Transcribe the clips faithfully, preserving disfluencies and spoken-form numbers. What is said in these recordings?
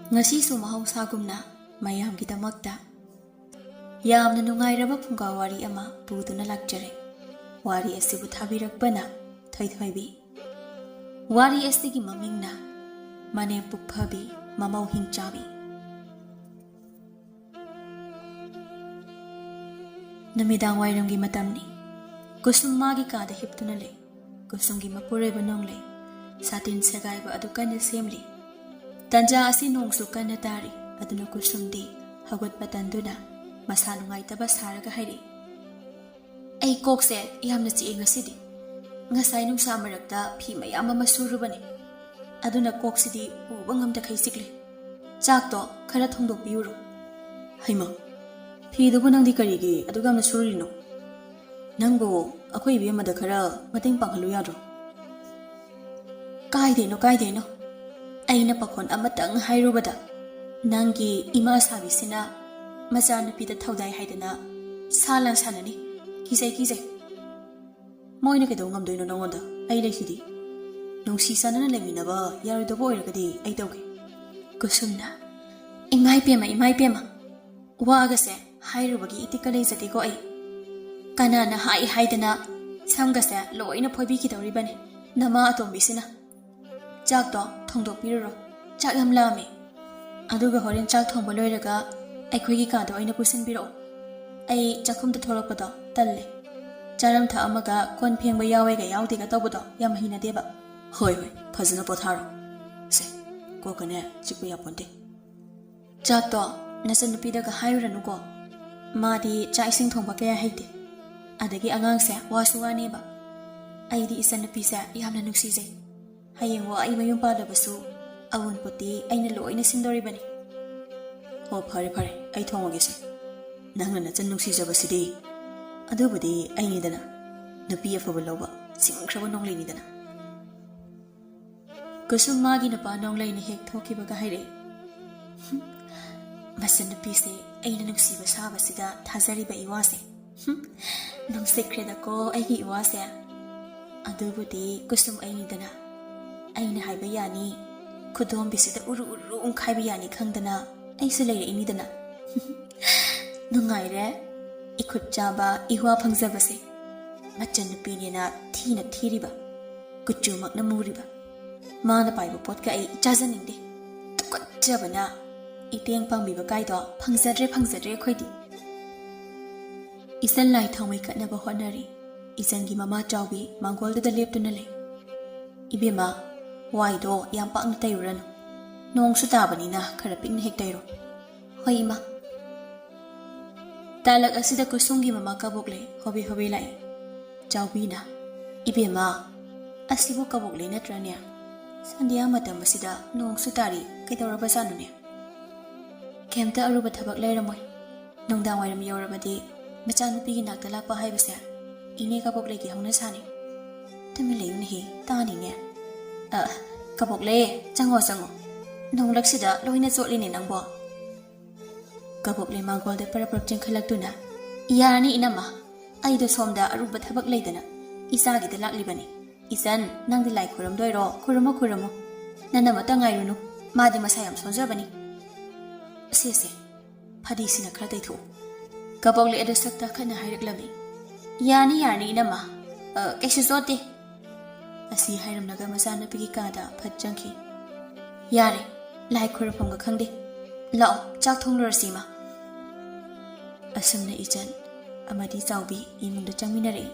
ꯉꯁꯤꯁꯨ ꯃꯍꯧꯁꯥꯒꯨꯝꯅ ꯃꯌꯥꯝꯒꯤꯗꯃꯛꯇ ꯌꯥꯝꯅ ꯅꯨꯡꯉꯥꯏꯔꯕ ꯐꯨꯡꯒꯥ ꯋꯥꯔꯤ ꯑꯃ ꯄꯨꯗꯨꯅ ꯂꯥꯛꯆꯔꯦ꯫ ꯋꯥꯔꯤ ꯑꯁꯤꯕꯨ ꯊꯥꯕꯤꯔꯛꯄꯅ ꯊꯣꯏꯊꯣꯏꯕꯤ꯫ ꯋꯥꯔꯤ ꯑꯁꯤꯒꯤ ꯃꯃꯤꯡꯅ ꯃꯅꯦꯝ ꯄꯨꯛꯐꯕꯤ ꯃꯃꯧ ꯍꯤꯡꯆꯥꯕꯤ꯫ ꯅꯨꯃꯤꯗꯥꯡ ꯋꯥꯏꯔꯝꯒꯤ ꯃꯇꯝꯅꯤ꯫ ꯀꯨꯁꯨꯝ ꯃꯥꯒꯤ ꯀꯥꯗ ꯍꯤꯞꯇꯨꯅ ꯂꯩ꯫ ꯀꯨꯁꯨꯝꯒꯤ ꯃꯄꯨꯔꯣꯏꯕ ꯅꯣꯡꯂꯩ ꯁꯥꯇꯤꯟ ꯁꯦꯒꯥꯏꯕ ꯑꯗꯨ ꯀꯟꯅ ꯁꯦꯝꯂꯤ꯫ ꯇꯟꯖꯥ ꯑꯁꯤ ꯅꯣꯡꯁꯨ ꯀꯟꯅ ꯇꯥꯔꯤ꯫ ꯑꯗꯨꯅ ꯀꯨꯁꯨꯝꯗꯤ ꯍꯧꯒꯠꯄ ꯇꯟꯗꯨꯅ ꯃꯁꯥ ꯅꯨꯡꯉꯥꯏꯇꯕ ꯁꯥꯔꯒ ꯍꯥꯏꯔꯛꯏ, "ꯑꯩ ꯀꯣꯛꯁꯦ ꯌꯥꯝꯅ ꯆꯤꯛꯑꯦ ꯉꯁꯤꯗꯤ꯫ ꯉꯁꯥꯏ ꯅꯨꯡꯁꯥ ꯃꯔꯛꯇ ꯐꯤ ꯃꯌꯥꯝ ꯑꯃ ꯁꯨꯔꯨꯕꯅꯤ꯫ ꯑꯗꯨꯅ ꯀꯣꯛꯁꯤꯗꯤ ꯄꯨꯕ ꯉꯝꯗꯈꯩ ꯆꯤꯛꯂꯦ꯫ ꯆꯥꯛꯇꯣ ꯈꯔ ꯊꯣꯡꯗꯣꯛꯄꯤꯌꯨꯔꯣ?" "ꯍꯩꯃ, ꯐꯤꯗꯨꯕꯨ ꯅꯪꯗꯤ ꯀꯔꯤꯒꯤ ꯑꯗꯨꯛ ꯌꯥꯝꯅ ꯁꯨꯔꯤꯅꯣ? ꯅꯪꯕꯨ ꯑꯩꯈꯣꯏ ꯏꯕꯦꯝꯃꯗ ꯈꯔ ꯃꯇꯦꯡ ꯄꯥꯡꯍꯜꯂꯨ ꯌꯥꯗ꯭ꯔꯣ?" "ꯀꯥꯏꯗꯩꯅꯣ, ꯀꯥꯏꯗꯩꯅꯣ꯫ ꯑꯩꯅ ꯄꯥꯈꯣꯟ ꯑꯃꯇꯪ ꯍꯥꯏꯔꯨꯕꯗ ꯅꯪꯒꯤ ꯏꯃꯥ ꯁꯥꯕꯤꯁꯤꯅ ꯃꯆꯥꯅꯨꯄꯤꯗ ꯊꯧꯗꯥꯏ ꯍꯥꯏꯗꯅ ꯁꯥ ꯂꯥꯟ ꯁꯥꯟꯅꯅꯤ꯫ ꯀꯤꯖꯩ, ꯀꯤꯖꯩ꯫ ꯃꯣꯏꯅ ꯀꯩꯗꯧ ꯉꯝꯗꯣꯏꯅꯣ ꯅꯉꯣꯟꯗ? ꯑꯩ ꯂꯩꯁꯤꯗꯤ꯫ ꯅꯨꯡꯁꯤ ꯆꯥꯟꯅꯅ ꯂꯩꯃꯤꯟꯅꯕ ꯌꯥꯔꯣꯏꯗꯧꯕ ꯑꯣꯏꯔꯒꯗꯤ ꯑꯩ ꯇꯧꯒꯦ꯫" ꯀꯨꯁꯨꯝꯅ, "ꯏꯃꯥꯏ ꯄꯦꯝꯃ, ꯏꯃꯥꯏ ꯄꯦꯝꯃ, ꯋꯥꯒꯁꯦ ꯍꯥꯏꯔꯨꯕꯒꯤ ꯏꯇꯤꯛꯀ ꯂꯩꯖꯗꯦꯀꯣ ꯑꯩ꯫ ꯀꯅꯥꯅ ꯍꯥꯏ ꯍꯥꯏꯗꯅ ꯁꯝꯒꯁꯦ ꯂꯣꯏꯅ ꯐꯣꯏꯕꯤꯈꯤꯗꯧꯔꯤꯕꯅꯤ ꯅꯃꯥ ꯑꯇꯣꯝꯕꯤꯁꯤꯅ꯫ ꯆꯥꯛꯇꯣ ꯊꯣꯡꯗꯣꯛꯄꯤꯔꯨꯔꯣ, ꯆꯥꯛ ꯌꯥꯝ ꯂꯥꯝꯃꯦ꯫ ꯑꯗꯨꯒ ꯍꯣꯔꯦꯟ ꯆꯥꯛ ꯊꯣꯡꯕ ꯂꯣꯏꯔꯒ ꯑꯩꯈꯣꯏꯒꯤ ꯀꯥꯗ ꯑꯣꯏꯅ ꯄꯨꯁꯤꯟꯕꯤꯔꯛꯑꯣ꯫ ꯑꯩ ꯆꯥꯛꯈꯨꯝꯗ ꯊꯣꯛꯂꯛꯄꯗꯣ ꯇꯜꯂꯦ꯫ ꯆꯥꯔꯝ ꯊꯛꯑꯝꯃꯒ ꯀꯣꯟ ꯐꯦꯡꯕ ꯌꯥꯎꯋꯦꯒ ꯌꯥꯎꯗꯦꯒ ꯇꯧꯕꯗꯣ ꯌꯥꯝ ꯍꯩꯅꯗꯦꯕ꯫" "ꯍꯣꯏ, ꯍꯣꯏ, ꯐꯖꯅ ꯄꯣꯊꯥꯔꯣ꯫ ꯁꯦ, ꯀꯣꯛꯀꯅꯦ ꯆꯤꯛꯄ ꯌꯥꯄꯣꯟꯇꯦ꯫" "ꯆꯥꯛꯇꯣ ꯅꯆꯟꯅꯨꯄꯤꯗꯒ ꯍꯥꯏꯔꯨꯔꯅꯨꯀꯣ꯫ ꯃꯥꯗꯤ ꯆꯥꯛ ꯏꯁꯤꯡ ꯊꯣꯡꯕ ꯀꯌꯥ ꯍꯩꯇꯦ꯫ ꯑꯗꯒꯤ ꯑꯉꯥꯡꯁꯦ ꯋꯥꯁꯨ ꯋꯥꯅꯦꯕ꯫ ꯑꯩꯗꯤ ꯏꯆꯟꯅꯨꯄꯤꯁꯦ ꯌꯥꯝꯅ ꯅꯨꯡꯁꯤꯖꯩ꯫ ꯍꯌꯦꯡ ꯋꯥ ꯑꯩ ꯃꯌꯨꯝ ꯄꯥꯜꯂꯕꯁꯨ ꯑꯋꯨꯟꯄꯣꯠꯇꯤ ꯑꯩꯅ ꯂꯣꯏꯅ ꯁꯤꯟꯗꯣꯔꯤꯕꯅꯤ꯫" "ꯑꯣ, ꯐꯔꯦ, ꯐꯔꯦ, ꯑꯩ ꯊꯣꯡꯉꯒꯦꯁꯦ꯫ ꯅꯪꯅ ꯅꯆꯟ ꯅꯨꯡꯁꯤꯖꯕꯁꯤꯗꯤ꯫ ꯑꯗꯨꯕꯨꯗꯤ ꯑꯩꯅꯤꯗꯅ, ꯅꯨꯄꯤ ꯑꯐꯕ ꯂꯧꯕ ꯁꯤꯡꯈ꯭ꯔꯕ ꯅꯣꯡꯂꯩꯅꯤꯗꯅ꯫" ꯀꯨꯁꯨꯝ ꯃꯥꯒꯤ ꯅꯨꯄꯥ ꯅꯣꯡꯂꯩꯅ ꯍꯦꯛ ꯊꯣꯛꯈꯤꯕꯒ ꯍꯥꯏꯔꯛꯏ, "ꯍꯨꯝ, ꯃꯆꯟꯅꯨꯄꯤꯁꯦ ꯑꯩꯅ ꯅꯨꯡꯁꯤꯕ ꯁꯥꯕꯁꯤꯗ ꯊꯥꯖꯔꯤꯕ ꯏꯋꯥꯁꯦ꯫ ꯍꯨꯝ, ꯅꯨꯡꯁꯤꯈ꯭ꯔꯦꯗꯀꯣ ꯑꯩꯒꯤ ꯏꯋꯥꯁꯦ꯫ ꯑꯗꯨꯕꯨꯗꯤ ꯀꯨꯁꯨꯝ ꯑꯩꯅꯤꯗꯅ, ꯑꯩꯅ ꯍꯥꯏꯕ ꯌꯥꯅꯤ, ꯈꯨꯗꯣꯝꯕꯤꯁꯤꯗ ꯎꯔꯨ ꯎꯔꯨ ꯎꯪꯈꯥꯏꯕ ꯌꯥꯅꯤ ꯈꯪꯗꯅ ꯑꯩꯁꯨ ꯂꯩꯔꯛꯏꯅꯤꯗꯅ꯫ ꯅꯨꯡꯉꯥꯏꯔꯦ, ꯏꯈꯨꯠ ꯆꯥꯕ ꯏꯋꯥ ꯐꯪꯖꯕꯁꯦ꯫ ꯃꯆꯟꯅꯨꯄꯤꯅꯦꯅ ꯊꯤꯅ ꯊꯤꯔꯤꯕ, ꯀꯨꯆꯨꯃꯛꯅ ꯃꯨꯔꯤꯕ, ꯃꯥꯅ ꯄꯥꯏꯕ ꯄꯣꯠꯀ ꯑꯩ ꯆꯥꯖꯅꯤꯡꯗꯦ꯫ ꯇꯨꯀꯠꯆꯕꯅ ꯏꯇꯦꯡ ꯄꯥꯡꯕꯤꯕ ꯀꯥꯏꯗꯣ ꯐꯪꯖꯗ꯭ꯔꯦ, ꯐꯪꯖꯗ꯭ꯔꯦ ꯑꯩꯈꯣꯏꯗꯤ꯫ ꯏꯆꯟ ꯂꯥꯏ ꯊꯥꯎꯃꯩ ꯀꯠꯅꯕ ꯍꯣꯠꯅꯔꯤ꯫ ꯏꯆꯟꯒꯤ ꯃꯃꯥ ꯆꯥꯎꯕꯤ ꯃꯥꯡꯒꯣꯜꯗꯨꯗ ꯂꯦꯞꯇꯨꯅ ꯂꯩ꯫ "ꯏꯕꯦꯝꯃ, ꯋꯥꯏꯗꯣ ꯌꯥꯝ ꯄꯥꯛꯅ ꯇꯩꯔꯨꯔꯅꯨ꯫ ꯅꯣꯡꯁꯨ ꯇꯥꯕꯅꯤꯅ ꯈꯔ ꯄꯤꯛꯅ ꯍꯦꯛ ꯇꯩꯔꯣ꯫" "ꯍꯣꯏ, ꯏꯃꯥ꯫" ꯇꯥꯂꯛ ꯑꯁꯤꯗ ꯀꯨꯁꯨꯝꯒꯤ ꯃꯃꯥ ꯀꯕꯣꯛꯂꯩ ꯍꯣꯕꯦ ꯍꯣꯕꯦ ꯂꯥꯛꯏ꯫ ꯆꯥꯎꯕꯤꯅ, "ꯏꯕꯦꯝꯃ, ꯑꯁꯤꯕꯨ ꯀꯕꯣꯛꯂꯩ ꯅꯠꯇ꯭ꯔꯅꯦ? ꯁꯟꯙ꯭ꯌꯥ ꯃꯇꯝ ꯑꯁꯤꯗ ꯅꯣꯡꯁꯨ ꯇꯥꯔꯤ, ꯀꯩꯗꯧꯔꯕꯖꯥꯠꯅꯣꯅꯦ?" "ꯀꯩꯝꯇ ꯑꯔꯨꯕ ꯊꯕꯛ ꯂꯩꯔꯝꯃꯣꯏ꯫ ꯅꯨꯡꯗꯥꯡ ꯋꯥꯏꯔꯝ ꯌꯧꯔꯕꯗꯤ ꯃꯆꯥꯅꯨꯄꯤꯒꯤ ꯅꯥꯛꯇ ꯂꯥꯛꯄ ꯍꯥꯏꯕꯁꯦ ꯏꯅꯦ ꯀꯕꯣꯛꯂꯩꯒꯤ ꯍꯧꯅꯁꯥꯅꯤ꯫" "ꯇꯨꯃꯤꯟ ꯂꯩꯌꯨꯅꯦꯍꯦ, ꯇꯥꯅꯤꯅꯦ꯫" "ꯑ, ꯀꯕꯣꯛꯂꯩ, ꯆꯪꯉꯣ, ꯆꯪꯉꯣ꯫ ꯅꯣꯡꯂꯛꯁꯤꯗ ꯂꯣꯏꯅ ꯆꯣꯠꯂꯤꯅꯦ ꯅꯪꯕꯣ꯫" ꯀꯕꯣꯛꯂꯩ ꯃꯥꯡꯒꯣꯜꯗ ꯄꯔꯞ ꯄꯔꯞ ꯆꯦꯟꯈꯠꯂꯛꯇꯨꯅ, "ꯌꯥꯔꯅꯤ ꯏꯅꯝꯃ, ꯑꯩꯗꯣ ꯁꯣꯝꯗ ꯑꯔꯨꯕ ꯊꯕꯛ ꯂꯩꯗꯅ ꯏꯆꯥꯒꯤꯗ ꯂꯥꯛꯂꯤꯕꯅꯤ꯫ ꯏꯆꯟ, ꯅꯪꯗꯤ ꯂꯥꯏ ꯈꯨꯔꯨꯝꯗꯣꯏꯔꯣ? ꯈꯨꯔꯨꯝꯃꯣ, ꯈꯨꯔꯨꯝꯃꯣ꯫ ꯅꯅꯝꯃꯇ ꯉꯥꯏꯔꯨꯅꯨ, ꯃꯥꯗꯤ ꯃꯁꯥ ꯌꯥꯝ ꯁꯣꯟꯖꯕꯅꯤ꯫ ꯁꯦ, ꯁꯦ, ꯐꯗꯤꯁꯤꯅ ꯈꯔ ꯇꯩꯊꯣꯛꯎ꯫" ꯀꯕꯣꯛꯂꯩ ꯑꯗꯨ ꯁꯛ ꯇꯥꯈꯠꯅ ꯍꯥꯏꯔꯛꯂꯝꯃꯤ꯫ "ꯌꯥꯅꯤ, ꯌꯥꯅꯤ ꯏꯅꯝꯃ, ꯑ, ꯀꯩꯁꯨ ꯆꯣꯠꯇꯦ꯫" ꯑꯁꯤ ꯍꯥꯏꯔꯝꯂꯒ ꯃꯆꯥꯅꯨꯄꯤꯒꯤ ꯀꯥꯗ ꯐꯠ ꯆꯪꯈꯤ꯫ "ꯌꯥꯔꯦ, ꯂꯥꯏ ꯈꯨꯔꯨꯝꯐꯝꯒ ꯈꯪꯗꯦ꯫ ꯂꯥꯛꯑꯣ, ꯆꯥꯛ ꯊꯣꯡꯂꯨꯔꯁꯤ, ꯏꯃꯥ꯫" ꯑꯁꯨꯝꯅ ꯏꯆꯟ ꯑꯃꯗꯤ ꯆꯥꯎꯕꯤ ꯏꯃꯨꯡꯗ ꯆꯪꯃꯤꯟꯅꯔꯛꯏ꯫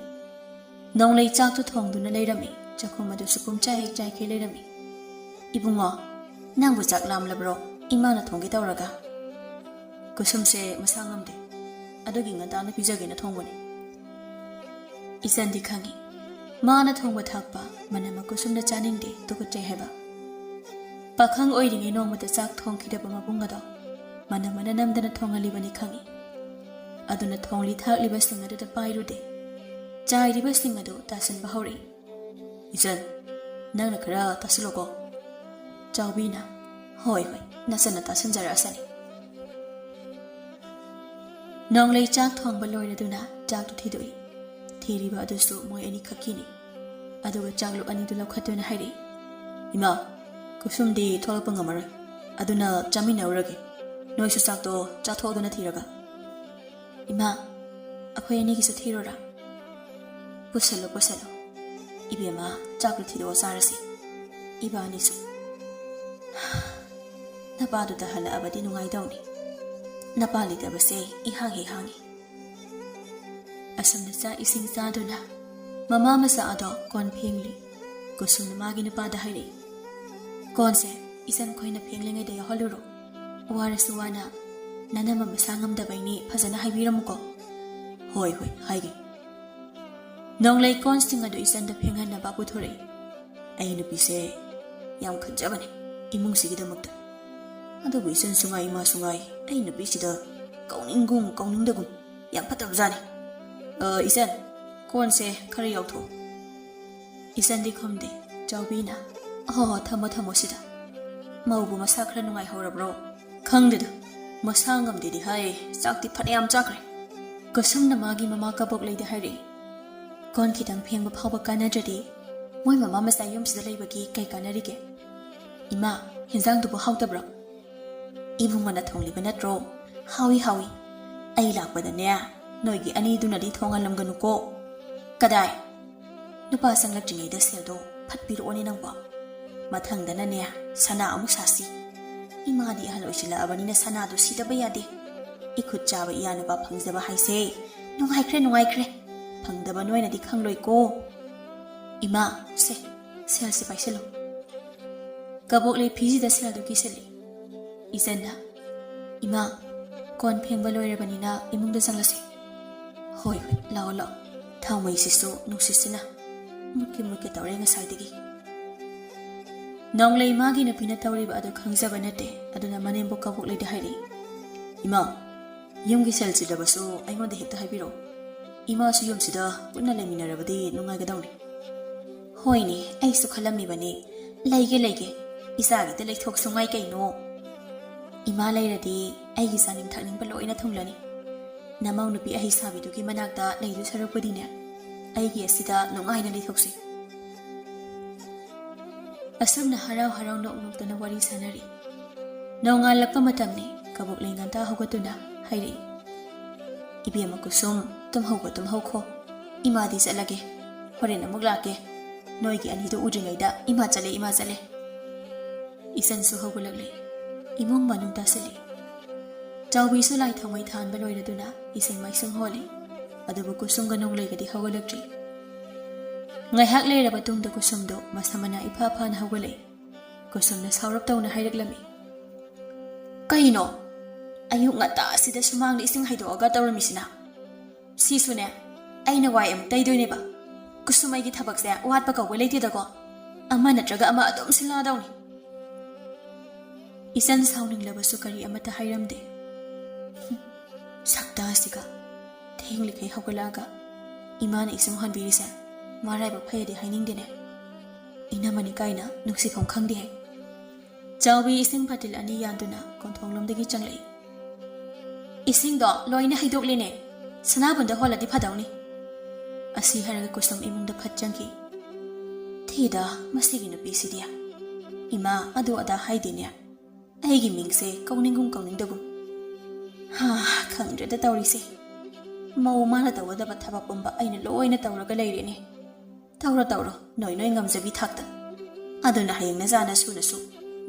ꯅꯣꯡꯂꯩ ꯆꯥꯛꯇꯨ ꯊꯣꯡꯗꯨꯅ ꯂꯩꯔꯝꯃꯤ꯫ ꯆꯥꯛꯈꯨꯝ ꯑꯗꯨꯁꯨ ꯄꯨꯝꯆꯥꯏ ꯍꯦꯛ ꯆꯥꯏꯈꯩ ꯂꯩꯔꯝꯃꯤ꯫ "ꯏꯕꯨꯡꯉꯣ, ꯅꯪꯕꯨ ꯆꯥꯛ ꯂꯥꯝꯂꯕ꯭ꯔꯣ? ꯏꯃꯥꯅ ꯊꯣꯡꯒꯦ ꯇꯧꯔꯒ꯫" "ꯀꯨꯁꯨꯝꯁꯦ ꯃꯁꯥ ꯉꯝꯗꯦ, ꯑꯗꯨꯒꯤ ꯉꯟꯇꯥꯅ ꯄꯤꯖꯒꯦꯅ ꯊꯣꯡꯕꯅꯤ꯫" ꯏꯆꯟꯗꯤ ꯈꯪꯏ, ꯃꯥꯅ ꯊꯣꯡꯕ ꯊꯥꯛꯄ ꯃꯅꯝ ꯃꯀꯨ ꯁꯨꯝꯅ ꯆꯥꯅꯤꯡꯗꯦ, ꯇꯨꯀꯠꯆꯩ ꯍꯥꯏꯕ꯫ ꯄꯥꯈꯪ ꯑꯣꯏꯔꯤꯉꯩ ꯅꯣꯡꯃꯇ ꯆꯥꯛ ꯊꯣꯡꯈꯤꯗꯕ ꯃꯕꯨꯡ ꯑꯗꯣ ꯃꯅꯝ ꯃꯅ ꯅꯝꯗꯅ ꯊꯣꯡꯍꯜꯂꯤꯕꯅꯤ ꯈꯪꯏ꯫ ꯑꯗꯨꯅ ꯊꯣꯡꯂꯤ ꯊꯥꯛꯂꯤꯕꯁꯤꯡ ꯑꯗꯨꯗ ꯄꯥꯏꯔꯨꯗꯦ꯫ ꯆꯥꯏꯔꯤꯕꯁꯤꯡ ꯑꯗꯨ ꯇꯥꯁꯤꯟꯕ ꯍꯧꯔꯛꯏ꯫ "ꯏꯆꯟ, ꯅꯪꯅ ꯈꯔ ꯇꯥꯁꯤꯜꯂꯣꯀꯣ꯫" ꯆꯥꯎꯕꯤꯅ, "ꯍꯣꯏ, ꯍꯣꯏ, ꯅꯆꯟꯅ ꯇꯥꯁꯤꯟꯖꯔꯛꯑꯁꯅꯤ꯫" ꯅꯣꯡꯂꯩ ꯆꯥꯛ ꯊꯣꯡꯕ ꯂꯣꯏꯔꯗꯨꯅ ꯆꯥꯛꯇꯨ ꯊꯤꯗꯣꯛꯏ꯫ ꯊꯤꯔꯤꯕ ꯑꯗꯨꯁꯨ ꯃꯣꯏ ꯑꯅꯤꯈꯛꯀꯤꯅꯤ꯫ ꯑꯗꯨꯒ ꯆꯥꯛꯂꯨꯛ ꯑꯅꯤꯗꯨ ꯂꯧꯈꯠꯇꯨꯅ ꯍꯥꯏꯔꯛꯏ, "ꯏꯃꯥ, ꯀꯨꯁꯨꯝꯗꯤ ꯊꯣꯛꯂꯛꯄ ꯉꯝꯃꯔꯣꯏ, ꯑꯗꯨꯅ ꯆꯥꯃꯤꯟꯅꯔꯨꯔꯒꯦ꯫ ꯅꯣꯏꯁꯨ ꯆꯥꯛꯇꯣ ꯆꯥꯊꯣꯛꯑꯗꯨꯅ ꯊꯤꯔꯒ꯫ ꯏꯃꯥ, ꯑꯩꯈꯣꯏ ꯑꯅꯤꯒꯤꯁꯨ ꯊꯤꯔꯣꯔꯥ? ꯄꯨꯁꯜꯂꯣ, ꯄꯨꯁꯜꯂꯣ꯫ ꯏꯕꯦꯝꯃ, ꯆꯥꯛꯇꯣ ꯊꯤꯗꯣꯛꯑ ꯆꯥꯔꯁꯤ ꯏꯕꯥꯅꯤꯁꯨ꯫ ꯅꯄꯥꯗꯨꯗ ꯍꯜꯂꯛꯑꯕꯗꯤ ꯅꯨꯡꯉꯥꯏꯗꯧꯅꯤ꯫ ꯅꯄꯥ ꯂꯩꯇꯕꯁꯦ ꯏꯍꯥꯡ ꯍꯦꯛ ꯍꯥꯡꯉꯤ꯫ ꯑꯁꯨꯝꯅ ꯆꯥꯛ ꯏꯁꯤꯡ ꯆꯥꯗꯨꯅ ꯃꯃꯥ ꯃꯆꯥ ꯑꯗꯣ ꯀꯣꯟ ꯐꯦꯡꯂꯤ꯫ ꯀꯨꯁꯨꯝꯅ ꯃꯥꯒꯤ ꯅꯨꯄꯥꯗ ꯍꯥꯏꯔꯛꯏ, "ꯀꯣꯟꯁꯦ ꯏꯆꯟ ꯈꯣꯏꯅ ꯐꯦꯡꯂꯤꯉꯩꯗ ꯌꯥꯎꯍꯜꯂꯨꯔꯣ꯫ ꯋꯥꯔꯁꯨ ꯋꯥꯅ ꯅꯅꯝꯃ ꯃꯁꯥ ꯉꯝꯗꯕꯩꯅꯤ, ꯐꯖꯅ ꯍꯥꯏꯕꯤꯔꯝꯃꯨꯀꯣ꯫" "ꯍꯣꯏ, ꯍꯣꯏ, ꯍꯥꯏꯒꯦ꯫" ꯅꯣꯡꯂꯩ ꯀꯣꯟꯁꯤꯡ ꯑꯗꯨ ꯏꯆꯟꯗ ꯐꯦꯡꯍꯟꯅꯕ ꯄꯨꯊꯣꯔꯛꯏ꯫ ꯑꯩ ꯅꯨꯄꯤꯁꯦ ꯌꯥꯝ ꯈꯟꯖꯕꯅꯦ ꯏꯃꯨꯡꯁꯤꯒꯤꯗꯃꯛꯇ꯫ ꯑꯗꯨꯕꯨ ꯏꯆꯟꯁꯨ ꯉꯥꯏ, ꯏꯃꯥꯁꯨ ꯉꯥꯏ, ꯑꯩ ꯅꯨꯄꯤꯁꯤꯗ ꯀꯧꯅꯤꯡꯒꯨꯝ ꯀꯧꯅꯤꯡꯗꯒꯨꯝ ꯌꯥꯝ ꯐꯠꯇꯕꯖꯥꯠꯅꯤ꯫ "ꯑ, ꯏꯆꯟ, ꯀꯣꯟꯁꯦ ꯈꯔ ꯌꯥꯎꯊꯣꯛꯑꯣ꯫" ꯏꯆꯟꯗꯤ ꯈꯨꯝꯗꯦ꯫ ꯆꯥꯎꯕꯤꯅ, "ꯑꯍꯣ, ꯊꯝꯃꯣ, ꯊꯝꯃꯣ ꯁꯤꯗ꯫" "ꯃꯧꯕꯨ ꯃꯁꯥ ꯈꯔ ꯅꯨꯡꯉꯥꯏꯍꯧꯔꯕ꯭ꯔꯣ?" "ꯈꯪꯗꯦꯗ, ꯃꯁꯥ ꯉꯝꯗꯦꯗꯤ ꯍꯥꯏ, ꯆꯥꯛꯇꯤ ꯐꯅꯌꯥꯝ ꯆꯥꯈ꯭ꯔꯦ꯫" ꯀꯁꯨꯝꯅ ꯃꯥꯒꯤ ꯃꯃꯥ ꯀꯕꯣꯛꯂꯩꯗ ꯍꯥꯏꯔꯛꯏ, "ꯀꯣꯟ ꯈꯤꯇꯪ ꯐꯦꯡꯕ ꯐꯥꯎꯕ ꯀꯥꯟꯅꯗ꯭ꯔꯗꯤ ꯃꯣꯏ ꯃꯃꯥ ꯃꯆꯥ ꯌꯨꯝꯁꯤꯗ ꯂꯩꯕꯒꯤ ꯀꯩ ꯀꯥꯟꯅꯔꯤꯒꯦ?" "ꯏꯃꯥ, ꯍꯤꯟꯖꯥꯡꯗꯨꯕꯨ ꯍꯥꯎꯇꯕ꯭ꯔꯣ?" "ꯏꯕꯨꯡꯉꯣꯅ ꯊꯣꯡꯂꯤꯕ ꯅꯠꯇ꯭ꯔꯣ? ꯍꯥꯎꯏ, ꯍꯥꯎꯏ꯫ ꯑꯩ ꯂꯥꯛꯄꯗꯅꯦ, ꯅꯣꯏꯒꯤ ꯑꯅꯤꯗꯨꯅꯗꯤ ꯊꯣꯡꯍꯜꯂꯝꯒꯅꯨꯀꯣ꯫" "ꯀꯗꯥꯏ? ꯅꯨꯄꯥ ꯆꯪꯂꯛꯇ꯭ꯔꯤꯉꯩꯗ ꯁꯦꯜꯗꯣ ꯐꯠ ꯄꯤꯔꯛꯑꯣꯅꯦ ꯅꯪꯕꯣ꯫ ꯃꯊꯪꯗꯅꯅꯦ, ꯁꯅꯥ ꯑꯃꯨꯛ ꯁꯥꯁꯤ꯫ ꯏꯃꯥꯗꯤ ꯑꯍꯜ ꯑꯣꯏꯁꯤꯜꯂꯛꯑꯕꯅꯤꯅ ꯁꯅꯥꯗꯣ ꯁꯤꯗꯕ ꯌꯥꯗꯦ꯫ ꯏꯈꯨꯠ ꯆꯥꯕ ꯏꯌꯥ ꯅꯨꯄꯥ ꯐꯪꯖꯕ ꯍꯥꯏꯁꯦ ꯅꯨꯡꯉꯥꯏꯈ꯭ꯔꯦ, ꯅꯨꯡꯉꯥꯏꯈ꯭ꯔꯦ꯫ ꯐꯪꯗꯕ ꯅꯣꯏꯅꯗꯤ ꯈꯪꯂꯣꯏꯀꯣ꯫" "ꯏꯃꯥ, ꯁꯦ, ꯁꯦꯜꯁꯦ ꯄꯥꯏꯁꯤꯜꯂꯨ꯫" ꯀꯕꯣꯛꯂꯩ ꯐꯤꯁꯤꯗ ꯁꯦꯜꯗꯨ ꯀꯤꯁꯤꯜꯂꯤ꯫ ꯏꯆꯟꯅ, "ꯏꯃꯥ, ꯀꯣꯟ ꯐꯦꯡꯕ ꯂꯣꯏꯔꯕꯅꯤꯅ ꯏꯃꯨꯡꯗ ꯆꯪꯂꯁꯤ꯫" "ꯍꯣꯏ, ꯍꯣꯏ, ꯂꯥꯛꯑꯣ, ꯂꯥꯛꯑꯣ꯫ ꯊꯥꯎꯃꯩꯁꯤꯁꯨ ꯅꯨꯡꯁꯤꯠꯁꯤꯅ ꯃꯨꯠꯀꯦ ꯃꯨꯠꯀꯦ ꯇꯧꯔꯦ ꯉꯁꯥꯏꯗꯒꯤ꯫" ꯅꯣꯡꯂꯩ ꯃꯥꯒꯤ ꯅꯨꯄꯤꯅ ꯇꯧꯔꯤꯕ ꯑꯗꯨ ꯈꯪꯖꯕ ꯅꯠꯇꯦ, ꯑꯗꯨꯅ ꯃꯅꯦꯝꯕꯣꯛ ꯀꯕꯣꯛꯂꯩꯗ ꯍꯥꯏꯔꯛꯏ, "ꯏꯃꯥ, ꯌꯨꯝꯒꯤ ꯁꯦꯜ ꯆꯤꯜꯂꯕꯁꯨ ꯑꯩꯉꯣꯟꯗ ꯍꯦꯛꯇ ꯍꯥꯏꯕꯤꯔꯛꯑꯣ꯫ ꯏꯃꯥꯁꯨ ꯌꯨꯝꯁꯤꯗ ꯄꯨꯟꯅ ꯂꯩꯃꯤꯟꯅꯔꯕꯗꯤ ꯅꯨꯡꯉꯥꯏꯒꯗꯧꯅꯤ꯫" "ꯍꯣꯏꯅꯦ, ꯑꯩꯁꯨ ꯈꯜꯂꯝꯃꯤꯕꯅꯤ꯫ ꯂꯩꯒꯦ, ꯂꯩꯒꯦ꯫ ꯏꯆꯥꯒꯤꯗ ꯂꯩꯊꯣꯛꯁꯨ ꯉꯥꯏ ꯀꯩꯅꯣ꯫ ꯏꯃꯥ ꯂꯩꯔꯗꯤ ꯑꯩꯒꯤ ꯆꯥꯅꯤꯡ ꯊꯛꯅꯤꯡꯕ ꯂꯣꯏꯅ ꯊꯨꯡꯂꯅꯤ꯫ ꯅꯃꯧ ꯅꯨꯄꯤ ꯑꯍꯩꯁꯥꯕꯤꯗꯨꯒꯤ ꯃꯅꯥꯛꯇ ꯂꯩꯗꯨ ꯁꯔꯨꯛꯄꯨꯗꯤꯅꯦ, ꯑꯩꯒꯤ ꯑꯁꯤꯗ ꯅꯨꯡꯉꯥꯏꯅ ꯂꯩꯊꯣꯛꯁꯤ꯫" ꯑꯁꯨꯝꯅ ꯍꯔꯥꯎ ꯍꯔꯥꯎ ꯅꯣꯛ ꯅꯣꯛꯇꯅ ꯋꯥꯔꯤ ꯁꯥꯟꯅꯔꯤ꯫ ꯅꯣꯡꯉꯥꯜꯂꯛꯄ ꯃꯇꯝꯅꯤ꯫ ꯀꯕꯣꯛꯂꯩ ꯉꯟꯇꯥ ꯍꯧꯒꯠꯇꯨꯅ ꯍꯥꯏꯔꯛꯏ, "ꯏꯕꯦꯝꯃ ꯀꯨꯁꯨꯝ, ꯇꯨꯝꯍꯧꯕ ꯇꯨꯝꯍꯧꯈꯣ꯫ ꯏꯃꯥꯗꯤ ꯆꯠꯂꯒꯦ꯫ ꯍꯣꯔꯦꯟ ꯑꯃꯨꯛ ꯂꯥꯛꯀꯦ꯫ ꯅꯣꯏꯒꯤ ꯑꯅꯤꯗꯨ ꯎꯗ꯭ꯔꯤꯉꯩꯗ ꯏꯃꯥ ꯆꯠꯂꯦ, ꯏꯃꯥ ꯆꯠꯂꯦ꯫" ꯏꯆꯟꯁꯨ ꯍꯧꯒꯠꯂꯛꯂꯦ꯫ ꯏꯃꯨꯡ ꯃꯅꯨꯡ ꯇꯥꯁꯤꯜꯂꯤ꯫ ꯆꯥꯎꯕꯤꯁꯨ ꯂꯥꯏ ꯊꯥꯎꯃꯩ ꯊꯥꯟꯕ ꯂꯣꯏꯔꯗꯨꯅ ꯏꯁꯤꯡ ꯃꯥꯏꯁꯤꯡ ꯍꯣꯜꯂꯤ꯫ ꯑꯗꯨꯕꯨ ꯀꯨꯁꯨꯝꯒ ꯅꯣꯡꯂꯩꯒꯗꯤ ꯍꯧꯒꯠꯂꯛꯇ꯭ꯔꯤ꯫ ꯉꯥꯏꯍꯥꯛ ꯂꯩꯔꯕ ꯇꯨꯡꯗ ꯀꯨꯁꯨꯝꯗꯣ ꯃꯁꯥ ꯃꯅꯥ ꯏꯐꯥ ꯐꯥꯅ ꯍꯧꯒꯠꯂꯛꯏ꯫ ꯀꯨꯁꯨꯝꯅ ꯁꯥꯎꯔꯞ ꯇꯧꯅ ꯍꯥꯏꯔꯛꯂꯝꯃꯤ, "ꯀꯩꯅꯣ? ꯑꯌꯨꯛ ꯉꯟꯇꯥꯁꯤꯗ ꯁꯨꯃꯥꯡꯗ ꯏꯁꯤꯡ ꯍꯩꯗꯣꯛꯑꯒ ꯇꯧꯔꯝꯃꯤꯁꯤꯅ? ꯁꯤꯁꯨꯅꯦ, ꯑꯩꯅ ꯋꯥꯏ ꯑꯃꯨꯛ ꯇꯩꯗꯣꯏꯅꯦꯕ꯫ ꯀꯨꯁꯨꯝ, ꯑꯩꯒꯤ ꯊꯕꯛꯁꯦ ꯋꯥꯠꯄ ꯀꯧꯕ ꯂꯩꯇꯦꯗꯀꯣ꯫ ꯑꯃ ꯅꯠꯇ꯭ꯔꯒ ꯑꯃ ꯑꯗꯨꯝ ꯁꯤꯜꯂꯛꯑꯗꯧꯅꯤ꯫" ꯏꯆꯟ ꯁꯥꯎꯅꯤꯡꯂꯕꯁꯨ ꯀꯔꯤ ꯑꯃꯠꯇ ꯍꯥꯏꯔꯝꯗꯦ꯫ "ꯁꯛꯇꯥꯁꯤꯒ, ꯊꯦꯡꯂꯤꯈꯩ ꯍꯧꯒꯠꯂꯛꯑꯒ ꯏꯃꯥꯅ ꯏꯁꯤꯡ ꯍꯣꯟꯕꯤꯔꯤꯁꯦ ꯃꯔꯥꯏꯕꯛ ꯐꯩꯗꯤ ꯍꯥꯏꯅꯤꯡꯗꯦꯅꯦ꯫ ꯏꯅꯝꯃꯅꯤ ꯀꯥꯏꯅ ꯅꯨꯡꯁꯤꯐꯝ ꯈꯪꯗꯦ ꯍꯥꯏ꯫" ꯆꯥꯎꯕꯤ ꯏꯁꯤꯡ ꯕꯥꯇꯤꯜ ꯑꯅꯤ ꯌꯥꯟꯗꯨꯅ ꯀꯣꯟꯊꯣꯡꯂꯣꯝꯗꯒꯤ ꯆꯪꯂꯛꯏ꯫ "ꯏꯁꯤꯡꯗꯣ ꯂꯣꯏꯅ ꯍꯩꯗꯣꯛꯂꯤꯅꯦ꯫ ꯁꯅꯥꯕꯨꯟꯗ ꯍꯣꯜꯂꯗꯤ ꯐꯗꯧꯅꯤ꯫" ꯑꯁꯤ ꯍꯥꯏꯔꯒ ꯀꯨꯁꯨꯝ ꯏꯃꯨꯡꯗ ꯐꯠ ꯆꯪꯈꯤ꯫ "ꯊꯤꯗ, ꯃꯁꯤꯒꯤ ꯅꯨꯄꯤꯁꯤꯗꯤ꯫ ꯏꯃꯥ, ꯑꯗꯨ ꯑꯗꯥ ꯍꯥꯏꯗꯦꯅꯦ꯫ ꯑꯩꯒꯤ ꯃꯤꯡꯁꯦ ꯀꯧꯅꯤꯡꯒꯨꯝ ꯀꯧꯅꯤꯡꯗꯒꯨꯝ꯫ ꯍꯥ, ꯈꯪꯗ꯭ꯔꯦꯗ ꯇꯧꯔꯤꯁꯦ꯫ ꯃꯧ ꯃꯥꯅ ꯇꯧꯒꯗꯕ ꯊꯕꯛ ꯄꯨꯝꯕ ꯑꯩꯅ ꯂꯣꯏꯅ ꯇꯧꯔꯒ ꯂꯩꯔꯦꯅꯦ꯫ ꯇꯧꯔꯣ, ꯇꯧꯔꯣ, ꯅꯣꯏ ꯅꯣꯏ ꯉꯝꯖꯕꯤ ꯊꯥꯛꯇ꯫ ꯑꯗꯨꯅ ꯍꯌꯦꯡ ꯅꯆꯥ ꯅꯁꯨꯅꯁꯨ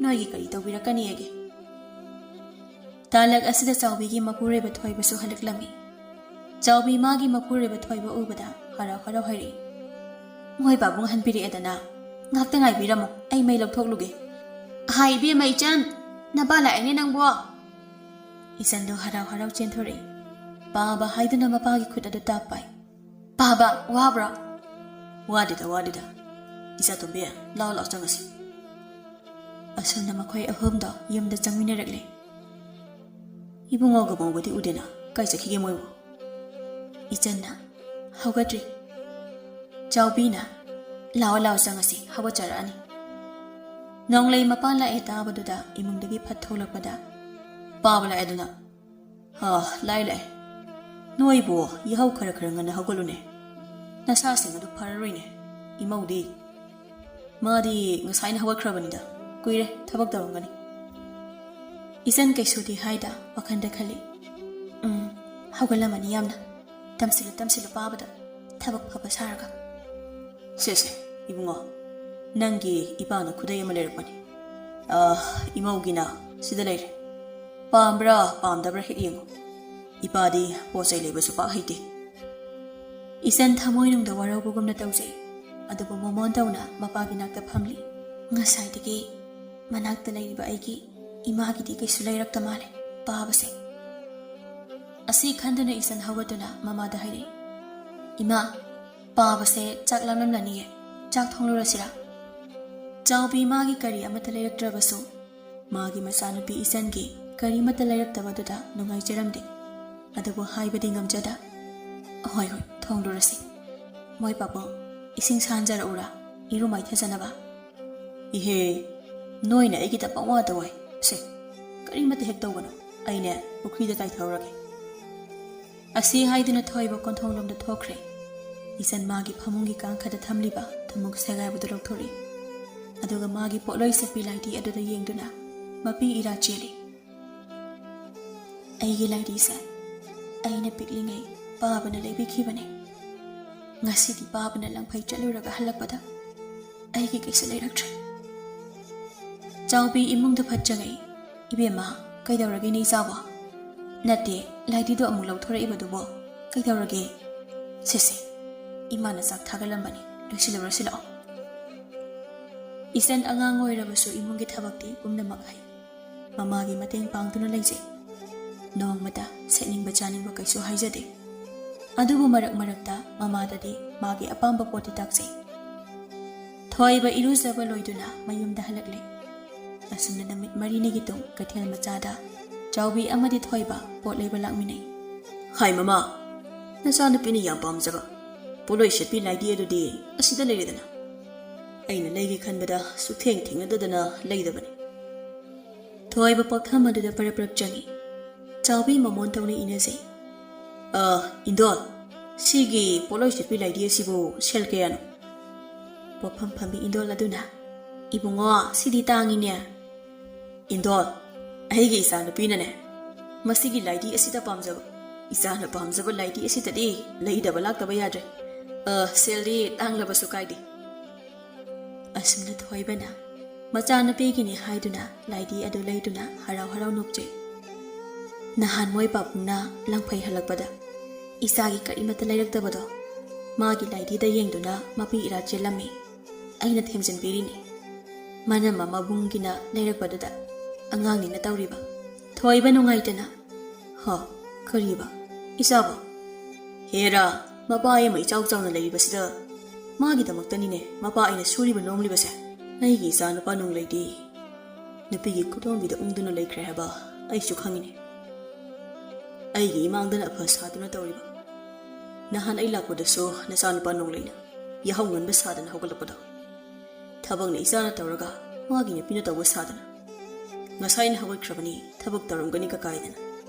ꯅꯣꯏꯒꯤ ꯀꯔꯤ ꯇꯧꯕꯤꯔꯛꯀꯅꯤꯒꯦ?" ꯇꯥꯂꯛ ꯑꯁꯤꯗ ꯆꯥꯎꯕꯤꯒꯤ ꯃꯄꯨꯔꯣꯏꯕ ꯊꯣꯏꯕꯁꯨ ꯍꯜꯂꯛꯂꯝꯃꯤ꯫ ꯆꯥꯎꯕꯤ ꯃꯥꯒꯤ ꯃꯄꯨꯔꯣꯏꯕ ꯊꯣꯏꯕ ꯎꯕꯗ ꯍꯔꯥꯎ ꯍꯔꯥꯎ ꯍꯥꯏꯔꯛꯏ, "ꯃꯣꯏ ꯄꯥꯕꯨꯡ ꯍꯟꯕꯤꯔꯛꯑꯦꯗꯅ, ꯉꯥꯛꯇ ꯉꯥꯏꯕꯤꯔꯝꯃꯣ, ꯑꯩ ꯃꯩ ꯂꯧꯊꯣꯛꯂꯨꯒꯦ꯫" "ꯑꯍꯥ, ꯏꯕꯦꯝꯃ ꯏꯆꯟ, ꯅꯄꯥ ꯂꯥꯛꯑꯦꯅꯦ ꯅꯪꯕꯣ!" ꯏꯆꯟꯗꯣ ꯍꯔꯥꯎ ꯍꯔꯥꯎ ꯆꯦꯟꯊꯣꯔꯛꯏ꯫ ꯄꯥꯕ ꯍꯥꯏꯗꯨꯅ ꯃꯄꯥꯒꯤ ꯈꯨꯠ ꯑꯗꯨ ꯇꯥꯛ ꯄꯥꯏ꯫ "ꯄꯥꯕ, ꯋꯥꯕ꯭ꯔꯣ?" "ꯋꯥꯗꯦꯗ, ꯋꯥꯗꯦꯗ꯫ ꯏꯆꯥ ꯇꯣꯝꯕꯤ, ꯂꯥꯎ, ꯂꯥꯎ, ꯆꯪꯉꯁꯤ꯫" ꯑꯁꯨꯝꯅ ꯃꯈꯣꯏ ꯑꯍꯨꯝꯗꯣ ꯌꯨꯝꯗ ꯆꯪꯃꯤꯟꯅꯔꯛꯂꯦ꯫ "ꯏꯕꯨꯡꯉꯣꯒ ꯃꯧꯒꯗꯤ ꯎꯗꯦꯅ, ꯀꯥꯏ ꯆꯠꯈꯤꯒꯦ ꯃꯣꯏꯕꯨ?" ꯏꯆꯟꯅ, "ꯍꯧꯒꯠꯇ꯭ꯔꯤ꯫" ꯆꯥꯎꯕꯤꯅ, "ꯂꯥꯎ, ꯂꯥꯎ, ꯆꯪꯉꯁꯤ, ꯍꯧꯒꯠꯆꯔꯛꯑꯅꯤ꯫" ꯅꯣꯡꯂꯩ ꯃꯄꯥꯟ ꯂꯥꯛꯑꯦ ꯇꯥꯕꯗꯨꯗ ꯏꯃꯨꯡꯗꯒꯤ ꯐꯠ ꯊꯣꯛꯂꯛꯄꯗ, "ꯄꯥꯕ ꯂꯥꯛꯑꯦꯗꯅ?" "ꯍꯥ, ꯂꯥꯛꯑꯦ, ꯂꯥꯛꯑꯦ꯫ ꯅꯣꯏꯕꯨ ꯌꯥꯍꯧ ꯈꯔ ꯈꯔ ꯉꯟꯅ ꯍꯧꯒꯠꯂꯨꯅꯦ꯫ ꯅꯁꯥꯁꯤꯡ ꯑꯗꯨ ꯐꯔꯔꯣꯏꯅꯦ, ꯏꯃꯧꯗꯤ꯫" ꯃꯥꯗꯤ ꯉꯁꯥꯏꯅ ꯍꯧꯒꯠꯈ꯭ꯔꯕꯅꯤꯗ꯫ ꯀꯨꯏꯔꯦ ꯊꯕꯛ ꯇꯧꯔꯝꯒꯅꯤ꯫ ꯏꯆꯟ ꯀꯩꯁꯨꯗꯤ ꯍꯥꯏꯗ ꯋꯥꯈꯟꯗ ꯈꯜꯂꯤ, "ꯎꯝ, ꯍꯧꯒꯠꯂꯝꯃꯅꯤ ꯌꯥꯝꯅ꯫ ꯇꯝꯁꯤꯜꯂꯨ, ꯇꯝꯁꯤꯜꯂꯨ ꯄꯥꯕꯗ, ꯊꯕꯛ ꯐꯕ ꯁꯥꯔꯒ꯫" "ꯁꯦ, ꯁꯦ, ꯏꯕꯨꯡꯉꯣ, ꯅꯪꯒꯤ ꯏꯄꯥꯅ ꯈꯨꯗꯩ ꯑꯃ ꯂꯩꯔꯛꯄꯅꯤ꯫ ꯑꯥ, ꯏꯃꯧꯒꯤꯅ ꯁꯤꯗ ꯂꯩꯔꯦ꯫ ꯄꯥꯝꯕ꯭ꯔꯥ ꯄꯥꯝꯗꯕ꯭ꯔꯥ ꯍꯦꯛ ꯌꯦꯡꯉꯨ꯫ ꯏꯄꯥꯗꯤ ꯄꯣꯠ ꯆꯩ ꯂꯩꯕꯁꯨ ꯄꯥꯛ ꯍꯩꯇꯦ꯫" ꯏꯆꯟ ꯊꯃꯣꯏꯅꯨꯡꯗ ꯋꯥꯔꯧꯕꯒꯨꯝꯅ ꯇꯧꯖꯩ꯫ ꯑꯗꯨꯕꯨ ꯃꯣꯃꯣꯟ ꯇꯧꯅ ꯃꯄꯥꯒꯤ ꯅꯥꯛꯇ ꯐꯝꯂꯤ꯫ ꯉꯁꯥꯏꯗꯒꯤ ꯃꯅꯥꯛꯇ ꯂꯩꯔꯤꯕ ꯑꯩꯒꯤ ꯏꯃꯥꯒꯤꯗꯤ ꯀꯩꯁꯨ ꯂꯩꯔꯛꯇ ꯃꯥꯜꯂꯦ ꯄꯥꯕꯁꯦ꯫ ꯑꯁꯤ ꯈꯟꯗꯨꯅ ꯏꯆꯟ ꯍꯧꯒꯠꯇꯨꯅ ꯃꯃꯥꯗ ꯍꯥꯏꯔꯛꯏ, "ꯏꯃꯥ, ꯄꯥꯕꯁꯦ ꯆꯥꯛ ꯂꯥꯝꯂꯝꯂꯅꯤꯌꯦ, ꯆꯥꯛ ꯊꯣꯡꯂꯨꯔꯁꯤꯔꯥ?" ꯆꯥꯎꯕꯤ ꯃꯥꯒꯤ ꯀꯔꯤ ꯑꯃꯠꯇ ꯂꯩꯔꯛꯇ꯭ꯔꯕꯁꯨ, ꯃꯥꯒꯤ ꯃꯆꯥꯅꯨꯄꯤ ꯏꯆꯟꯒꯤ ꯀꯔꯤꯃꯠꯇ ꯂꯩꯔꯛꯇꯕꯗꯨꯗ ꯅꯨꯡꯉꯥꯏꯖꯔꯝꯗꯦ꯫ ꯑꯗꯨꯕꯨ ꯍꯥꯏꯕꯗꯤ ꯉꯝꯖꯗ, "ꯍꯣꯏ, ꯍꯣꯏ, ꯊꯣꯡꯂꯨꯔꯁꯤ꯫ ꯃꯣꯏ ꯄꯥꯕꯨꯡ, ꯏꯁꯤꯡ ꯁꯥꯍꯟꯖꯔꯛꯎꯔꯥ, ꯏꯔꯨ ꯃꯥꯏꯊꯖꯅꯕ?" "ꯏꯍꯦ, ꯅꯣꯏꯅ ꯑꯩꯒꯤꯗ ꯄꯪꯋꯥꯗ ꯋꯥꯏ꯫ ꯁꯦ, ꯀꯔꯤꯃꯠꯇ ꯍꯦꯛ ꯇꯧꯒꯅꯨ, ꯑꯩꯅꯦ ꯄꯨꯈ꯭ꯔꯤꯗ ꯀꯥꯏꯊꯧꯔꯒꯦ꯫" ꯑꯁꯤ ꯍꯥꯏꯗꯨꯅ ꯊꯣꯏꯕ ꯀꯣꯟꯊꯣꯡꯂꯣꯝꯗ ꯊꯣꯛꯈ꯭ꯔꯦ꯫ ꯏꯆꯟ ꯃꯥꯒꯤ ꯐꯃꯨꯡꯒꯤ ꯀꯥꯡꯈꯗ ꯊꯝꯂꯤꯕ ꯊꯨꯝꯃꯣꯛ ꯁꯦꯒꯥꯏꯕꯗꯨ ꯂꯧꯊꯣꯔꯛꯏ꯫ ꯑꯗꯨꯒ ꯃꯥꯒꯤ ꯄꯣꯠꯂꯣꯏ ꯁꯦꯠꯄꯤ ꯂꯥꯏꯗꯤ ꯑꯗꯨꯗ ꯌꯦꯡꯗꯨꯅ ꯃꯄꯤ ꯏꯔꯥ ꯆꯦꯜꯂꯤ꯫ "ꯑꯩꯒꯤ ꯂꯥꯏꯔꯤꯁꯦ ꯑꯩꯅ ꯄꯤꯛꯂꯤꯉꯩ ꯄꯥꯕꯅ ꯂꯩꯕꯤꯈꯤꯕꯅꯦ꯫ ꯉꯁꯤꯗꯤ ꯄꯥꯕꯅ ꯂꯪꯐꯩ ꯆꯠꯂꯨꯔꯒ ꯍꯜꯂꯛꯄꯗ ꯑꯩꯒꯤ ꯀꯩꯁꯨ ꯂꯩꯔꯛꯇ꯭ꯔꯦ꯫" ꯆꯥꯎꯕꯤ ꯏꯃꯨꯡꯗ ꯐꯠ ꯆꯪꯉꯛꯏ꯫ "ꯏꯕꯦꯝꯃ, ꯀꯩꯗꯧꯔꯒꯦ ꯅꯦ ꯏꯆꯥꯕꯣ? ꯅꯠꯇꯦ, ꯂꯥꯏꯗꯤꯗꯣ ꯑꯃꯨꯛ ꯂꯧꯊꯣꯔꯛꯏꯕꯗꯨꯕꯣ ꯀꯩꯗꯧꯔꯒꯦ? ꯁꯦ, ꯁꯦ, ꯏꯃꯥꯅ ꯆꯥꯛ ꯊꯥꯒꯠꯂꯝꯕꯅꯤ, ꯂꯣꯏꯁꯤꯜꯂꯨꯔꯁꯤ ꯂꯥꯛꯑꯣ꯫" ꯏꯆꯟ ꯑꯉꯥꯡ ꯑꯣꯏꯔꯕꯁꯨ ꯏꯃꯨꯡꯒꯤ ꯊꯕꯛꯇꯤ ꯄꯨꯝꯅꯃꯛ ꯍꯩ꯫ ꯃꯃꯥꯒꯤ ꯃꯇꯦꯡ ꯄꯥꯡꯗꯨꯅ ꯂꯩꯖꯩ꯫ ꯅꯣꯡꯃꯇ ꯁꯦꯠꯅꯤꯡꯕ ꯆꯥꯅꯤꯡꯕ ꯀꯩꯁꯨ ꯍꯥꯏꯖꯗꯦ꯫ ꯑꯗꯨꯕꯨ ꯃꯔꯛ ꯃꯔꯛꯇ ꯃꯃꯥꯗꯗꯤ ꯃꯥꯒꯤ ꯑꯄꯥꯝꯕ ꯄꯣꯠꯇꯤ ꯇꯥꯛꯆꯩ꯫ ꯊꯣꯏꯕ ꯏꯔꯨꯖꯕ ꯂꯣꯏꯗꯨꯅ ꯃꯌꯨꯝꯗ ꯍꯜꯂꯛꯂꯦ꯫ ꯑꯁꯨꯝꯅ ꯅꯨꯃꯤꯠ ꯃꯔꯤꯅꯤꯒꯤ ꯇꯨꯡ ꯀꯩꯊꯦꯜ ꯃꯆꯥꯗ ꯆꯥꯎꯕꯤ ꯑꯃꯗꯤ ꯊꯣꯏꯕ ꯄꯣꯠ ꯂꯩꯕ ꯂꯥꯛꯃꯤꯟꯅꯩ꯫ "ꯍꯥꯏ ꯃꯃꯥ, ꯅꯆꯥꯅꯨꯄꯤꯅ ꯌꯥꯝ ꯄꯥꯝꯖꯕ ꯄꯣꯠꯂꯣꯏ ꯁꯦꯠꯄꯤ ꯂꯥꯏꯗꯤ ꯑꯗꯨꯗꯤ ꯑꯁꯤꯗ ꯂꯩꯔꯦꯗꯅ꯫ ꯑꯩꯅ ꯂꯩꯒꯦ ꯈꯟꯕꯗ ꯁꯨꯛꯊꯦꯡ ꯊꯦꯡꯅꯗꯗꯅ ꯂꯩꯗꯕꯅꯤ꯫" ꯊꯣꯏꯕ ꯄꯣꯠꯐꯝ ꯑꯗꯨꯗ ꯄꯔꯞ ꯄꯔꯞ ꯆꯪꯏ꯫ ꯆꯥꯎꯕꯤ ꯃꯃꯣꯟ ꯇꯧꯅ ꯏꯅꯖꯩ꯫ "ꯑ, ꯏꯟꯗꯣꯜ, ꯁꯤꯒꯤ ꯄꯣꯠꯂꯣꯏ ꯁꯦꯠꯄꯤ ꯂꯥꯏꯗꯤ ꯑꯁꯤꯕꯨ ꯁꯦꯜ ꯀꯌꯥꯅꯣ?" ꯋꯥꯐꯝ ꯐꯝꯕꯤ ꯏꯟꯗꯣꯜ ꯑꯗꯨꯅ, "ꯏꯕꯨꯡꯉꯣ, ꯁꯤꯗꯤ ꯇꯥꯡꯉꯤꯅꯦ꯫" "ꯏꯟꯗꯣꯜ, ꯑꯩꯒꯤ ꯏꯆꯥꯅꯨꯄꯤꯅꯅꯦ ꯃꯁꯤꯒꯤ ꯂꯥꯏꯗꯤ ꯑꯁꯤꯗ ꯄꯥꯝꯖꯕ, ꯏꯆꯥꯅ ꯄꯥꯝꯖꯕ ꯂꯥꯏꯗꯤ ꯑꯁꯤꯗꯗꯤ ꯂꯩꯗꯕ ꯂꯥꯛꯇꯕ ꯌꯥꯗ꯭ꯔꯦ꯫ ꯑ, ꯁꯦꯜꯗꯤ ꯇꯥꯡꯂꯕꯁꯨ ꯀꯥꯏꯗꯦ꯫" ꯑꯁꯨꯝꯅ ꯊꯣꯏꯕꯅ ꯃꯆꯥꯅꯨꯄꯤꯒꯤꯅꯤ ꯍꯥꯏꯗꯨꯅ ꯂꯥꯏꯗꯤ ꯑꯗꯨ ꯂꯩꯗꯨꯅ ꯍꯔꯥꯎ ꯍꯔꯥꯎ ꯅꯣꯛꯆꯩ꯫ ꯅꯍꯥꯟ ꯃꯣꯏ ꯄꯥꯕꯨꯡꯅ ꯂꯪꯐꯩ ꯍꯜꯂꯛꯄꯗ ꯏꯆꯥꯒꯤ ꯀꯔꯤꯃꯠꯇ ꯂꯩꯔꯛꯇꯕꯗꯣ ꯃꯥꯒꯤ ꯂꯥꯏꯗꯤꯗ ꯌꯦꯡꯗꯨꯅ ꯃꯄꯤ ꯏꯔꯥ ꯆꯦꯜꯂꯝꯃꯤ꯫ ꯑꯩꯅ ꯊꯦꯝꯖꯤꯟꯕꯤꯔꯤꯅꯤ꯫ ꯃꯅꯝ ꯑꯃ ꯃꯕꯨꯡꯒꯤꯅ ꯂꯩꯔꯛꯄꯗꯨꯗ ꯑꯉꯥꯡꯅꯤꯅ ꯇꯧꯔꯤꯕ꯫ ꯊꯣꯏꯕ ꯅꯨꯡꯉꯥꯏꯇꯅ, "ꯍ, ꯀꯔꯤꯕ? ꯏꯆꯥꯕꯣ? ꯍꯦꯔꯥ, ꯃꯄꯥ ꯑꯃ ꯏꯆꯥꯎ ꯆꯥꯎꯅ ꯂꯩꯔꯤꯕꯁꯤꯗ ꯃꯥꯒꯤꯗꯃꯛꯇꯅꯤꯅꯦ ꯃꯄꯥ ꯑꯩꯅ ꯁꯨꯔꯤꯕ ꯅꯣꯝꯂꯤꯕꯁꯦ꯫ ꯑꯩꯒꯤ ꯏꯆꯥ ꯅꯨꯄꯥ ꯅꯨꯡꯂꯩꯗꯤ ꯅꯨꯄꯤꯒꯤ ꯈꯨꯗꯣꯝꯕꯤꯗ ꯎꯪꯗꯨꯅ ꯂꯩꯈ꯭ꯔꯦ ꯍꯥꯏꯕ ꯑꯩꯁꯨ ꯈꯪꯉꯤꯅꯦ꯫ ꯑꯩꯒꯤ ꯏꯃꯥꯡꯗꯅ ꯑꯐ ꯁꯥꯗꯨꯅ ꯇꯧꯔꯤꯕ꯫ ꯅꯍꯥꯟ ꯑꯩ ꯂꯥꯛꯄꯗꯁꯨ ꯅꯆꯥꯅꯨꯄꯥ ꯅꯣꯡꯂꯩꯅ ꯌꯥꯍꯧ ꯉꯟꯕ ꯁꯥꯗꯅ ꯍꯧꯒꯠꯂꯛꯄꯗꯣ꯫ ꯊꯕꯛꯅ ꯏꯆꯥꯅ ꯇꯧꯔꯒ ꯃꯥꯒꯤ ꯅꯨꯄꯤꯅ ꯇꯧꯕ ꯁꯥꯗꯅ꯫ ꯉꯁꯥꯏꯅ ꯍꯧꯒꯠꯈ꯭ꯔꯕꯅꯤ, ꯊꯕꯛ ꯇꯧꯔꯝꯒꯅꯤ ꯀꯀꯥꯏꯗꯅ꯫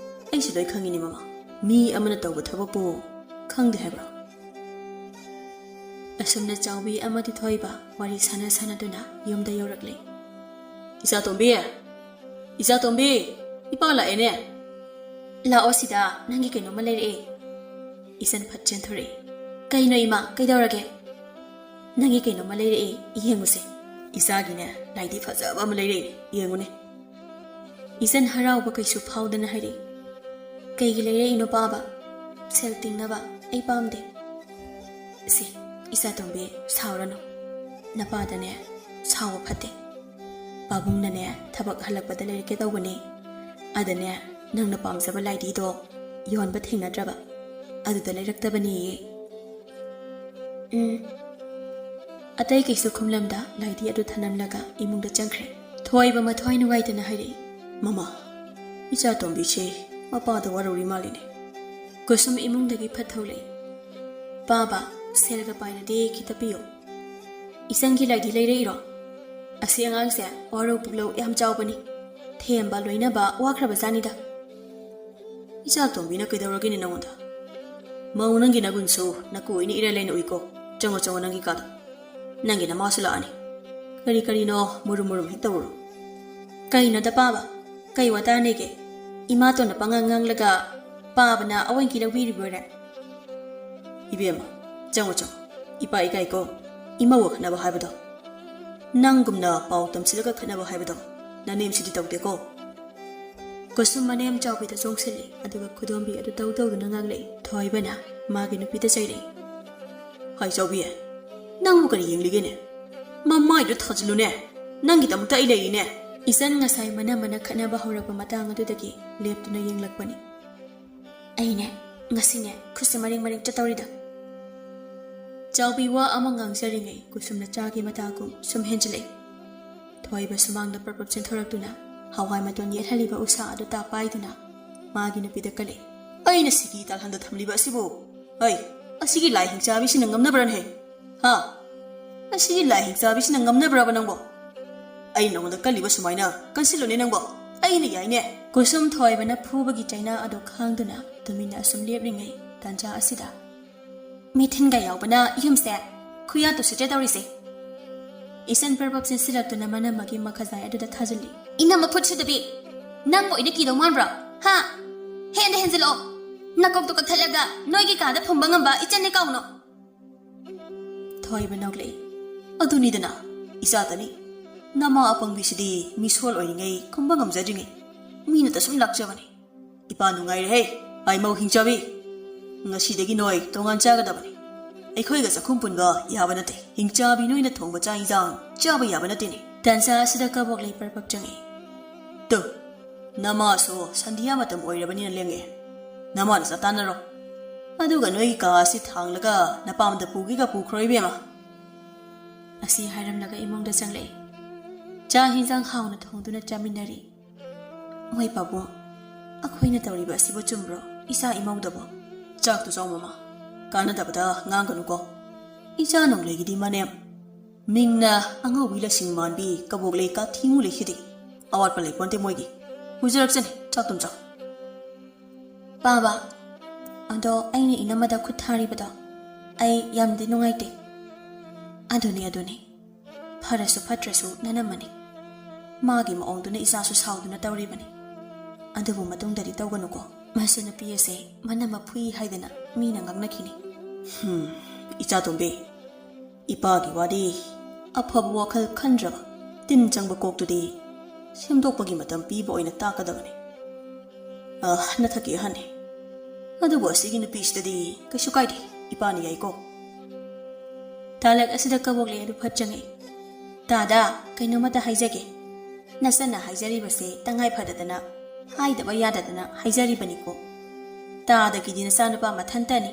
ꯑꯩꯁꯨ ꯂꯣꯏ ꯈꯪꯉꯤꯅꯦ ꯃꯃꯥ꯫ ꯃꯤ ꯑꯃꯅ ꯇꯧꯕ ꯊꯕꯛꯄꯨ ꯈꯪꯗꯦ ꯍꯥꯏꯕ꯭ꯔꯣ?" ꯑꯁꯨꯝꯅ ꯆꯥꯎꯕꯤ ꯑꯃꯗꯤ ꯊꯣꯏꯕ ꯋꯥꯔꯤ ꯁꯥꯟꯅ ꯁꯥꯟꯅꯗꯨꯅ ꯌꯨꯝꯗ ꯌꯧꯔꯛꯂꯦ꯫ "ꯏꯆꯥ ꯇꯣꯝꯕꯤ! ꯏꯆꯥ ꯇꯣꯝꯕꯤ! ꯏꯄꯥ ꯂꯥꯛꯑꯦꯅꯦ!" "ꯂꯥꯛꯑꯣ ꯁꯤꯗ, ꯅꯪꯒꯤ ꯀꯩꯅꯣꯝꯃ ꯂꯩꯔꯛꯑꯦ꯫" ꯏꯆꯟ ꯐꯠ ꯆꯦꯟꯊꯣꯔꯛꯏ꯫ "ꯀꯩꯅꯣ ꯏꯃꯥ, ꯀꯩꯗꯧꯔꯒꯦ?" "ꯅꯪꯒꯤ ꯀꯩꯅꯣꯝꯃ ꯂꯩꯔꯛꯑꯦ, ꯌꯦꯡꯉꯨꯁꯦ꯫" "ꯏꯆꯥꯒꯤꯅꯦ, ꯂꯥꯏꯗꯤ ꯐꯖꯕ ꯑꯃ ꯂꯩꯔꯛꯑꯦ, ꯌꯦꯡꯉꯨꯅꯦ꯫" ꯏꯆꯟ ꯍꯔꯥꯎꯕ ꯀꯩꯁꯨ ꯐꯥꯎꯗꯅ ꯍꯥꯏꯔꯛꯏ꯫ "ꯀꯩꯒꯤ ꯂꯩꯔꯛꯏꯅꯣ ꯄꯥꯕ? ꯁꯦꯜ ꯇꯤꯡꯅꯕ ꯑꯩ ꯄꯥꯝꯗꯦ꯫" "ꯁꯤ, ꯏꯆꯥ ꯇꯣꯝꯕꯤ, ꯁꯥꯎꯔꯅꯨ꯫ ꯅꯄꯥꯗꯅꯦ ꯁꯥꯎꯕ ꯐꯠꯇꯦ꯫ ꯄꯥꯕꯨꯡꯅꯅꯦ ꯊꯕꯛ ꯍꯜꯂꯛꯄꯗ ꯂꯩꯔꯛꯀꯦ ꯇꯧꯕꯅꯦ꯫ ꯑꯗꯅꯦ ꯅꯪꯅ ꯄꯥꯝꯖꯕ ꯂꯥꯏꯗꯤꯗꯣ ꯌꯣꯟꯕ ꯊꯦꯡꯅꯗ꯭ꯔꯕ꯫ ꯑꯗꯨꯗ ꯂꯩꯔꯛꯇꯕꯅꯦꯌꯦ꯫" "ꯎꯝ꯫" ꯑꯇꯩ ꯀꯩꯁꯨ ꯈꯨꯝꯂꯝꯗ ꯂꯥꯏꯗꯤ ꯑꯗꯨ ꯊꯅꯝꯂꯒ ꯏꯃꯨꯡꯗ ꯆꯪꯈ꯭ꯔꯦ꯫ ꯊꯣꯏꯕ ꯃꯊ꯭ꯋꯥꯏ ꯅꯨꯡꯉꯥꯏꯇꯅ ꯍꯥꯏꯔꯛꯏ꯫ "ꯃꯃꯥ, ꯏꯆꯥ ꯇꯣꯝꯕꯤꯁꯦ ꯃꯄꯥꯗ ꯋꯥꯔꯧꯔꯤ ꯃꯥꯜꯂꯤꯅꯦ꯫" ꯀꯨꯁꯨꯝ ꯏꯃꯨꯡꯗꯒꯤ ꯐꯠ ꯊꯣꯛꯂꯛꯏ꯫ "ꯄꯥꯕ, ꯁꯦꯜꯒ ꯄꯥꯏꯔꯗꯤ ꯈꯤꯇ ꯄꯤꯌꯨ꯫" "ꯏꯆꯟꯒꯤ ꯂꯥꯏꯗꯤ ꯂꯩꯔꯛꯏꯔꯣ? ꯑꯁꯤ ꯑꯉꯥꯡꯁꯦ ꯋꯥꯔꯧ ꯄꯨꯛꯂꯧ ꯌꯥꯝ ꯆꯥꯎꯕꯅꯤ꯫ ꯊꯦꯝꯕ ꯂꯣꯏꯅꯕ ꯋꯥꯈ꯭ꯔꯕ ꯖꯥꯠꯅꯤꯗ꯫" "ꯏꯆꯥ ꯇꯣꯝꯕꯤꯅ ꯀꯩꯗꯧꯔꯒꯦꯅꯦ ꯅꯉꯣꯟꯗ? ꯃꯧ ꯅꯪꯒꯤ ꯅꯒꯨꯟꯁꯨ ꯅꯀꯨ ꯑꯣꯏꯅ ꯏꯔꯥꯏ ꯂꯥꯏꯅ ꯎꯏꯀꯣ꯫ ꯆꯪꯉꯣ, ꯆꯪꯉꯣ ꯅꯪꯒꯤ ꯀꯥꯗ꯫" ꯅꯪꯒꯤ ꯅꯃꯥꯁꯨ ꯂꯥꯛꯑꯅꯤ꯫ ꯀꯔꯤ ꯀꯔꯤꯅꯣ ꯃꯨꯔꯨꯝ ꯃꯨꯔꯨꯝ ꯍꯦꯛ ꯇꯧꯔꯨꯅꯨ꯫ ꯀꯩꯅꯣꯗ ꯄꯥꯕ? ꯀꯩ ꯋꯥꯇꯥꯅꯦꯒꯦ? ꯏꯃꯥꯇꯣꯟꯅ ꯄꯉꯥꯡ ꯉꯥꯡꯂꯒ ꯄꯥꯕꯅ ꯑꯋꯣꯏꯟꯀꯤ ꯂꯧꯕꯤꯔꯤꯕ꯭ꯔꯣꯅꯦ? ꯏꯕꯦꯝꯃ, ꯆꯪꯉꯣ, ꯆꯪꯉꯣ꯫ ꯏꯄꯥ ꯏꯀꯥꯏꯀꯣ꯫ ꯏꯃꯧꯒ ꯈꯠꯅꯕ ꯍꯥꯏꯕꯗꯣ꯫ ꯅꯪꯒꯨꯝꯅ ꯄꯥꯎ ꯇꯝꯁꯤꯜꯂꯒ ꯈꯠꯅꯕ ꯍꯥꯏꯕꯗꯣ ꯅꯅꯦꯝꯁꯤꯗꯤ ꯇꯧꯗꯦꯀꯣ꯫ ꯀꯨꯁꯨꯝ ꯃꯅꯦꯝ ꯆꯥꯎꯕꯤꯗ ꯆꯣꯡꯁꯤꯜꯂꯤ, ꯑꯗꯨꯒ ꯈꯨꯗꯣꯝꯕꯤ ꯑꯗꯨ ꯇꯧ ꯇꯧꯗꯨꯅ ꯉꯥꯡꯂꯛꯏ꯫ ꯊꯣꯏꯕꯅ ꯃꯥꯒꯤ ꯅꯨꯄꯤꯗ ꯆꯩꯔꯛꯏ꯫ ꯍꯥꯏ ꯆꯥꯎꯕꯤ, ꯅꯪꯕꯨ ꯀꯔꯤ ꯌꯦꯡꯂꯤꯒꯦꯅꯦ? ꯃꯃꯥꯏꯗꯣ ꯊꯥꯖꯤꯜꯂꯨꯅꯦ꯫ ꯅꯪꯒꯤꯗꯃꯛꯇ ꯑꯩ ꯂꯩꯔꯤꯅꯦ꯫ ꯏꯆꯟ ꯉꯁꯥꯏ ꯃꯅꯝꯃꯅ ꯈꯠꯅꯕ ꯍꯧꯔꯛꯄ ꯃꯇꯥꯡ ꯑꯗꯨꯗꯒꯤ ꯂꯦꯞꯇꯨꯅ ꯌꯦꯡꯂꯛꯄꯅꯤ꯫ ꯑꯩꯅꯦ, ꯉꯁꯤꯅꯦ, ꯈꯨꯠꯁꯦ ꯃꯔꯦꯡ ꯃꯔꯦꯡ ꯆꯠꯇꯧꯔꯤꯗ꯫ ꯆꯥꯎꯕꯤ ꯋꯥ ꯑꯃ ꯉꯥꯡꯖꯔꯤꯉꯩ ꯀꯨꯁꯨꯝꯅ ꯆꯥꯒꯤ ꯃꯇꯥꯒꯨꯝ ꯁꯨꯝ ꯍꯦꯟꯖꯤꯜꯂꯛꯏ꯫ ꯊꯣꯏꯕ ꯁꯨꯃꯥꯡꯗ ꯄ꯭ꯔꯞ ꯄ꯭ꯔꯞ ꯆꯦꯟꯊꯣꯔꯛꯇꯨꯅ ꯍꯋꯥꯏ ꯃꯇꯣꯟ ꯌꯦꯠꯍꯜꯂꯤꯕ ꯎꯁꯥ ꯑꯗꯨ ꯇꯥ ꯄꯥꯏꯗꯨꯅ ꯃꯥꯒꯤ ꯅꯨꯄꯤꯗ ꯀꯜꯂꯛꯏ꯫ ꯑꯩꯅ ꯁꯤꯀꯤ ꯇꯥꯜꯍꯟꯗ ꯊꯝꯂꯤꯕ ꯑꯁꯤꯕꯨ? ꯍꯩ, ꯑꯁꯤꯒꯤ ꯂꯥꯏ ꯍꯤꯡꯆꯥꯕꯤꯁꯤꯅ ꯉꯝꯅꯕ꯭ꯔꯅꯦ? ꯍꯥ? ꯑꯁꯤꯒꯤ ꯂꯥꯏ ꯍꯤꯡꯆꯥꯕꯤꯁꯤꯅ ꯉꯝꯅꯕ꯭ꯔꯕ ꯅꯪꯕꯣ? ꯑꯩ ꯅꯉꯣꯟꯗ ꯀꯜꯂꯤꯕ ꯁꯨꯃꯥꯏꯅ ꯀꯟꯁꯤꯜꯂꯨꯅꯦ ꯅꯪꯕꯣ꯫ ꯑꯩꯅ ꯌꯥꯏꯅꯦ꯫ ꯀꯨꯁꯨꯝ ꯊꯣꯏꯕꯅ ꯐꯨꯕꯒꯤ ꯆꯩꯅꯥ ꯑꯗꯨ ꯈꯥꯡꯗꯨꯅ ꯇꯨꯃꯤꯟꯅ ꯑꯁꯨꯝ ꯂꯦꯞꯂꯤꯉꯩ ꯇꯥꯟꯖꯥ ꯑꯁꯤꯗ ꯃꯤꯊꯤꯟꯒ ꯌꯥꯎꯕꯅ ꯌꯨꯝꯁꯦ ꯈꯨꯌꯥ ꯇꯨꯁꯤꯠꯇ꯭ꯔꯦ ꯇꯧꯔꯤꯁꯦ꯫ ꯏꯆꯟ ꯄ꯭ꯔꯞ ꯄ꯭ꯔꯞ ꯆꯦꯟꯁꯤꯜꯂꯛꯇꯨꯅ ꯃꯅꯝꯃꯒꯤ ꯃꯈꯖꯥꯏ ꯑꯗꯨꯗ ꯊꯥꯖꯤꯜꯂꯤ꯫ ꯏꯅꯝꯃ ꯐꯨꯠ ꯁꯤꯗꯕꯤ! ꯅꯪꯕꯨ ꯑꯩꯅ ꯀꯤꯗꯧ ꯃꯥꯟꯕ꯭ꯔꯣ? ꯍꯥ? ꯍꯦꯟꯅ ꯍꯦꯟꯖꯤꯜꯂꯛꯑꯣ! ꯅꯀꯣꯛꯇꯣ ꯀꯛꯊꯠꯂꯒ ꯅꯣꯏꯒꯤ ꯀꯥꯗ ꯐꯨꯝꯕ ꯉꯝꯕ ꯏꯆꯟꯅꯦ ꯀꯥꯎꯅꯣ꯫ ꯊꯣꯏꯕ ꯅꯣꯛꯂꯛꯏ꯫ ꯑꯗꯨꯅꯤꯗꯅ, ꯏꯆꯥꯇꯅꯤ꯫ ꯅꯃꯥ ꯑꯄꯪꯕꯤꯁꯤꯗꯤ ꯃꯤꯁꯣꯜ ꯑꯣꯏꯔꯤꯉꯩ ꯈꯨꯝꯕ ꯉꯝꯖꯗ꯭ꯔꯤꯉꯩ ꯃꯤꯅꯇ ꯁꯨꯝ ꯂꯥꯛꯆꯕꯅꯤ꯫ ꯏꯄꯥ ꯅꯨꯡꯉꯥꯏꯔꯦꯍꯦ, ꯍꯥꯏꯃꯧ ꯍꯤꯡꯆꯥꯕꯤ꯫ ꯉꯁꯤꯗꯒꯤ ꯅꯣꯏ ꯇꯣꯉꯥꯟ ꯆꯥꯒꯗꯕꯅꯤ꯫ ꯑꯩꯈꯣꯏꯒ ꯆꯥꯛꯈꯨꯝ ꯄꯨꯟꯕ ꯌꯥꯕ ꯅꯠꯇꯦ꯫ ꯍꯤꯡꯆꯥꯕꯤ ꯅꯣꯏꯅ ꯊꯣꯡꯕ ꯆꯥꯛ ꯏꯟꯖꯥꯡ ꯆꯥꯕ ꯌꯥꯕ ꯅꯠꯇꯦꯅꯦ꯫ ꯇꯥꯟꯖꯥ ꯑꯁꯤꯗ ꯀꯕꯣꯛ ꯂꯩ ꯄ꯭ꯔꯞ ꯄ꯭ꯔꯞ ꯆꯪꯉꯛꯏ꯫ ꯇꯨ, ꯅꯃꯥꯁꯨ ꯁꯟꯙꯤꯌꯥ ꯃꯇꯝ ꯑꯣꯏꯔꯕꯅꯤꯅ ꯂꯦꯡꯉꯛꯑꯦ꯫ ꯅꯃꯥꯅ ꯆꯥꯛ ꯇꯥꯟꯅꯔꯣ꯫ ꯑꯗꯨꯒ ꯅꯣꯏꯒꯤ ꯀꯥ ꯑꯁꯤ ꯊꯥꯡꯂꯒ ꯅꯄꯥꯝꯗ ꯄꯨꯒꯦꯒ ꯄꯨꯈ꯭ꯔꯣ ꯏꯕꯦꯝꯃ꯫ ꯑꯁꯤ ꯍꯥꯏꯔꯝꯂꯒ ꯏꯃꯨꯡꯗ ꯆꯪꯂꯛꯏ꯫ ꯆꯥꯛ ꯍꯤꯟꯖꯥꯡ ꯍꯥꯎꯅ ꯊꯣꯡꯗꯨꯅ ꯆꯥꯃꯤꯟꯅꯔꯤ꯫ ꯃꯣꯏ ꯄꯥꯕꯨꯡ, ꯑꯩꯈꯣꯏꯅ ꯇꯧꯔꯤꯕ ꯑꯁꯤꯕꯨ ꯆꯨꯝꯕ꯭ꯔꯣ, ꯏꯆꯥ ꯏꯃꯧꯗꯕꯣ? ꯆꯥꯛꯇꯨ ꯆꯥꯎ ꯃꯃꯥ, ꯀꯥꯟꯅꯗꯕꯗ ꯉꯥꯡꯒꯅꯨꯀꯣ꯫ ꯏꯆꯥ ꯅꯣꯡꯂꯩꯒꯤꯗꯤ ꯃꯅꯦꯝ ꯃꯤꯡꯅ ꯑꯉꯧꯕꯤ ꯂꯁꯤꯡ ꯃꯥꯟꯕꯤ ꯀꯕꯣꯛ ꯂꯩ ꯀꯥꯊꯤꯃꯨ ꯂꯩꯈꯤꯗꯦ꯫ ꯑꯋꯥꯠꯄ ꯂꯩꯄꯣꯟꯇꯦ ꯃꯣꯏꯒꯤ꯫ ꯄꯨꯖꯔꯛꯆꯅꯤ, ꯆꯥꯛꯇꯨꯝ ꯆꯥꯎ꯫ ꯄꯥꯕ, ꯑꯗꯣ ꯑꯩꯅ ꯏꯅꯝꯃꯗ ꯈꯨꯠ ꯊꯥꯔꯤꯕꯗꯣ ꯑꯩ ꯌꯥꯝꯗꯤ ꯅꯨꯡꯉꯥꯏꯇꯦ꯫ ꯑꯗꯨꯅꯤ, ꯑꯗꯨꯅꯤ꯫ ꯐꯔꯁꯨ ꯐꯠꯇ꯭ꯔꯁꯨ ꯅꯅꯝꯃꯅꯤ꯫ ꯃꯥꯒꯤ ꯃꯑꯣꯡꯗꯨꯅ ꯏꯆꯥꯁꯨ ꯁꯥꯎꯗꯨꯅ ꯇꯧꯔꯤꯕꯅꯤ꯫ ꯑꯗꯨꯕꯨ ꯃꯇꯨꯡꯗꯗꯤ ꯇꯧꯒꯅꯨꯀꯣ꯫ ꯃꯁꯤ ꯅꯨꯄꯤ ꯑꯁꯦ ꯃꯅꯝ ꯃꯐꯨꯏ ꯍꯥꯏꯗꯅ ꯃꯤꯅ ꯉꯥꯡꯅꯈꯤꯅꯤ꯫ ꯍꯝ, ꯏꯆꯥꯇꯣꯝꯕꯤ, ꯏꯄꯥꯒꯤ ꯋꯥꯗꯤ ꯑꯐꯕ ꯋꯥꯈꯜ ꯈꯟꯗ꯭ꯔꯕ ꯇꯤꯟ ꯆꯪꯕ ꯀꯣꯛꯇꯨꯗꯤ ꯁꯦꯝꯗꯣꯛꯄꯒꯤ ꯃꯇꯝ ꯄꯤꯕ ꯑꯣꯏꯅ ꯇꯥꯛꯀꯗꯕꯅꯤ꯫ ꯑ, ꯅꯊꯛꯀꯤ ꯑꯍꯟꯅꯤ꯫ ꯑꯗꯨꯕꯨ ꯑꯁꯤꯒꯤ ꯅꯨꯄꯤꯁꯤꯗꯗꯤ ꯀꯩꯁꯨ ꯀꯥꯏꯗꯦ, ꯏꯄꯥꯅ ꯌꯥꯏꯀꯣ꯫ ꯇꯥꯂꯛ ꯑꯁꯤꯗ ꯀꯕꯣꯛꯂꯩ ꯑꯗꯨ ꯐꯠ ꯆꯪꯉꯛꯏ꯫ "ꯇꯥꯗ, ꯀꯩꯅꯣꯃꯇ ꯍꯥꯏꯖꯒꯦ꯫ ꯅꯆꯟꯅ ꯍꯥꯏꯖꯔꯤꯕꯁꯦ ꯇꯉꯥꯏ ꯐꯗꯗꯅ, ꯍꯥꯏꯗꯕ ꯌꯥꯗꯗꯅ ꯍꯥꯏꯖꯔꯤꯕꯅꯤꯀꯣ꯫ ꯇꯥꯗꯒꯤꯗꯤ ꯅꯆꯥꯅꯨꯄꯥ ꯃꯊꯟꯇꯅꯤ꯫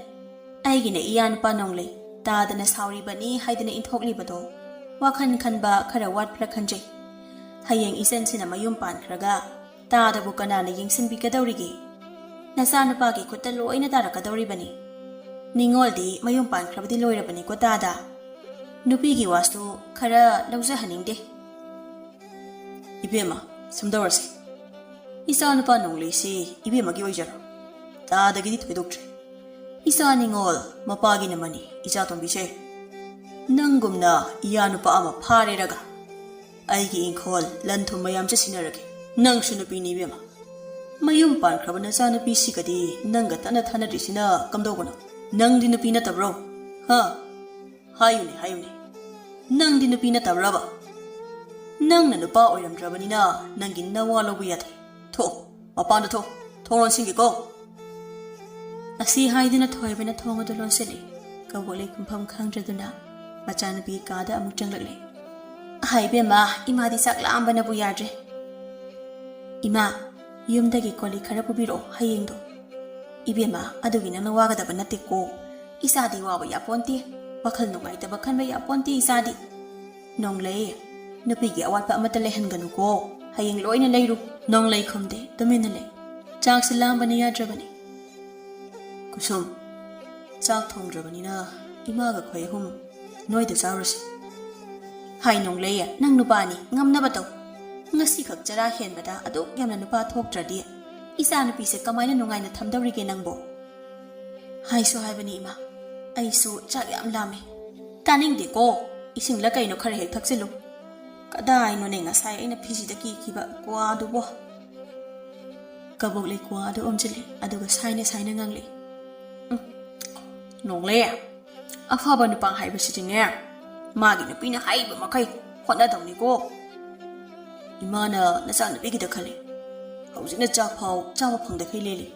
ꯑꯩꯒꯤꯅ ꯏꯌꯥ ꯅꯨꯄꯥ ꯅꯣꯡꯂꯩ꯫ ꯇꯥꯗꯅ ꯁꯥꯎꯔꯤꯕꯅꯤ ꯍꯥꯏꯗꯅ ꯏꯟꯊꯣꯛꯂꯤꯕꯗꯣ ꯋꯥꯈꯜ ꯈꯟꯕ ꯈꯔ ꯋꯥꯠꯄ꯭ꯔꯥ ꯈꯟꯖꯩ꯫ ꯍꯌꯦꯡ ꯏꯆꯟꯁꯤꯅ ꯃꯌꯨꯝ ꯄꯥꯟꯈ꯭ꯔꯒ ꯇꯥꯗꯕꯨ ꯀꯅꯥꯅ ꯌꯦꯡꯁꯤꯟꯕꯤꯒꯗꯧꯔꯤꯒꯦ? ꯅꯆꯥꯅꯨꯄꯥꯒꯤ ꯈꯨꯠꯇ ꯂꯣꯏꯅ ꯇꯥꯔꯛꯀꯗꯧꯔꯤꯕꯅꯤ꯫ ꯅꯤꯡꯉꯣꯜꯗꯤ ꯃꯌꯨꯝ ꯄꯥꯟꯈ꯭ꯔꯕꯗꯤ ꯂꯣꯏꯔꯕꯅꯤꯀꯣ ꯇꯥꯗ꯫ ꯅꯨꯄꯤꯒꯤ ꯋꯥꯁꯨ ꯈꯔ ꯂꯧꯖꯍꯟꯅꯤꯡꯗꯦ꯫" "ꯏꯕꯦꯝꯃ, ꯁꯨꯝꯗꯧꯔꯁꯤ꯫ ꯏꯆꯥꯅꯨꯄꯥ ꯅꯣꯡꯂꯩꯁꯤ ꯏꯕꯦꯝꯃꯒꯤ ꯑꯣꯏꯖꯔꯣ꯫ ꯇꯥꯗꯒꯤꯗꯤ ꯊꯣꯏꯗꯣꯛꯇ꯭ꯔꯦ꯫ ꯏꯆꯥ ꯅꯤꯡꯉꯣꯜ ꯃꯄꯥꯒꯤꯅ ꯃꯅꯤ, ꯏꯆꯥ ꯇꯣꯝꯕꯤꯁꯦ꯫ ꯅꯪꯒꯨꯝꯅ ꯏꯌꯥ ꯅꯨꯄꯥ ꯑꯃ ꯐꯥꯔꯦꯔꯒ ꯑꯩꯒꯤ ꯏꯪꯈꯣꯜ ꯂꯟ ꯊꯨꯝ ꯃꯌꯥꯝꯁꯦ ꯁꯤꯟꯅꯔꯒꯦ꯫ ꯅꯪꯁꯨ ꯅꯨꯄꯤꯅꯤ ꯏꯕꯦꯝꯃ꯫ ꯃꯌꯨꯝ ꯄꯥꯟꯈ꯭ꯔꯕ ꯅꯆꯥꯅꯨꯄꯤꯁꯤꯒꯗꯤ ꯅꯪꯒ ꯇꯠꯅ ꯊꯥꯅꯗ꯭ꯔꯤꯁꯤꯅ ꯀꯝꯗꯧꯕꯅꯣ? ꯅꯪꯗꯤ ꯅꯨꯄꯤ ꯅꯠꯇꯕ꯭ꯔꯣ? ꯍꯥ? ꯍꯥꯏꯌꯨꯅꯦ, ꯍꯥꯏꯌꯨꯅꯦ꯫ ꯅꯪꯗꯤ ꯅꯨꯄꯤ ꯅꯠꯇꯕ꯭ꯔꯕ? ꯅꯪꯅ ꯅꯨꯄꯥ ꯑꯣꯏꯔꯝꯗ꯭ꯔꯕꯅꯤꯅ ꯅꯪꯒꯤ ꯅꯋꯥ ꯂꯧꯕ ꯌꯥꯗꯦ꯫ ꯊꯣꯛ, ꯃꯄꯥꯟꯗ ꯊꯣꯛ, ꯊꯣꯡ ꯂꯣꯟꯁꯤꯟꯒꯦꯀꯣ꯫" ꯑꯁꯤ ꯍꯥꯏꯗꯨꯅ ꯊꯣꯏꯕꯅ ꯊꯣꯡ ꯑꯗꯨ ꯂꯣꯟꯁꯤꯜꯂꯤ꯫ ꯀꯕꯣꯛꯂꯩ ꯈꯨꯝꯐꯝ ꯈꯪꯗ꯭ꯔꯗꯨꯅ ꯃꯆꯥꯅꯨꯄꯤ ꯀꯥꯗ ꯑꯃꯨꯛ ꯆꯪꯂꯛꯂꯦ꯫ "ꯑꯍꯥ ꯏꯕꯦꯝꯃ, ꯏꯃꯥꯗꯤ ꯆꯥꯛ ꯂꯥꯝꯕꯅꯕꯨ ꯌꯥꯗ꯭ꯔꯦ꯫ ꯏꯃꯥ, ꯌꯨꯝꯗꯒꯤ ꯀꯣꯜꯂꯤꯛ ꯈꯔ ꯄꯨꯕꯤꯔꯛꯑꯣ ꯍꯌꯦꯡꯗꯣ꯫" "ꯏꯕꯦꯝꯃ, ꯑꯗꯨꯒꯤ ꯅꯪꯅ ꯋꯥꯒꯗꯕ ꯅꯠꯇꯦꯀꯣ꯫ ꯏꯆꯥꯗꯤ ꯋꯥꯕ ꯌꯥꯄꯣꯟꯇꯦ, ꯋꯥꯈꯜ ꯅꯨꯡꯉꯥꯏꯇꯕ ꯈꯟꯕ ꯌꯥꯄꯣꯟꯇꯦ ꯏꯆꯥꯗꯤ꯫" "ꯅꯣꯡꯂꯩ, ꯅꯨꯄꯤꯒꯤ ꯑꯋꯥꯠꯄ ꯑꯃꯠꯇ ꯂꯩꯍꯟꯒꯅꯨꯀꯣ, ꯍꯌꯦꯡ ꯂꯣꯏꯅ ꯂꯩꯔꯨ꯫" ꯅꯣꯡꯂꯩ ꯈꯨꯝꯗꯦ, ꯇꯨꯃꯤꯟꯅ ꯂꯩ꯫ "ꯆꯥꯛꯁꯤ ꯂꯥꯝꯕꯅ ꯌꯥꯗ꯭ꯔꯕꯅꯤ꯫" "ꯀꯨꯁꯨꯝ, ꯆꯥꯛ ꯊꯣꯡꯗ꯭ꯔꯕꯅꯤꯅ ꯏꯃꯥꯒ ꯑꯩꯈꯣꯏ ꯑꯍꯨꯝ ꯅꯣꯏꯗ ꯆꯥꯔꯨꯁꯤ꯫" "ꯍꯥꯏ ꯅꯣꯡꯂꯩ, ꯅꯪ ꯅꯨꯄꯥꯅꯤ, ꯉꯝꯅꯕ ꯇꯧ꯫ ꯉꯁꯤꯈꯛ ꯆꯔꯥ ꯍꯦꯟꯕꯗ ꯑꯗꯨꯛ ꯌꯥꯝꯅ ꯅꯨꯄꯥ ꯊꯣꯛꯇ꯭ꯔꯗꯤ ꯏꯆꯥ ꯅꯨꯄꯤꯁꯦ ꯀꯃꯥꯏꯅ ꯅꯨꯡꯉꯥꯏꯅ ꯊꯝꯗꯧꯔꯤꯒꯦ ꯅꯪꯕꯣ?" "ꯍꯥꯏꯁꯨ ꯍꯥꯏꯕꯅꯤ ꯏꯃꯥ, ꯑꯩꯁꯨ ꯆꯥꯛ ꯌꯥꯝ ꯂꯥꯝꯃꯦ꯫ ꯇꯥꯅꯤꯡꯗꯦꯀꯣ, ꯏꯁꯤꯡꯂ ꯀꯩꯅꯣ ꯈꯔ ꯍꯦꯛ ꯊꯛꯆꯤꯜꯂꯨ꯫ ꯀꯗꯥꯏꯅꯣꯅꯦ ꯉꯁꯥꯏ ꯑꯩꯅ ꯐꯤꯖꯤꯗ ꯀꯤꯈꯤꯕ ꯀ꯭ꯋꯥꯗꯨꯕꯣ? ꯀꯕꯣꯛ ꯂꯩ ꯀ꯭ꯋꯥꯗꯨ ꯑꯣꯝꯁꯤꯜꯂꯦ, ꯑꯗꯨꯒ ꯁꯥꯏꯅ ꯁꯥꯏꯅ ꯉꯥꯡꯂꯛꯏ꯫ "ꯎꯝ, ꯅꯣꯡꯂꯩ, ꯑꯐꯕ ꯅꯨꯄꯥ ꯍꯥꯏꯕꯁꯤꯗꯤꯅꯦ, ꯃꯥꯒꯤ ꯅꯨꯄꯤꯅ ꯍꯥꯏꯕ ꯃꯈꯩ ꯍꯣꯠꯅꯗꯧꯅꯤꯀꯣ꯫ ꯏꯃꯥꯅ ꯅꯆꯥꯅꯨꯄꯤꯒꯤꯗ ꯈꯜꯂꯤ꯫ ꯍꯧꯖꯤꯛꯅ ꯆꯥꯛ ꯐꯥꯎ ꯆꯥꯕ ꯐꯪꯗꯈꯩ ꯂꯦꯜꯂꯤ꯫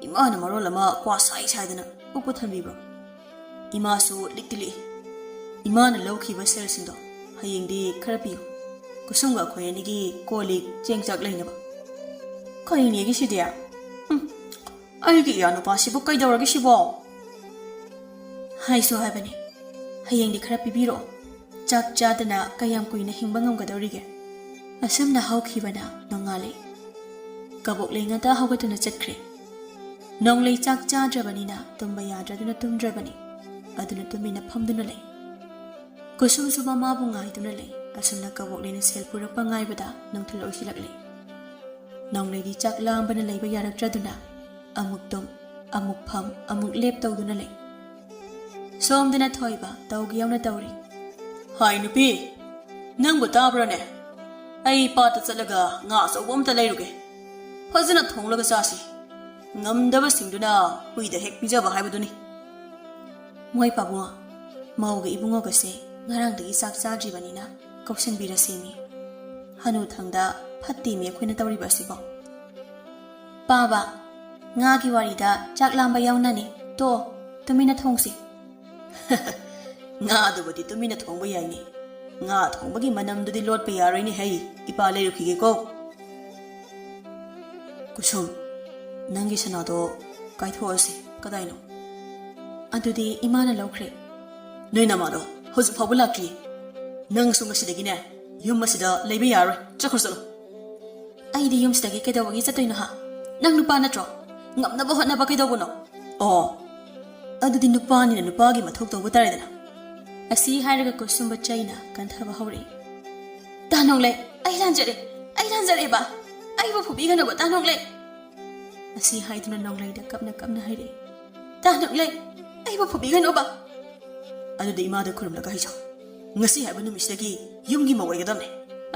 ꯏꯃꯥꯅ ꯃꯔꯣꯜ ꯑꯃ ꯀ꯭ꯋꯥ ꯁꯥꯏ ꯁꯥꯏꯗꯅ ꯄꯨꯛꯄꯨ ꯊꯟꯕꯤꯕ꯭ꯔꯣ? ꯏꯃꯥꯁꯨ ꯂꯤꯛꯇꯤ ꯂꯤꯛꯏ꯫ ꯏꯃꯥꯅ ꯂꯧꯈꯤꯕ ꯁꯦꯜꯁꯤꯡꯗꯣ ꯍꯌꯦꯡꯗꯤ ꯈꯔ ꯄꯤꯌꯨ꯫ ꯀꯨꯁꯨꯝꯒ ꯑꯩꯈꯣꯏ ꯑꯅꯤꯒꯤ ꯀꯣꯜ ꯂꯤꯛ ꯆꯦꯡ ꯆꯥꯛ ꯂꯩꯅꯕ꯫" "ꯀꯩꯅꯦꯒꯤ ꯁꯤꯗꯤ? ꯎꯝ, ꯑꯩꯒꯤ ꯏꯌꯥ ꯅꯨꯄꯥꯁꯤꯕꯨ ꯀꯩꯗꯧꯔꯒꯦ ꯁꯤꯕꯣ?" "ꯍꯥꯏꯁꯨ ꯍꯥꯏꯕꯅꯦ, ꯍꯌꯦꯡꯗꯤ ꯈꯔ ꯄꯤꯕꯤꯔꯛꯑꯣ꯫ ꯆꯥꯛ ꯆꯥꯗꯅ ꯀꯌꯥꯝ ꯀꯨꯏꯅ ꯍꯤꯡꯕ ꯉꯝꯒꯗꯧꯔꯤꯒꯦ?" ꯑꯁꯨꯝꯅ ꯍꯧꯈꯤꯕꯅ ꯅꯣꯡꯉꯥꯜꯂꯦ꯫ ꯀꯕꯣꯛꯂꯩ ꯉꯟꯇꯥ ꯍꯧꯒꯠꯇꯨꯅ ꯆꯠꯈ꯭ꯔꯦ꯫ ꯅꯣꯡꯂꯩ ꯆꯥꯛ ꯆꯥꯗ꯭ꯔꯕꯅꯤꯅ ꯇꯨꯝꯕ ꯌꯥꯗ꯭ꯔꯗꯨꯅ ꯇꯨꯝꯗ꯭ꯔꯕꯅꯤ꯫ ꯑꯗꯨꯅ ꯇꯨꯃꯤꯟꯅ ꯐꯝꯗꯨꯅ ꯂꯩ꯫ ꯀꯨꯁꯨꯝꯁꯨ ꯃꯃꯥꯕꯨ ꯉꯥꯏꯗꯨꯅ ꯂꯩ꯫ ꯑꯁꯨꯝꯅ ꯀꯕꯣꯛꯂꯩꯅ ꯁꯦꯜ ꯄꯨꯔꯛꯄ ꯉꯥꯏꯕꯗ ꯅꯨꯡꯊꯤꯜ ꯑꯣꯏꯁꯤꯜꯂꯛꯂꯦ꯫ ꯅꯣꯡꯂꯩꯗꯤ ꯆꯥꯛ ꯂꯥꯝꯕꯅ ꯂꯩꯕ ꯌꯥꯔꯛꯇ꯭ꯔꯗꯨꯅ ꯑꯃꯨꯛ ꯇꯨꯝ, ꯑꯃꯨꯛ ꯐꯝ, ꯑꯃꯨꯛ ꯂꯦꯞ ꯇꯧꯗꯨꯅ ꯂꯩ꯫ ꯁꯣꯝꯗꯅ ꯊꯣꯏꯕ ꯇꯧꯒꯦ ꯌꯥꯎꯅ ꯇꯧꯔꯤ꯫ "ꯍꯥꯏ ꯅꯨꯄꯤ, ꯅꯪꯕꯨ ꯇꯥꯕ꯭ꯔꯥꯅꯦ? ꯑꯩ ꯄꯥꯠꯇ ꯆꯠꯂꯒ ꯉꯥ ꯑꯆꯧꯕ ꯑꯝꯇ ꯂꯩꯔꯨꯒꯦ꯫ ꯐꯖꯅ ꯊꯣꯡꯂꯒ ꯆꯥꯁꯤ꯫ ꯉꯝꯗꯕꯁꯤꯡꯗꯨꯅ ꯍꯨꯏꯗ ꯍꯦꯛ ꯄꯤꯖꯕ ꯍꯥꯏꯕꯗꯨꯅꯤ꯫" ꯃꯣꯏ ꯄꯥꯕꯨꯡ, ꯃꯧꯒ ꯏꯕꯨꯡꯉꯣꯒꯁꯦ ꯉꯔꯥꯡꯗꯒꯤ ꯆꯥꯛ ꯆꯥꯗ꯭ꯔꯤꯕꯅꯤꯅ ꯀꯧꯁꯟꯕꯤꯔꯁꯦꯃꯤ꯫ ꯍꯅꯨꯊꯪꯗ ꯐꯠꯇꯦꯃꯤ ꯑꯩꯈꯣꯏꯅ ꯇꯧꯔꯤꯕ ꯑꯁꯤꯕꯣ꯫ "ꯄꯥꯕ, ꯉꯥꯒꯤ ꯋꯥꯔꯤꯗ ꯆꯥꯛ ꯂꯥꯝꯕ ꯌꯥꯎꯅꯅꯤ꯫ ꯇꯣ, ꯇꯨꯃꯤꯟꯅ ꯊꯣꯡꯁꯤ꯫" "ꯉꯥꯗꯨꯕꯨꯗꯤ ꯇꯨꯃꯤꯟꯅ ꯊꯣꯡꯕ ꯌꯥꯏꯅꯦ꯫ ꯉꯥ ꯊꯣꯡꯕꯒꯤ ꯃꯅꯝꯗꯨꯗꯤ ꯂꯣꯠꯄ ꯌꯥꯔꯣꯏꯅꯦ ꯍꯩ, ꯏꯄꯥ ꯂꯩꯔꯨꯈꯤꯒꯦꯀꯣ꯫" "ꯀꯨꯁꯨꯝ, ꯅꯪꯒꯤ ꯁꯅꯥꯗꯣ ꯀꯥꯏꯊꯣꯛꯑꯁꯤ꯫ ꯀꯗꯥꯏꯅꯣ?" "ꯑꯗꯨꯗꯤ ꯏꯃꯥꯅ ꯂꯧꯈ꯭ꯔꯦ꯫" "ꯅꯣꯏ ꯅꯃꯥꯗꯣ ꯍꯧꯖꯤꯛ ꯐꯥꯎꯕ ꯂꯥꯛꯇ꯭ꯔꯤ? ꯅꯪꯁꯨ ꯉꯁꯤꯗꯒꯤꯅꯦ ꯌꯨꯝ ꯑꯁꯤꯗ ꯂꯩꯕ ꯌꯥꯔꯣꯏ꯫ ꯆꯠꯈ꯭ꯔꯣ, ꯆꯠꯂꯣ꯫" "ꯑꯩꯗꯤ ꯌꯨꯝꯁꯤꯗꯒꯤ ꯀꯩꯗꯧꯕꯒꯤ ꯆꯠꯇꯣꯏꯅꯣ ꯍꯥ? ꯅꯪ ꯅꯨꯄꯥ ꯅꯠꯇ꯭ꯔꯣ? ꯉꯝꯅꯕ ꯍꯣꯠꯅꯕ ꯀꯩꯗꯧꯕꯅꯣ?" "ꯑꯣ, ꯑꯗꯨꯗꯤ ꯅꯨꯄꯥꯅꯤꯅ ꯅꯨꯄꯥꯒꯤ ꯃꯊꯧ ꯇꯧꯕ ꯇꯥꯔꯦꯗꯅ꯫" ꯑꯁꯤ ꯍꯥꯏꯔꯒ ꯀꯨꯁꯨꯝꯕ ꯆꯩꯅ ꯀꯟꯊꯕ ꯍꯧꯔꯛꯏ꯫ "ꯇꯥ ꯅꯣꯡꯂꯩ, ꯑꯩ ꯂꯥꯟꯖꯔꯦ, ꯑꯩ ꯂꯥꯟꯖꯔꯦꯕ꯫ ꯑꯩꯕꯨ ꯐꯨꯕꯤꯒꯅꯨꯕ, ꯇꯥ ꯅꯣꯡꯂꯩ꯫" ꯑꯁꯤ ꯍꯥꯏꯗꯨꯅ ꯅꯣꯡꯂꯩꯗ ꯀꯞꯅ ꯀꯞꯅ ꯍꯥꯏꯔꯛꯏ꯫ "ꯇꯥ ꯅꯣꯡꯂꯩ, ꯑꯩꯕꯨ ꯐꯨꯕꯤꯒꯅꯨꯕ꯫" ꯑꯗꯨꯗꯤ ꯏꯃꯥꯗ ꯈꯨꯔꯨꯝꯂꯒ ꯍꯥꯏꯖꯧ꯫ ꯉꯁꯤ ꯍꯥꯏꯕ ꯅꯨꯃꯤꯠꯁꯤꯗꯒꯤ ꯌꯨꯝꯒꯤ ꯃꯧ ꯑꯣꯏꯒꯗꯕꯅꯦ꯫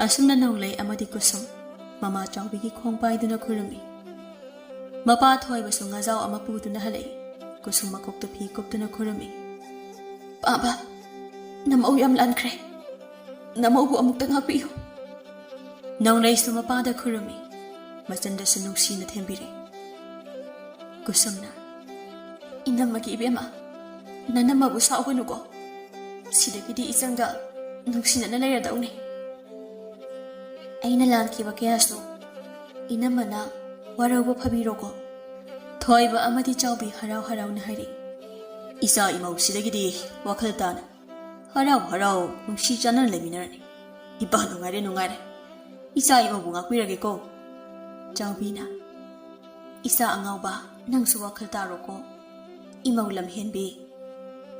ꯑꯁꯨꯝꯅ ꯅꯣꯡꯂꯩ ꯑꯃꯗꯤ ꯀꯨꯁꯨꯝ ꯃꯃꯥ ꯆꯥꯎꯕꯤꯒꯤ ꯈꯣꯡ ꯄꯥꯏꯗꯨꯅ ꯈꯨꯔꯨꯝꯃꯤ꯫ ꯃꯄꯥ ꯊꯣꯏꯕꯁꯨ ꯉꯥꯖꯥꯎ ꯑꯃ ꯄꯨꯗꯨꯅ ꯍꯜꯂꯛꯏ꯫ ꯀꯨꯁꯨꯝ ꯃꯀꯣꯛꯇ ꯐꯤ ꯀꯨꯞꯇꯨꯅ ꯈꯨꯔꯨꯝꯃꯤ꯫ "ꯄꯥꯕ, ꯅꯃꯧ ꯌꯥꯝ ꯂꯥꯟꯈ꯭ꯔꯦ꯫ ꯅꯃꯧꯕꯨ ꯑꯃꯨꯛꯇ ꯉꯥꯛꯄꯤꯌꯨ꯫" ꯅꯣꯡꯂꯩꯁꯨ ꯃꯄꯥꯗ ꯈꯨꯔꯨꯝꯃꯤ꯫ ꯃꯆꯟꯗꯁꯨ ꯅꯨꯡꯁꯤꯅ ꯊꯦꯝꯕꯤꯔꯦ꯫ ꯀꯨꯁꯨꯝꯅ, "ꯏꯅꯝꯃꯒꯤ ꯏꯕꯦꯝꯃ, ꯅꯅꯝꯃꯕꯨ ꯁꯥꯎꯒꯅꯨꯀꯣ꯫ ꯁꯤꯗꯒꯤꯗꯤ ꯏꯆꯪꯒ ꯅꯨꯡꯁꯤꯅꯅ ꯂꯩꯔꯗꯧꯅꯤ꯫ ꯑꯩꯅ ꯂꯥꯟꯈꯤꯕ ꯀꯌꯥꯁꯨ ꯏꯅꯝꯃꯅ ꯋꯥꯔꯧꯕ ꯐꯕꯤꯔꯣꯀꯣ꯫" ꯊꯣꯏꯕ ꯑꯃꯗꯤ ꯆꯥꯎꯕꯤ ꯍꯔꯥꯎ ꯍꯔꯥꯎꯅ ꯍꯥꯏꯔꯛꯏ꯫ "ꯏꯆꯥ ꯏꯃꯧꯁꯤꯗꯒꯤꯗꯤ ꯋꯥꯈꯜ ꯇꯥꯅ ꯍꯔꯥꯎ ꯍꯔꯥꯎ ꯅꯨꯡꯁꯤ ꯆꯥꯟꯅꯅ ꯂꯩꯃꯤꯟꯅꯔꯅꯤ꯫ ꯏꯄꯥ ꯅꯨꯡꯉꯥꯏꯔꯦ, ꯅꯨꯡꯉꯥꯏꯔꯦ꯫ ꯏꯆꯥ ꯏꯃꯧꯕꯨ ꯉꯥꯛꯄꯤꯔꯒꯦꯀꯣ꯫" ꯆꯥꯎꯕꯤꯅ, "ꯏꯆꯥ ꯑꯉꯥꯎꯕ, ꯅꯪꯁꯨ ꯋꯥꯈꯜ ꯇꯥꯔꯣꯀꯣ꯫ ꯏꯃꯧ ꯂꯝꯍꯦꯟꯕꯤ,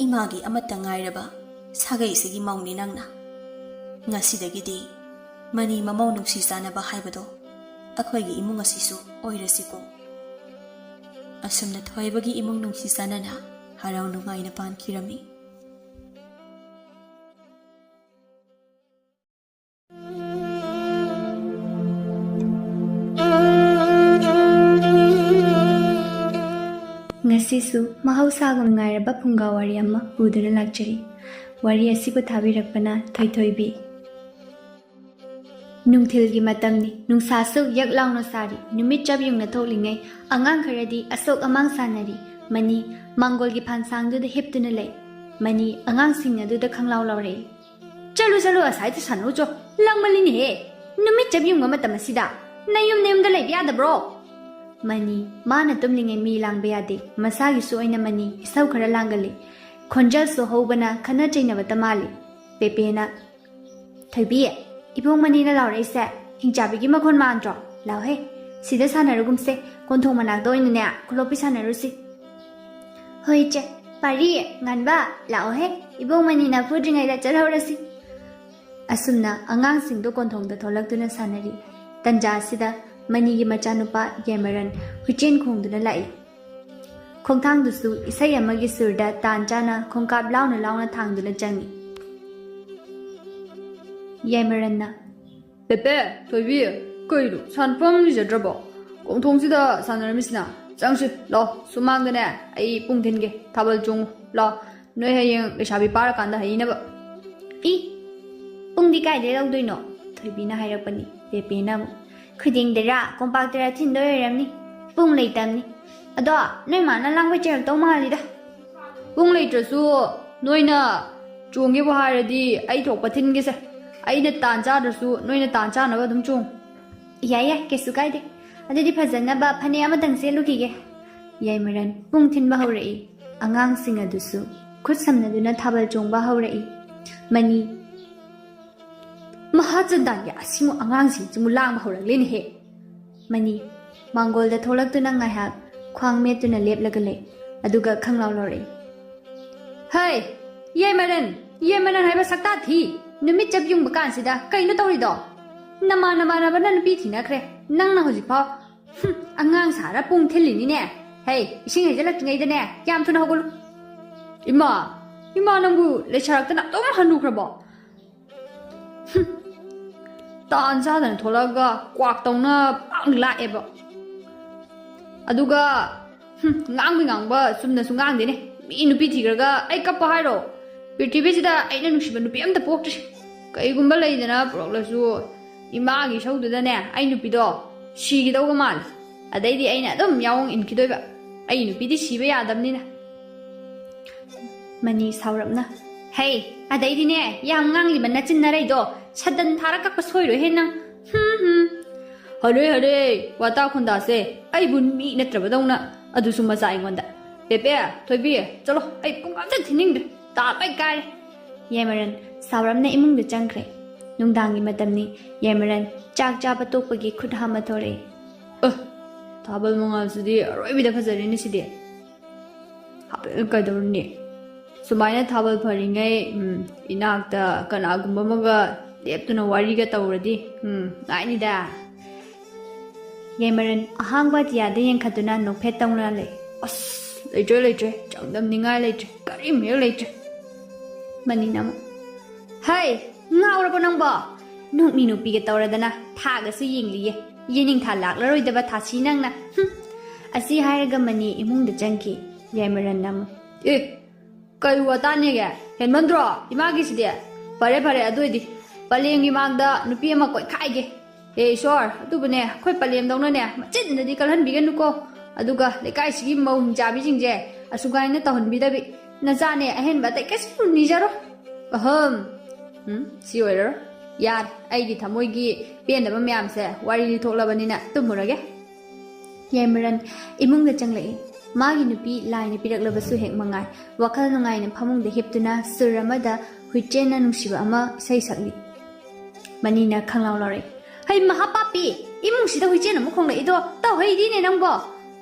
ꯏꯃꯥꯒꯤ ꯑꯃꯠꯇ ꯉꯥꯏꯔꯕ ꯁꯥꯒꯩꯁꯤꯒꯤ ꯃꯧꯅꯤ ꯅꯪꯅ꯫ ꯉꯁꯤꯗꯒꯤꯗꯤ ꯃꯅꯤ ꯃꯃꯧ ꯅꯨꯡꯁꯤ ꯆꯥꯟꯅꯕ ꯍꯥꯏꯕꯗꯣ ꯑꯩꯈꯣꯏꯒꯤ ꯏꯃꯨꯡ ꯑꯁꯤꯁꯨ ꯑꯣꯏꯔꯁꯤꯀꯣ꯫" ꯑꯁꯨꯝꯅ ꯊꯣꯏꯕꯒꯤ ꯏꯃꯨꯡ ꯅꯨꯡꯁꯤ ꯆꯥꯟꯅꯅ ꯍꯔꯥꯎ ꯅꯨꯡꯉꯥꯏꯅ ꯄꯥꯟꯈꯤꯔꯝꯃꯤ꯫ ꯉꯁꯤꯁꯨ ꯃꯍꯧꯁꯥꯒꯨꯝ ꯅꯨꯡꯉꯥꯏꯔꯕ ꯐꯨꯡꯒꯥ ꯋꯥꯔꯤ ꯑꯃ ꯄꯨꯗꯨꯅ ꯂꯥꯛꯆꯔꯤ꯫ ꯋꯥꯔꯤ ꯑꯁꯤꯕꯨ ꯊꯥꯕꯤꯔꯛꯄꯅ ꯊꯣꯏꯊꯣꯏꯕꯤ꯫ ꯅꯨꯡꯊꯤꯜꯒꯤ ꯃꯇꯝꯅꯤ꯫ ꯅꯨꯡꯁꯥꯁꯨ ꯌꯛ ꯂꯥꯎꯅ ꯁꯥꯔꯤ꯫ ꯅꯨꯃꯤꯠ ꯆꯞ ꯌꯨꯡꯅ ꯊꯣꯛꯂꯤꯉꯩ ꯑꯉꯥꯡ ꯈꯔꯗꯤ ꯑꯁꯣꯛ ꯑꯃꯥꯡ ꯁꯥꯟꯅꯔꯤ꯫ ꯃꯅꯤ ꯃꯥꯡꯒꯣꯜꯒꯤ ꯐꯥꯟꯁꯥꯡꯗꯨꯗ ꯍꯤꯞꯇꯨꯅ ꯂꯩ꯫ ꯃꯅꯤ ꯑꯉꯥꯡꯁꯤꯡ ꯑꯗꯨꯗ ꯈꯪꯂꯥꯎ ꯂꯥꯎꯔꯛꯏ꯫ "ꯆꯠꯂꯨ, ꯆꯠꯂꯨ, ꯑꯁꯥꯏꯗ ꯁꯥꯟꯅꯧꯆꯣ꯫ ꯂꯥꯡꯃꯜꯂꯤꯅꯦꯍꯦ꯫ ꯅꯨꯃꯤꯠ ꯆꯞ ꯌꯨꯡꯕ ꯃꯇꯝ ꯑꯁꯤꯗ ꯅꯌꯨꯝ ꯅꯌꯨꯝꯗ ꯂꯩꯕ ꯌꯥꯗꯕ꯭ꯔꯣ?" ꯃꯅꯤ, ꯃꯥꯅ ꯇꯨꯝꯂꯤꯉꯩ ꯃꯤ ꯂꯥꯡꯕ ꯌꯥꯗꯦ꯫ ꯃꯁꯥꯒꯤꯁꯨ ꯑꯣꯏꯅ ꯃꯅꯤ ꯏꯁꯧ ꯈꯔ ꯂꯥꯡꯒꯜꯂꯤ꯫ ꯈꯣꯟꯖꯦꯜꯁꯨ ꯍꯧꯕꯅ ꯈꯠꯅ ꯆꯩꯅꯕꯇ ꯃꯥꯜꯂꯤ꯫ ꯄꯦꯄꯦꯅ, "ꯊꯣꯏꯕꯤ, ꯏꯕꯣꯡ ꯃꯅꯤꯅ ꯂꯥꯎꯔꯛꯏꯁꯦ ꯍꯤꯡꯆꯥꯕꯤꯒꯤ ꯃꯈꯣꯟ ꯃꯥꯟꯗ꯭ꯔꯣ? ꯂꯥꯎꯍꯦ, ꯁꯤꯗ ꯁꯥꯟꯅꯔꯨꯒꯨꯝꯁꯦ, ꯀꯣꯟꯊꯣꯡ ꯃꯅꯥꯛꯇ ꯑꯣꯏꯅꯅꯦ ꯈꯨꯂꯣꯛꯄꯤ ꯁꯥꯟꯅꯔꯨꯁꯤ꯫" "ꯍꯣꯏ ꯏꯆꯦ꯫ ꯄꯥꯔꯤ, ꯉꯥꯟꯕ, ꯂꯥꯛꯑꯣꯍꯦ, ꯏꯕꯣꯡ ꯃꯅꯤꯅ ꯐꯨꯗ꯭ꯔꯤꯉꯩꯗ ꯆꯠꯍꯧꯔꯁꯤ꯫" ꯑꯁꯨꯝꯅ ꯑꯉꯥꯡꯁꯤꯡꯗꯣ ꯀꯣꯟꯊꯣꯡꯗ ꯊꯣꯛꯂꯛꯇꯨꯅ ꯁꯥꯟꯅꯔꯤ꯫ ꯇꯟꯖꯥ ꯑꯁꯤꯗ ꯃꯅꯤꯒꯤ ꯃꯆꯥꯅꯨꯄꯥ ꯌꯥꯏꯃꯔꯟ ꯍꯨꯏꯆꯦꯟ ꯈꯣꯡꯗꯨꯅ ꯂꯥꯛꯏ꯫ ꯈꯣꯡꯊꯥꯡꯗꯨꯁꯨ ꯏꯁꯩ ꯑꯃꯒꯤ ꯁꯨꯔꯗ ꯇꯥꯟ ꯆꯥꯅ ꯈꯣꯡꯀꯥꯞ ꯂꯥꯎꯅ ꯂꯥꯎꯅ ꯊꯥꯡꯗꯨꯅ ꯆꯪꯏ꯫ ꯌꯥꯏꯃꯔꯟꯅ, "ꯄꯦꯄꯦ, ꯊꯣꯏꯕꯤ, ꯀꯩꯅꯣ ꯁꯥꯟꯅꯐꯝ ꯂꯩꯖꯗ꯭ꯔꯕꯣ? ꯀꯣꯡꯊꯣꯡꯁꯤꯗ ꯁꯥꯟꯅꯔꯝꯃꯤꯁꯤꯅ꯫ ꯆꯪꯁꯤ, ꯂꯥꯛꯑꯣ, ꯁꯨꯃꯥꯡꯗꯅꯦ ꯑꯩ ꯄꯨꯡ ꯊꯤꯟꯒꯦ, ꯊꯥꯕꯜ ꯆꯣꯡꯉꯨ, ꯂꯥꯛꯑꯣ, ꯅꯣꯏ ꯍꯌꯦꯡ ꯂꯩꯁꯥꯕꯤ ꯄꯥꯔꯀꯥꯟꯗ ꯍꯩꯅꯕ꯫" "ꯏ, ꯄꯨꯡꯗꯤ ꯀꯥꯏꯗꯩ ꯂꯧꯗꯣꯏꯅꯣ?" ꯊꯣꯏꯕꯤꯅ ꯍꯥꯏꯔꯛꯄꯅꯤ꯫ ꯄꯦꯄꯦꯅ ꯑꯃꯨꯛ, "ꯈꯨꯗꯤꯡꯗꯔꯥ ꯀꯣꯝꯄꯥꯛꯇꯔꯥ ꯊꯤꯟꯗꯣꯏ ꯑꯣꯏꯔꯝꯅꯤ, ꯄꯨꯡ ꯂꯩꯇꯝꯅꯤ꯫ ꯑꯗꯣ ꯅꯣꯏ ꯃꯥꯅ ꯂꯥꯡꯕꯩ ꯆꯩꯔꯛꯇꯧ ꯃꯥꯜꯂꯤꯗ꯫" "ꯄꯨꯡ ꯂꯩꯇ꯭ꯔꯁꯨ ꯅꯣꯏꯅ ꯆꯣꯡꯒꯦꯕꯨ ꯍꯥꯏꯔꯗꯤ ꯑꯩ ꯊꯣꯛꯄ ꯊꯤꯟꯒꯦꯁꯦ꯫ ꯑꯩꯅ ꯇꯥꯟ ꯆꯥꯗ꯭ꯔꯁꯨ ꯅꯣꯏꯅ ꯇꯥꯟ ꯆꯥꯅꯕ ꯑꯗꯨꯝ ꯆꯣꯡꯉꯨ꯫" "ꯌꯥꯏ ꯌꯥꯏ, ꯀꯩꯁꯨ ꯀꯥꯏꯗꯦ꯫ ꯑꯗꯨꯗꯤ ꯐꯖꯅꯕ ꯐꯅꯦꯛ ꯑꯃꯇꯪ ꯁꯦꯠꯂꯨꯈꯤꯒꯦ꯫" ꯌꯥꯏꯃꯔꯟ ꯄꯨꯡ ꯊꯤꯟꯕ ꯍꯧꯔꯛꯏ꯫ ꯑꯉꯥꯡꯁꯤꯡ ꯑꯗꯨꯁꯨ ꯈꯨꯠ ꯁꯝꯅꯗꯨꯅ ꯊꯥꯕꯜ ꯆꯣꯡꯕ ꯍꯧꯔꯛꯏ꯫ ꯃꯅꯤ, "ꯃꯍꯥꯆꯟꯗꯥꯟꯒꯤ ꯑꯁꯤꯃꯨ ꯑꯉꯥꯡꯁꯤꯡꯁꯤꯃꯨ ꯂꯥꯡꯕ ꯍꯧꯔꯛꯂꯦꯅꯦꯍꯦ꯫" ꯃꯅꯤ ꯃꯥꯡꯒꯣꯜꯗ ꯊꯣꯛꯂꯛꯇꯨꯅ ꯉꯥꯏꯍꯥꯛ ꯈ꯭ꯋꯥꯡ ꯃꯦꯠꯇꯨꯅ ꯂꯦꯞꯂꯒ ꯂꯩ꯫ ꯑꯗꯨꯒ ꯈꯪꯂꯥꯎ ꯂꯥꯎꯔꯛꯏ, "ꯍꯩ, ꯌꯥꯏꯃꯔꯟ, ꯌꯥꯏꯃꯔꯟ ꯍꯥꯏꯕ ꯁꯛꯇꯥ ꯊꯤ! ꯅꯨꯃꯤꯠ ꯆꯞ ꯌꯨꯡꯕ ꯀꯥꯟꯁꯤꯗ ꯀꯩꯅꯣ ꯇꯧꯔꯤꯗꯣ? ꯅꯃꯥꯟ ꯅꯃꯥꯟꯅꯕꯅ ꯅꯨꯄꯤ ꯊꯤꯅꯈ꯭ꯔꯦ, ꯅꯪꯅ ꯍꯧꯖꯤꯛꯐꯥꯎ, ꯍꯨꯝ, ꯑꯉꯥꯡ ꯁꯥꯔ ꯄꯨꯡ ꯊꯤꯜꯂꯤꯅꯤꯅꯦ꯫ ꯍꯩ, ꯏꯁꯤꯡ ꯍꯩꯖꯤꯜꯂꯛꯇ꯭ꯔꯤꯉꯩꯗꯅꯦ ꯌꯥꯝ ꯊꯨꯅ ꯍꯧꯒꯠꯂꯨ꯫" "ꯏꯃꯥ, ꯏꯃꯥ, ꯅꯪꯕꯨ ꯂꯩꯁꯥꯔꯛꯇꯅ ꯑꯗꯨꯝ ꯍꯟꯅꯨꯈ꯭ꯔꯕꯣ?" ꯍꯨꯝ, ꯇꯥꯟ ꯆꯥꯗꯅ ꯊꯣꯛꯂꯛꯑꯒ ꯀ꯭ꯋꯥꯛꯇꯧꯅ ꯄꯥꯡ ꯂꯥꯛꯑꯦꯕ꯫ ꯑꯗꯨꯒ, ꯍꯨꯝ, ꯉꯥꯡꯕꯤ ꯉꯥꯡꯕ ꯆꯨꯝꯅꯁꯨ ꯉꯥꯡꯗꯦꯅꯦ꯫ ꯃꯤ ꯅꯨꯄꯤ ꯊꯤꯈ꯭ꯔꯒ ꯑꯩ ꯀꯞꯄ ꯍꯥꯏꯔꯣ? ꯄ꯭ꯔꯤꯊꯤꯕꯤꯁꯤꯗ ꯑꯩꯅ ꯅꯨꯡꯁꯤꯕ ꯅꯨꯄꯤ ꯑꯝꯇ ꯄꯣꯛꯇ꯭ꯔꯤ꯫ ꯀꯩꯒꯨꯝꯕ ꯂꯩꯗꯅ ꯄꯨꯔꯛꯂꯁꯨ ꯏꯃꯥꯒꯤ ꯏꯁꯧꯗꯨꯗꯅꯦ ꯑꯩ ꯅꯨꯄꯤꯗꯣ ꯁꯤꯒꯗꯧꯕ ꯃꯥꯜꯂꯤ꯫ ꯑꯗꯩꯗꯤ ꯑꯩꯅ ꯑꯗꯨꯝ ꯌꯥꯑꯣꯡ ꯏꯟꯈꯤꯗꯣꯏꯕ꯫ ꯑꯩ ꯅꯨꯄꯤꯗꯤ ꯁꯤꯕ ꯌꯥꯗꯕꯅꯤꯅ꯫ ꯃꯅꯤ ꯁꯥꯎꯔꯞꯅ, "ꯍꯩ, ꯑꯗꯩꯗꯤꯅꯦ, ꯌꯥꯝ ꯉꯥꯡꯂꯤꯕ ꯅꯆꯤꯟ ꯅꯔꯩꯗꯣ ꯁꯗꯟ ꯊꯥꯔ ꯀꯛꯄ ꯁꯣꯏꯔꯣꯏꯍꯦ ꯅꯪ꯫ ꯍꯨꯝ, ꯍꯨꯝ꯫ ꯍꯔꯦ, ꯍꯔꯦ, ꯋꯥꯇꯥ ꯈꯨꯟꯗꯥꯁꯦ, ꯑꯩꯕꯨ ꯃꯤ ꯅꯠꯇ꯭ꯔꯕꯗꯧꯅ, ꯑꯗꯨꯁꯨ ꯃꯆꯥ ꯑꯩꯉꯣꯟꯗ꯫ ꯄꯦꯄꯦ, ꯊꯣꯏꯕꯤ, ꯆꯠꯂꯣ, ꯑꯩ ꯄꯨꯡ ꯑꯝꯇ ꯊꯤꯅꯤꯡꯗ꯭ꯔꯦ, ꯇꯥ ꯂꯣꯏ ꯀꯥꯏꯔꯦ꯫" ꯌꯥꯏꯃꯔꯟ ꯁꯥꯎꯔꯞꯅ ꯏꯃꯨꯡꯗ ꯆꯪꯈ꯭ꯔꯦ꯫ ꯅꯨꯡꯗꯥꯡꯒꯤ ꯃꯇꯝꯅꯤ꯫ ꯌꯥꯏꯃꯔꯟ ꯆꯥꯛ ꯆꯥꯕ ꯇꯣꯛꯄꯒꯤ ꯈꯨꯠ ꯍꯥꯝꯕ ꯊꯣꯔꯛꯏ꯫ ꯑ, ꯊꯥꯕꯜ ꯃꯉꯥꯜꯁꯤꯗꯤ ꯑꯔꯣꯏꯕꯤꯗ ꯐꯖꯔꯦꯅꯦ ꯁꯤꯗꯤ꯫ ꯍꯥꯏꯐꯦꯠ ꯀꯩꯗꯧꯔꯨꯅꯤ? ꯁꯨꯃꯥꯏꯅ ꯊꯥꯕꯜ ꯐꯔꯤꯉꯩ, ꯎꯝ, ꯏꯅꯥꯛꯇ ꯀꯅꯥꯒꯨꯝꯕ ꯑꯃꯒ ꯂꯦꯞꯇꯨꯅ ꯋꯥꯔꯤꯒ ꯇꯧꯔꯗꯤ, ꯎꯝ, ꯅꯨꯡꯉꯥꯏꯅꯤꯗ꯫ ꯌꯥꯏꯃꯔꯟ ꯑꯍꯥꯡꯕ ꯑꯇꯤꯌꯥꯗ ꯌꯦꯡꯈꯠꯇꯨꯅ ꯅꯣꯛꯐꯦꯠ ꯇꯧꯅ ꯂꯩ꯫ ꯑꯁ, "ꯂꯩꯇ꯭ꯔꯦ, ꯂꯩꯇ꯭ꯔꯦ, ꯆꯥꯡꯗꯝꯅꯤꯡꯉꯥꯏ ꯂꯩꯇ꯭ꯔꯦ, ꯀꯔꯤꯝ ꯍꯦꯛ ꯂꯩꯇ꯭ꯔꯦ"꯫ ꯃꯅꯤꯅ ꯑꯃꯨꯛ, "ꯍꯩ, ꯉꯥꯎꯔꯕꯣ ꯅꯪꯕꯣ? ꯅꯣꯛꯃꯤ ꯅꯣꯛꯄꯤꯒ ꯇꯧꯔꯗꯅ ꯊꯥꯒꯁꯨ ꯌꯦꯡꯂꯤꯌꯦ꯫ ꯌꯦꯅꯤꯡꯊꯥ ꯂꯥꯛꯂꯔꯣꯏꯗꯕ ꯊꯥꯁꯤ ꯅꯪꯅ꯫ ꯍꯨꯝ!" ꯑꯁꯤ ꯍꯥꯏꯔꯒ ꯃꯅꯤ ꯏꯃꯨꯡꯗ ꯆꯪꯈꯤ꯫ ꯌꯥꯏꯃꯔꯟꯅ ꯑꯃꯨꯛ, "ꯑꯦ, ꯀꯩ ꯋꯥꯇꯥꯅꯦꯒꯦ? ꯍꯦꯟꯃꯟꯗ꯭ꯔꯣ ꯏꯃꯥꯒꯤꯁꯤꯗꯤ? ꯐꯔꯦ, ꯐꯔꯦ, ꯑꯗꯨ ꯑꯣꯏꯗꯤ ꯄꯂꯦꯝꯒꯤ ꯃꯥꯡꯗ ꯅꯨꯄꯤ ꯑꯃ ꯀꯣꯏꯈꯥꯏꯒꯦ꯫ ꯍꯦ ꯏꯁꯣꯔ, ꯑꯗꯨꯕꯨꯅꯦ, ꯑꯩꯈꯣꯏ ꯄꯂꯦꯝꯗꯧꯅꯅꯦ ꯃꯆꯤꯟꯗꯗꯤ ꯀꯜꯍꯟꯕꯤꯒꯅꯨꯀꯣ꯫ ꯑꯗꯨꯒ ꯂꯩꯀꯥꯏꯁꯤꯒꯤ ꯃꯧ ꯍꯤꯡꯆꯥꯕꯤꯁꯤꯡꯁꯦ ꯑꯁꯨꯃꯥꯏꯅ ꯇꯧꯍꯟꯕꯤꯗꯕꯤ꯫ ꯅꯆꯥꯅꯦ ꯑꯍꯦꯟꯕ ꯑꯇꯩ ꯀꯩꯁꯨ ꯅꯤꯖꯔꯣ꯫ ꯑꯍꯝ꯫ ꯎꯝ, ꯁꯤ ꯑꯣꯏꯔꯔꯣꯏ꯫ ꯌꯥꯔꯦ, ꯑꯩꯒꯤ ꯊꯃꯣꯏꯒꯤ ꯄꯦꯟꯗꯕ ꯃꯌꯥꯝꯁꯦ ꯋꯥꯔꯤ ꯂꯤꯊꯣꯛꯂꯕꯅꯤꯅ ꯇꯨꯝꯃꯨꯔꯒꯦ"꯫ ꯌꯥꯏꯃꯔꯟ ꯏꯃꯨꯡꯗ ꯆꯪꯂꯛꯏ꯫ ꯃꯥꯒꯤ ꯅꯨꯄꯤ ꯂꯥꯏꯅ ꯄꯤꯔꯛꯂꯕꯁꯨ ꯍꯦꯛ ꯃꯉꯥꯏ꯫ ꯋꯥꯈꯜ ꯅꯨꯡꯉꯥꯏꯅ ꯐꯃꯨꯡꯗ ꯍꯤꯞꯇꯨꯅ ꯁꯨꯔ ꯑꯃꯗ ꯍꯨꯏꯆꯦꯟꯅ ꯅꯨꯡꯁꯤꯕ ꯑꯃ ꯏꯁꯩ ꯁꯛꯂꯤ꯫ ꯃꯅꯤꯅ ꯈꯪꯂꯥꯎ ꯂꯥꯎꯔꯛꯏ, "ꯍꯩ ꯃꯍꯥꯄꯥꯄꯤ! ꯏꯃꯨꯡꯁꯤꯗ ꯍꯨꯏꯆꯦꯟ ꯑꯃꯨꯛ ꯈꯣꯡꯂꯛꯏꯗꯣ ꯇꯧꯍꯩꯗꯤꯅꯦ ꯅꯪꯕꯣ!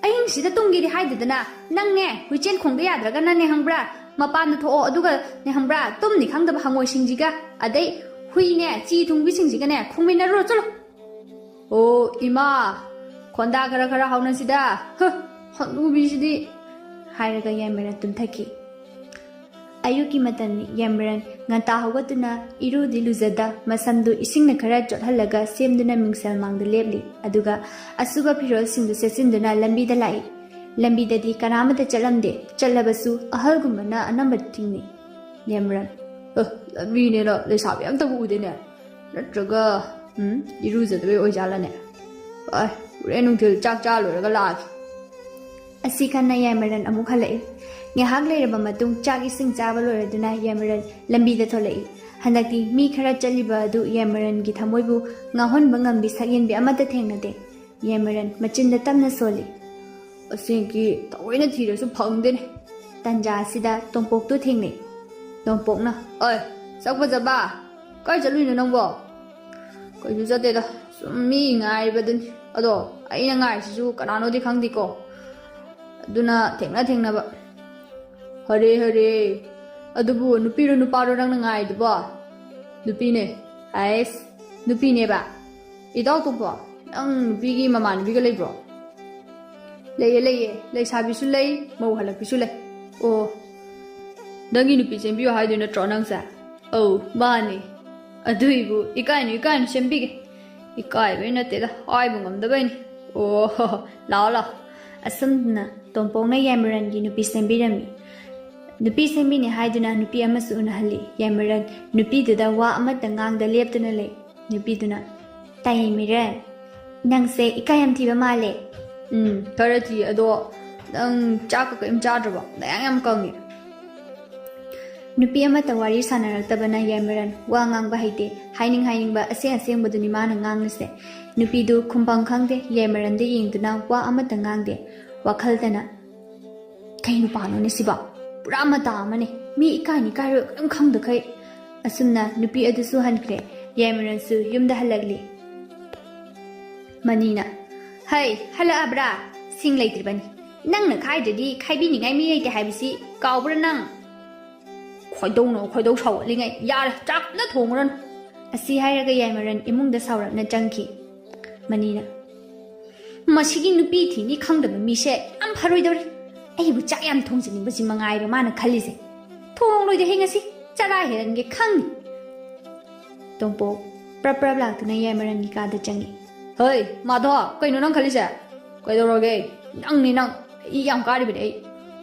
ꯑꯍꯤꯡꯁꯤꯗ ꯇꯨꯝꯒꯦꯗꯤ ꯍꯥꯏꯗꯗꯅ ꯅꯪꯅꯦ ꯍꯨꯏꯆꯦꯟ ꯈꯣꯡꯗ ꯌꯥꯗ꯭ꯔꯒꯅꯅꯦ ꯈꯪꯕ꯭ꯔꯥ? ꯃꯄꯥꯟꯗ ꯊꯣꯛꯑꯣ, ꯑꯗꯨꯒꯅꯦ ꯈꯪꯕ꯭ꯔꯥ? ꯇꯨꯝꯅꯤ ꯈꯪꯗꯕ ꯍꯪꯉꯣꯏꯁꯤꯡꯁꯤꯒ ꯑꯗꯩ ꯍꯨꯏꯅꯦ ꯆꯤ ꯊꯨꯡꯕꯤꯁꯤꯡꯁꯤꯒꯅꯦ ꯈꯣꯡꯃꯤꯟꯅꯔꯨꯔꯣ, ꯆꯠꯂꯣ"꯫ "ꯑꯣ ꯏꯃꯥ, ꯈꯣꯟꯗꯥ ꯈꯔ ꯈꯔ ꯍꯧꯅꯁꯤꯗ꯫ ꯍ, ꯍꯅꯨꯕꯤꯁꯤꯗꯤ"꯫ ꯍꯥꯏꯔꯒ ꯌꯥꯏꯃꯔꯟ ꯇꯨꯝꯊꯈꯤ꯫ ꯑꯌꯨꯛꯀꯤ ꯃꯇꯝꯅꯤ꯫ ꯌꯥꯏꯃꯔꯟ ꯉꯟꯇꯥ ꯍꯧꯒꯠꯇꯨꯅ ꯏꯔꯨꯗꯤ ꯂꯨꯖꯗ ꯃꯁꯝꯗꯨ ꯏꯁꯤꯡꯅ ꯈꯔ ꯆꯣꯠꯍꯜꯂꯒ ꯁꯦꯝꯗꯨꯅ ꯃꯤꯡꯁꯦꯜ ꯃꯥꯡꯗ ꯂꯦꯞꯂꯤ꯫ ꯑꯗꯨꯒ ꯑꯁꯨꯕ ꯐꯤꯔꯣꯜꯁꯤꯡꯗꯨ ꯁꯦꯠꯆꯤꯟꯗꯨꯅ ꯂꯝꯕꯤꯗ ꯂꯥꯛꯏ꯫ ꯂꯝꯕꯤꯗꯗꯤ ꯀꯅꯥꯃꯠꯇ ꯆꯠꯂꯝꯗꯦ꯫ ꯆꯠꯂꯕꯁꯨ ꯑꯍꯜꯒꯨꯝꯕꯅ ꯑꯅꯝꯕ ꯊꯤꯡꯅꯩ꯫ ꯌꯥꯏꯃꯔꯟ, "ꯑ, ꯂꯝꯕꯤꯅꯦꯅ ꯂꯩꯁꯥꯕꯤ ꯑꯝꯇꯕꯨ ꯎꯗꯦꯅꯦ꯫ ꯅꯠꯇ꯭ꯔꯒ, ꯎꯝ, ꯏꯔꯨꯖꯗꯕꯩ ꯑꯣꯏꯖꯥꯠꯂꯅꯦ? ꯑꯥꯏ, ꯍꯣꯔꯦꯟ ꯅꯨꯡꯊꯤꯜ ꯆꯥꯛ ꯆꯥ ꯂꯣꯏꯔꯒ ꯂꯥꯛꯑꯒꯦ"꯫ ꯑꯁꯤ ꯈꯟꯅ ꯌꯥꯏꯃꯔꯟ ꯑꯃꯨꯛ ꯍꯜꯂꯛꯏ꯫ ꯉꯥꯏꯍꯥꯛ ꯂꯩꯔꯕ ꯃꯇꯨꯡ ꯆꯥꯛ ꯏꯁꯤꯡ ꯆꯥꯕ ꯂꯣꯏꯔꯗꯨꯅ ꯌꯥꯏꯃꯔꯟ ꯂꯝꯕꯤꯗ ꯊꯣꯛꯂꯛꯏ꯫ ꯍꯟꯗꯛꯇꯤ ꯃꯤ ꯈꯔ ꯆꯠꯂꯤꯕ ꯑꯗꯨ ꯌꯥꯏꯃꯔꯟꯒꯤ ꯊꯃꯣꯏꯕꯨ ꯉꯥꯎꯍꯟꯕ ꯉꯝꯕꯤ ꯁꯛꯌꯦꯟꯕꯤ ꯑꯃꯠꯇ ꯊꯦꯡꯅꯗꯦ꯫ ꯌꯥꯏꯃꯔꯟ ꯃꯆꯤꯟꯗ ꯇꯞꯅ ꯁꯣꯜꯂꯤ꯫ "ꯑꯁꯦꯡꯀꯤ ꯊꯑꯣꯏꯅ ꯊꯤꯔꯁꯨ ꯐꯪꯗꯦꯅꯦ"꯫ ꯇꯟꯖꯥ ꯑꯁꯤꯗ ꯇꯣꯝꯄꯣꯛꯇꯨ ꯊꯦꯡꯅꯩ꯫ ꯇꯣꯝꯄꯣꯛꯅ, "ꯑꯣꯏ, ꯁꯛ ꯐꯖꯕ, ꯀꯥꯏ ꯆꯠꯂꯨꯏꯅꯣ ꯅꯪꯕꯣ?" "ꯀꯩꯁꯨ ꯆꯠꯇꯦꯗ, ꯁꯨꯝ ꯃꯤ ꯉꯥꯏꯔꯤꯕꯗꯨꯅꯤ꯫ ꯑꯗꯣ ꯑꯩꯅ ꯉꯥꯏꯔꯤꯁꯤꯁꯨ ꯀꯅꯥꯅꯣꯗꯤ ꯈꯪꯗꯦꯀꯣ, ꯑꯗꯨꯅ ꯊꯦꯡꯅ ꯊꯦꯡꯅꯕ"꯫ "ꯍꯔꯦ ꯍꯔꯦ, ꯑꯗꯨꯕꯨ ꯅꯨꯄꯤꯔꯣ ꯅꯨꯄꯥꯔꯣ ꯅꯪꯅ ꯉꯥꯏꯗꯨꯕꯣ?" "ꯅꯨꯄꯤꯅꯦ"꯫ "ꯑꯩꯁ, ꯅꯨꯄꯤꯅꯦꯕ? ꯏꯇꯥꯎ ꯇꯣꯝꯄꯣꯛ, ꯅꯪ ꯅꯨꯄꯤꯒꯤ ꯃꯃꯥꯟꯅꯕꯤꯒ ꯂꯩꯕ꯭ꯔꯣ?" ꯂꯩꯌꯦ, ꯂꯩꯌꯦ, ꯂꯩꯁꯥꯕꯤꯁꯨ ꯂꯩ, ꯃꯧ ꯍꯜꯂꯛꯄꯤꯁꯨ ꯂꯩ꯫ ꯑꯣ, ꯅꯪꯒꯤ ꯅꯨꯄꯤ ꯆꯦꯟꯕꯤꯌꯣ ꯍꯥꯏꯗꯣꯏ ꯅꯠꯇ꯭ꯔꯣ ꯅꯪꯁꯦ? ꯑꯧ, ꯃꯥꯅꯦ꯫ ꯑꯗꯨꯏꯕꯨ ꯏꯀꯥꯏꯅꯨ, ꯏꯀꯥꯏꯅꯨ, ꯆꯦꯟꯕꯤꯒꯦ꯫ ꯏꯀꯥꯏꯕꯩ ꯅꯠꯇꯦꯗ, ꯍꯥꯏꯕ ꯉꯝꯗꯕꯩꯅꯤ꯫ ꯑꯣ, ꯂꯥꯛꯑꯣ, ꯂꯥꯛꯑꯣ꯫ ꯑꯁꯨꯝꯅ ꯇꯣꯝꯄꯣꯛꯅ ꯌꯥꯏꯃꯔꯟꯒꯤ ꯅꯨꯄꯤ ꯁꯦꯝꯕꯤꯔꯝꯃꯤ꯫ ꯅꯨꯄꯤ ꯁꯦꯝꯕꯤꯅꯤ ꯍꯥꯏꯗꯨꯅ ꯅꯨꯄꯤ ꯑꯃꯁꯨ ꯎꯅꯍꯜꯂꯤ꯫ ꯌꯥꯏꯃꯔꯟ ꯅꯨꯄꯤꯗꯨꯗ ꯋꯥ ꯑꯃꯠꯇ ꯉꯥꯡꯗ ꯂꯦꯞꯇꯨꯅ ꯂꯩ꯫ ꯅꯨꯄꯤꯗꯨꯅ, "ꯇꯥꯏꯃꯤꯔꯟ, ꯅꯪꯁꯦ ꯏꯀꯥꯏ ꯌꯥꯝ ꯊꯤꯕ ꯃꯥꯜꯂꯦ꯫" "ꯎꯝ, ꯈꯔ ꯊꯤ, ꯑꯗꯣ ꯅꯪ ꯆꯥꯛꯀ ꯀꯔꯤꯝ ꯆꯥꯗ꯭ꯔꯕꯣ? ꯅꯌꯥꯡ ꯌꯥꯝ ꯀꯪꯉꯦ꯫" ꯅꯨꯄꯤ ꯑꯃꯠꯇ ꯋꯥꯔꯤ ꯁꯥꯟꯅꯔꯛꯇꯕꯅ ꯌꯥꯏꯃꯔꯟ ꯋꯥ ꯉꯥꯡꯕ ꯍꯩꯇꯦ꯫ ꯍꯥꯏꯅꯤꯡ ꯍꯥꯏꯅꯤꯡꯕ ꯑꯁꯦꯡ ꯑꯁꯦꯡꯕꯗꯨꯅꯤ ꯃꯥꯅ ꯉꯥꯡꯂꯤꯁꯦ꯫ ꯅꯨꯄꯤꯗꯨ ꯈꯨꯝꯐꯝ ꯈꯪꯗꯦ, ꯌꯥꯏꯃꯔꯟꯗ ꯌꯦꯡꯗꯨꯅ ꯋꯥ ꯑꯃꯠꯇ ꯉꯥꯡꯗꯦ꯫ ꯋꯥꯈꯜꯗꯅ, "ꯀꯩ ꯅꯨꯄꯥꯅꯣꯅꯦ ꯁꯤꯕꯣ? ꯄꯨꯔꯥ ꯃꯇꯥ ꯑꯃꯅꯤ꯫ ꯃꯤ ꯏꯀꯥꯏꯅꯤ ꯏꯀꯥꯏꯔꯣꯏ ꯀꯔꯤꯝ ꯈꯪꯗꯈꯩ꯫" ꯑꯁꯨꯝꯅ ꯅꯨꯄꯤ ꯑꯗꯨꯁꯨ ꯍꯟꯈ꯭ꯔꯦ꯫ ꯌꯥꯏꯃꯔꯟꯁꯨ ꯌꯨꯝꯗ ꯍꯜꯂꯛꯂꯤ꯫ ꯃꯅꯤꯅ, "ꯍꯩ, ꯍꯜꯂꯛꯑꯕ꯭ꯔꯥ? ꯁꯤꯡ ꯂꯩꯇ꯭ꯔꯤꯕꯅꯤ꯫ ꯅꯪꯅ ꯈꯥꯏꯗ꯭ꯔꯗꯤ ꯈꯥꯏꯕꯤꯅꯤꯡꯉꯥꯏ ꯃꯤ ꯂꯩꯇꯦ ꯍꯥꯏꯕꯁꯤ ꯀꯥꯎꯕ꯭ꯔꯥ ꯅꯪ?" "ꯈꯣꯏꯗꯧꯅ ꯈꯣꯏꯗꯧ ꯁꯥꯎꯒꯠꯂꯤꯉꯩ ꯌꯥꯔꯦ, ꯆꯥꯛꯅ ꯊꯣꯡꯉꯨꯔꯅꯨ꯫" ꯑꯁꯤ ꯍꯥꯏꯔꯒ ꯌꯥꯏꯃꯔꯟ ꯏꯃꯨꯡꯗ ꯁꯥꯎꯔꯞꯅ ꯆꯪꯈꯤ꯫ ꯃꯅꯤꯅ, "ꯃꯁꯤꯒꯤ ꯅꯨꯄꯤ ꯊꯤꯅꯤ ꯈꯪꯗꯕ ꯃꯤꯁꯦ ꯌꯥꯝ ꯐꯔꯣꯏꯗꯧꯔꯤ꯫ ꯑꯩꯕꯨ ꯆꯥꯛ ꯌꯥꯝ ꯊꯣꯡꯖꯅꯤꯡꯕꯁꯤ ꯃꯉꯥꯏꯕ ꯃꯥꯅ ꯈꯜꯂꯤꯁꯦ꯫ ꯊꯣꯡꯂꯣꯏꯗ ꯍꯦ ꯉꯁꯤ, ꯆꯔꯥ ꯍꯦꯜꯍꯟꯒꯦ ꯈꯪꯅꯤ꯫" ꯇꯣꯝꯄꯣꯛ ꯄ꯭ꯔꯞ ꯄ꯭ꯔꯞ ꯂꯥꯛꯇꯨꯅ ꯌꯥꯏꯃꯔꯟꯒꯤ ꯀꯥꯗ ꯆꯪꯉꯤ꯫ "ꯍꯩ, ꯃꯥꯙꯕ, ꯀꯩꯅꯣ ꯅꯪ ꯈꯜꯂꯤꯁꯦ? ꯀꯩꯗꯧꯔꯒꯦ? ꯅꯪꯅꯤ ꯅꯪ, ꯑꯩ ꯌꯥꯝ ꯀꯥꯔꯤꯕꯅꯤ ꯑꯩ꯫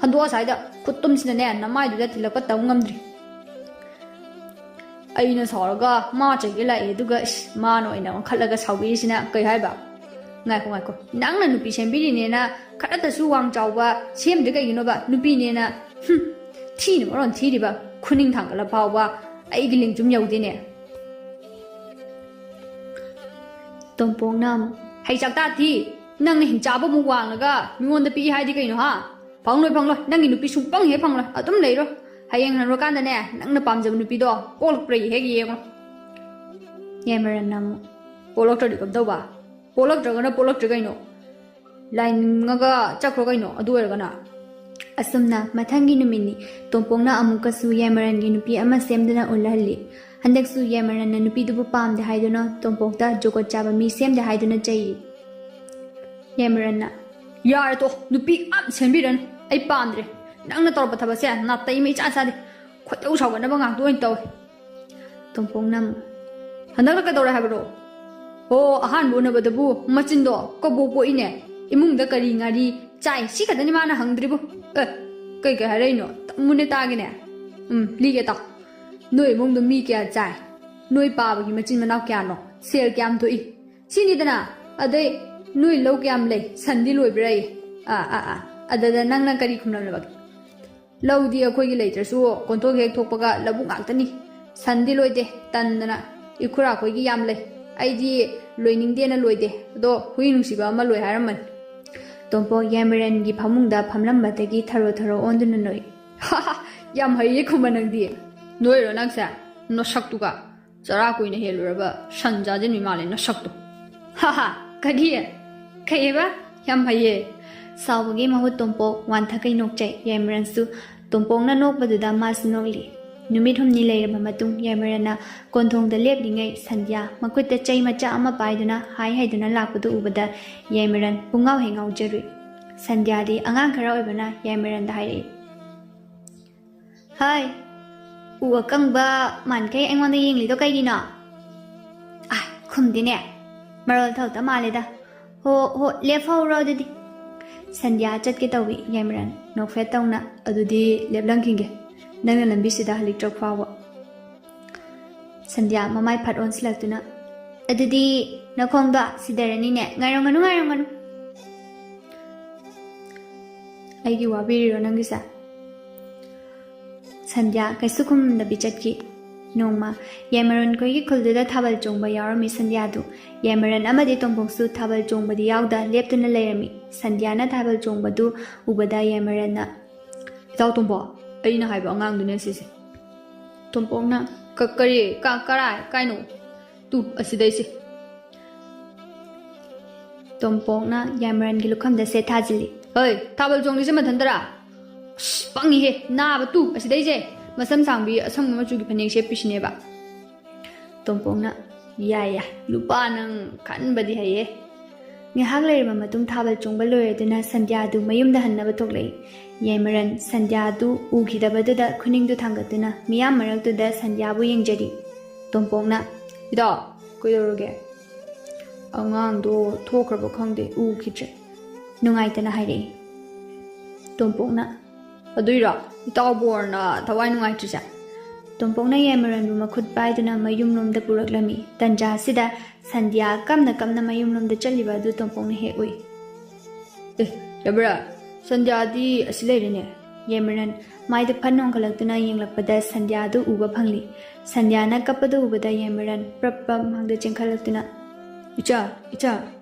ꯍꯟꯗꯣꯛ ꯑꯁ꯭ꯋꯥꯏꯗ ꯈꯨꯠꯇꯨꯝꯁꯤꯅꯅꯦ ꯅꯃꯥꯏꯗꯨꯗ ꯊꯤꯜꯂꯛꯄ ꯇꯝ ꯉꯝꯗ꯭ꯔꯤ꯫" ꯑꯩꯅ ꯁꯥꯎꯔꯒ ꯃꯥ ꯆꯩꯒꯦ ꯂꯥꯛꯑꯦ, ꯑꯗꯨꯒ ꯏꯁ, ꯃꯥꯅ ꯑꯣꯏꯅ ꯑꯣꯟꯈꯠꯂꯒ ꯁꯥꯎꯕꯤꯔꯤꯁꯤꯅ ꯀꯩ ꯍꯥꯏꯕ? "ꯉꯥꯏꯈꯣ, ꯉꯥꯏꯈꯣ, ꯅꯪꯅ ꯅꯨꯄꯤ ꯁꯦꯝꯕꯤꯔꯤꯅꯦꯅ ꯈꯔꯇꯁꯨ ꯋꯥꯡ ꯆꯥꯎꯕ ꯁꯦꯝꯗ꯭ꯔꯤ ꯀꯩꯒꯤꯅꯣꯕ? ꯅꯨꯄꯤꯅꯦꯅ, ꯍꯨꯝ, ꯊꯤꯅ ꯃꯔꯣꯟ ꯊꯤꯔꯤꯕ, ꯈꯨꯅꯤꯡ ꯊꯥꯡꯒꯠꯂ ꯐꯥꯎꯕ ꯑꯩꯒꯤ ꯂꯦꯡꯖꯨꯝ ꯌꯧꯗꯦꯅꯦ꯫" ꯇꯣꯝꯄꯣꯛꯅ ꯑꯃꯨꯛ, "ꯍꯩ ꯆꯥꯛꯇꯥ ꯊꯤ, ꯅꯪꯅ ꯍꯤꯡꯆꯥꯕ ꯑꯃꯨꯛ ꯋꯥꯡꯂꯒ ꯃꯤꯉꯣꯟꯗ ꯄꯤꯛꯏ ꯍꯥꯏꯗꯤ ꯀꯩꯅꯣ, ꯍꯥ? ꯐꯪꯂꯣꯏ, ꯐꯪꯂꯣꯏ, ꯅꯪꯒꯤ ꯅꯨꯄꯤ ꯁꯨꯡꯐꯪ ꯍꯦꯛ ꯐꯪꯂꯣꯏ, ꯑꯗꯨꯝ ꯂꯩꯔꯣ꯫ ꯍꯌꯦꯡ ꯍꯟꯔꯀꯥꯟꯗꯅꯦ, ꯅꯪꯅ ꯄꯥꯝꯖꯕ ꯅꯨꯄꯤꯗꯣ ꯄꯣꯛꯂꯛꯄ꯭ꯔꯥ ꯍꯦꯛ ꯌꯦꯡꯉꯣ꯫" ꯌꯥꯏꯃꯔꯟꯅ ꯑꯃꯨꯛ, "ꯄꯣꯛꯂꯛꯇ꯭ꯔꯗꯤ ꯀꯝꯗꯧꯕ? ꯄꯣꯛꯂꯛꯇ꯭ꯔꯒꯅ ꯄꯣꯛꯂꯛꯇ꯭ꯔꯦ ꯀꯩꯅꯣ꯫ ꯂꯥꯏ ꯅꯤꯡꯉꯒ ꯆꯠꯈ꯭ꯔꯣ ꯀꯩꯅꯣ, ꯑꯗꯨ ꯑꯣꯏꯔꯒꯅ꯫" ꯑꯁꯨꯝꯅ ꯃꯊꯪꯒꯤ ꯅꯨꯃꯤꯠꯅꯤ꯫ ꯇꯣꯝꯄꯣꯛꯅ ꯑꯃꯨꯛꯀꯁꯨ ꯌꯥꯏꯃꯔꯟꯒꯤ ꯅꯨꯄꯤ ꯑꯃ ꯁꯦꯝꯗꯨꯅ ꯎꯠꯍꯜꯂꯤ꯫ ꯍꯟꯗꯛꯁꯨ ꯌꯥꯏꯃꯔꯟꯅ ꯅꯨꯄꯤꯗꯨꯕꯨ ꯄꯥꯝꯗꯦ ꯍꯥꯏꯗꯨꯅ ꯇꯣꯝꯄꯣꯛꯇ ꯖꯨꯒꯣꯠ ꯆꯥꯕ ꯃꯤ ꯁꯦꯝꯗꯦ ꯍꯥꯏꯗꯨꯅ ꯆꯩꯔꯤ꯫ ꯌꯥꯏꯃꯔꯟꯅ, ꯌꯥꯔꯦ ꯇꯣ, ꯅꯨꯄꯤ ꯑꯝ ꯁꯦꯝꯕꯤꯔꯅꯨ꯫ ꯑꯩ ꯄꯥꯝꯗ꯭ꯔꯦ꯫ ꯅꯪꯅ ꯇꯧꯔꯛꯄ ꯊꯕꯛꯁꯦ ꯅꯥꯇꯩ ꯑꯃ ꯏꯆꯥ ꯆꯥꯗꯦ꯫ ꯈꯣꯏꯗꯧ ꯁꯥꯎꯒꯠꯅꯕ ꯉꯥꯛꯇ ꯑꯣꯏꯅ ꯇꯧꯋꯦ꯫ ꯇꯣꯝꯄꯣꯛꯅ ꯑꯃꯨꯛ, "ꯍꯟꯗꯛꯅ ꯀꯩꯗꯧꯔꯦ ꯍꯥꯏꯕꯔꯣ?" "ꯑꯣ, ꯑꯍꯥꯟꯕ ꯎꯅꯕꯗꯕꯨ ꯃꯆꯤꯟꯗꯣ ꯀꯕꯣꯛ ꯄꯣꯛꯏꯅꯦ꯫ ꯏꯃꯨꯡꯗ ꯀꯔꯤ ꯉꯥꯔꯤ ꯆꯥꯏ, ꯁꯤ ꯈꯛꯇꯅꯤ ꯃꯥꯅ ꯍꯪꯗ꯭ꯔꯤꯕꯨ꯫ ꯑꯦ, ꯀꯩ ꯀꯩ ꯍꯥꯏꯔꯛꯏꯅꯣ? ꯇꯝꯃꯨꯅꯦ ꯇꯥꯒꯦꯅꯦ꯫ ꯎꯝ, ꯂꯤꯒꯦ ꯇꯥꯎ꯫ ꯅꯣꯏ ꯏꯃꯨꯡꯗꯣ ꯃꯤ ꯀꯌꯥ ꯆꯥꯏ? ꯅꯣꯏ ꯄꯥꯕꯒꯤ ꯃꯆꯤꯟ ꯃꯅꯥꯎ ꯀꯌꯥꯅꯣ? ꯁꯦꯜ ꯀꯌꯥꯝ ꯊꯣꯛꯏ? ꯁꯤꯅꯤꯗꯅ꯫ ꯑꯗꯩ ꯅꯣꯏ ꯂꯧ ꯀꯌꯥꯝ ꯂꯩ? ꯁꯟꯗꯤ ꯂꯣꯏꯕ꯭ꯔꯥꯌꯦ?" ꯑꯥ, ꯑꯥ, ꯑꯥ꯫ ꯑꯗꯨꯗ ꯅꯪꯅ ꯀꯔꯤ ꯈꯨꯝꯂꯝꯂꯕꯒꯦ? "ꯂꯧꯗꯤ ꯑꯩꯈꯣꯏꯒꯤ ꯂꯩꯇ꯭ꯔꯁꯨ ꯀꯣꯟꯊꯣꯛ ꯍꯦꯛ ꯊꯣꯛꯄꯒ ꯂꯧꯕꯨꯛ ꯉꯥꯛꯇꯅꯤ꯫ ꯁꯟꯗꯤ ꯂꯣꯏꯗꯦ, ꯇꯟꯗꯅ꯫ ꯏꯈꯨꯔꯥ ꯈꯣꯏꯒꯤ ꯌꯥꯝ ꯂꯩ꯫ ꯑꯩꯗꯤ ꯂꯣꯏꯅꯤꯡꯗꯦꯅ ꯂꯣꯏꯗꯦ꯫ ꯑꯗꯣ ꯍꯨꯏ ꯅꯨꯡꯁꯤꯕ ꯑꯃ ꯂꯣꯏ ꯍꯥꯏꯔꯝꯕꯅꯤ꯫" ꯇꯣꯝꯄꯣꯛ ꯌꯥꯏꯃꯔꯟꯒꯤ ꯐꯃꯨꯡꯗ ꯐꯝꯂꯝꯕꯗꯒꯤ ꯊꯔꯣ ꯊꯔꯣ ꯑꯣꯟꯗꯨꯅ ꯅꯣꯛꯏ꯫ "ꯌꯥꯝ ꯍꯩꯌꯦ ꯈꯨꯝꯕ ꯅꯪꯗꯤ꯫ ꯅꯣꯏꯔꯣ ꯅꯪꯁꯦ? ꯅꯁꯛꯇꯨꯒ꯫ ꯆꯔꯥ ꯀꯨꯏꯅ ꯍꯦꯜꯂꯨꯔꯕ ꯁꯟ ꯆꯥꯁꯤꯟꯕꯤ ꯃꯥꯜꯂꯦ ꯅꯁꯛꯇꯣ꯫" "ꯍꯥ ꯍꯥ, ꯀꯔꯤ? ꯀꯩꯑꯕ? ꯌꯥꯝ ꯍꯩꯌꯦ꯫" ꯁꯥꯎꯕꯒꯤ ꯃꯍꯨꯠ ꯇꯣꯝꯄꯣꯛ ꯋꯥꯟꯊꯈꯩ ꯅꯣꯛꯆꯩ꯫ ꯌꯥꯏꯃꯔꯟꯁꯨ ꯇꯣꯝꯄꯣꯛꯅ ꯅꯣꯛꯄꯗꯨꯗ ꯃꯥꯁꯨ ꯅꯣꯛꯂꯤ꯫ ꯅꯨꯃꯤꯠ ꯍꯨꯝꯅꯤ ꯂꯩꯔꯕ ꯃꯇꯨꯡ ꯌꯥꯏꯃꯔꯟꯅ ꯀꯣꯟꯊꯣꯡꯗ ꯂꯦꯞꯂꯤꯉꯩ ꯁꯟꯙ꯭ꯌꯥ ꯃꯈꯨꯠꯇ ꯆꯩ ꯃꯆꯥ ꯑꯃ ꯄꯥꯏꯗꯨꯅ ꯍꯥꯏ ꯍꯥꯏꯗꯨꯅ ꯂꯥꯛꯄꯗꯨ ꯎꯕꯗ ꯌꯥꯏꯃꯔꯟ ꯄꯨꯡꯉꯥꯎ ꯍꯦꯛ ꯉꯥꯎꯖꯔꯨꯏ꯫ ꯁꯟꯙ꯭ꯌꯥꯗꯤ ꯑꯉꯥꯡ ꯈꯔ ꯑꯣꯏꯕꯅ ꯌꯥꯏꯃꯔꯟꯗ ꯍꯥꯏꯔꯛꯏ, "ꯍꯩ, ꯎ ꯑꯀꯪꯕ ꯃꯥꯟꯈꯩ ꯑꯩꯉꯣꯟꯗ ꯌꯦꯡꯂꯤꯗꯣ ꯀꯩꯒꯤꯅꯣ?" "ꯑꯥ, ꯈꯨꯝꯗꯦꯅꯦ꯫ ꯃꯔꯣꯜ ꯊꯧꯇ ꯃꯥꯜꯂꯦꯗ꯫ ꯍꯣ, ꯍꯣ, ꯂꯦꯞꯐꯧꯔꯣ ꯑꯗꯨꯗꯤ꯫" ꯁꯟꯙ꯭ꯌꯥ ꯆꯠꯀꯦ ꯇꯧꯏ꯫ ꯌꯥꯏꯃꯔꯟ ꯅꯣꯛꯐꯦꯠ ꯇꯧꯅ, "ꯑꯗꯨꯗꯤ ꯂꯦꯞꯂꯝꯈꯤꯒꯦ꯫ ꯅꯪꯅ ꯂꯝꯕꯤꯁꯤꯗ ꯍꯜꯂꯛꯇ꯭ꯔ ꯐꯥꯎꯕ꯫" ꯁꯟꯙ꯭ꯌꯥ ꯃꯃꯥꯏ ꯐꯠ ꯑꯣꯟꯁꯤꯜꯂꯛꯇꯨꯅ, "ꯑꯗꯨꯗꯤ ꯅꯈꯣꯡꯗꯣ ꯁꯤꯗꯔꯅꯤꯅꯦ꯫ ꯉꯥꯏꯔꯝꯒꯅꯨ, ꯉꯥꯏꯔꯝꯒꯅꯨ꯫" "ꯑꯩꯒꯤ ꯋꯥꯕꯤꯔꯤꯔꯣ ꯅꯪꯒꯤꯁꯦ?" ꯁꯟꯙ꯭ꯌꯥ ꯀꯩꯁꯨ ꯈꯨꯝꯗꯕꯤ ꯆꯠꯈꯤ꯫ ꯅꯣꯡꯃ ꯌꯥꯏꯃꯔꯟ ꯈꯣꯏꯒꯤ ꯈꯨꯜꯗꯨꯗ ꯊꯥꯕꯜ ꯆꯣꯡꯕ ꯌꯥꯎꯔꯝꯃꯤ ꯁꯟꯙ꯭ꯌꯥꯗꯨ꯫ ꯌꯥꯏꯃꯔꯟ ꯑꯃꯗꯤ ꯇꯣꯝꯄꯣꯛꯁꯨ ꯊꯥꯕꯜ ꯆꯣꯡꯕꯗꯤ ꯌꯥꯎꯗ ꯂꯦꯞꯇꯨꯅ ꯂꯩꯔꯝꯃꯤ꯫ ꯁꯟꯙ꯭ꯌꯥꯅ ꯊꯥꯕꯜ ꯆꯣꯡꯕꯗꯨ ꯎꯕꯗ ꯌꯥꯏꯃꯔꯟꯅ, "ꯏꯇꯥꯎ ꯇꯣꯝꯄꯣꯛ, ꯑꯩꯅ ꯍꯥꯏꯕ ꯑꯉꯥꯡꯗꯨꯅꯦ ꯁꯤꯁꯦ꯫" ꯇꯣꯝꯄꯣꯛꯅ, "ꯀ-, ꯀꯔꯤ? ꯀ-, ꯀꯔꯥꯏ? ꯀꯥꯏꯅꯣ?" "ꯇꯨ, ꯑꯁꯤꯗꯩꯁꯦ꯫" ꯇꯣꯝꯄꯣꯛꯅ ꯌꯥꯏꯃꯔꯟꯒꯤ ꯂꯨꯈꯝꯗ ꯁꯦꯠ ꯊꯥꯖꯤꯜꯂꯤ꯫ "ꯍꯣꯏ, ꯊꯥꯕꯜ ꯆꯣꯡꯂꯤꯁꯦ ꯃꯊꯟꯇꯔꯥ? ꯑꯁ, ꯄꯪꯉꯤꯍꯦ, ꯅꯥꯕ ꯇꯨ, ꯑꯁꯤꯗꯩꯁꯦ꯫ ꯃꯁꯝ ꯁꯥꯡꯕꯤ ꯑꯁꯪꯕ ꯃꯆꯨꯒꯤ ꯐꯅꯦꯛ ꯁꯦꯠꯄꯤꯁꯤꯅꯦꯕ꯫" ꯇꯣꯝꯄꯣꯛꯅ, "ꯌꯥꯏ, ꯌꯥꯏ, ꯅꯨꯄꯥ ꯅꯪ ꯈꯟꯕꯗꯤ ꯍꯩꯌꯦ꯫ ꯉꯥꯏꯍꯥꯛ ꯂꯩꯔꯕ ꯃꯇꯨꯡ ꯊꯥꯕꯜ ꯆꯣꯡꯕ ꯂꯣꯏꯔꯗꯨꯅ ꯁꯟꯙ꯭ꯌꯥꯗꯨ ꯃꯌꯨꯝꯗ ꯍꯟꯅꯕ ꯊꯣꯛꯂꯛꯏ꯫ ꯌꯥꯏꯃꯔꯟ ꯁꯟꯙ꯭ꯌꯥꯗꯨ ꯎꯈꯤꯗꯕꯗꯨꯗ ꯈꯨꯅꯤꯡꯗꯨ ꯊꯥꯡꯒꯠꯇꯨꯅ ꯃꯤꯌꯥꯝ ꯃꯔꯛꯇꯨꯗ ꯁꯟꯙ꯭ꯌꯥꯕꯨ ꯌꯦꯡꯖꯔꯤ꯫ ꯇꯣꯝꯄꯣꯛꯅ, "ꯏꯇꯥꯎ, ꯀꯩꯗꯧꯔꯒꯦ?" "ꯑꯉꯥꯡꯗꯣ ꯊꯣꯛꯈ꯭ꯔꯕ ꯈꯪꯗꯦ, ꯎꯈꯤꯗ꯭ꯔꯦ," ꯅꯨꯡꯉꯥꯏꯇꯅ ꯍꯥꯏꯔꯛꯏ꯫ ꯇꯣꯝꯄꯣꯛꯅ, "ꯑꯗꯨꯏꯔꯣ ꯏꯇꯥꯎꯕꯨ ꯑꯣꯏꯅ ꯊꯋꯥꯏ ꯅꯨꯡꯉꯥꯏꯇ꯭ꯔꯤꯁꯦ?" ꯇꯣꯝꯄꯣꯛꯅ ꯌꯥꯏꯃꯔꯟꯕꯨ ꯃꯈꯨꯠ ꯄꯥꯏꯗꯨꯅ ꯃꯌꯨꯝꯂꯣꯝꯗ ꯄꯨꯔꯛꯂꯝꯃꯤ꯫ ꯇꯟꯖꯥ ꯑꯁꯤꯗ ꯁꯟꯙ꯭ꯌꯥ ꯀꯞꯅ ꯀꯞꯅ ꯃꯌꯨꯝꯂꯣꯝꯗ ꯆꯠꯂꯤꯕ ꯑꯗꯨ ꯇꯣꯝꯄꯣꯛꯅ ꯍꯦꯛ ꯎꯏ꯫ "ꯑꯦ, ꯌꯥꯏꯃꯔꯟ, ꯁꯟꯙ꯭ꯌꯥꯗꯤ ꯑꯁꯤ ꯂꯩꯔꯦꯅꯦ!" ꯌꯥꯏꯃꯔꯟ ꯃꯥꯏꯗ ꯐꯟ ꯑꯣꯟꯈꯠꯂꯛꯇꯨꯅ ꯌꯦꯡꯂꯛꯄꯗ ꯁꯟꯙ꯭ꯌꯥꯗꯨ ꯎꯕ ꯐꯪꯂꯤ꯫ ꯁꯟꯙ꯭ꯌꯥꯅ ꯀꯞꯄꯗꯨ ꯎꯕꯗ ꯌꯥꯏꯃꯔꯟ ꯄ꯭ꯔꯞ ꯄ꯭ꯔꯞ ꯃꯥꯡꯗ ꯆꯦꯟꯈꯠꯂꯛꯇꯨꯅ, "ꯏꯆꯥ, ꯏꯆꯥ,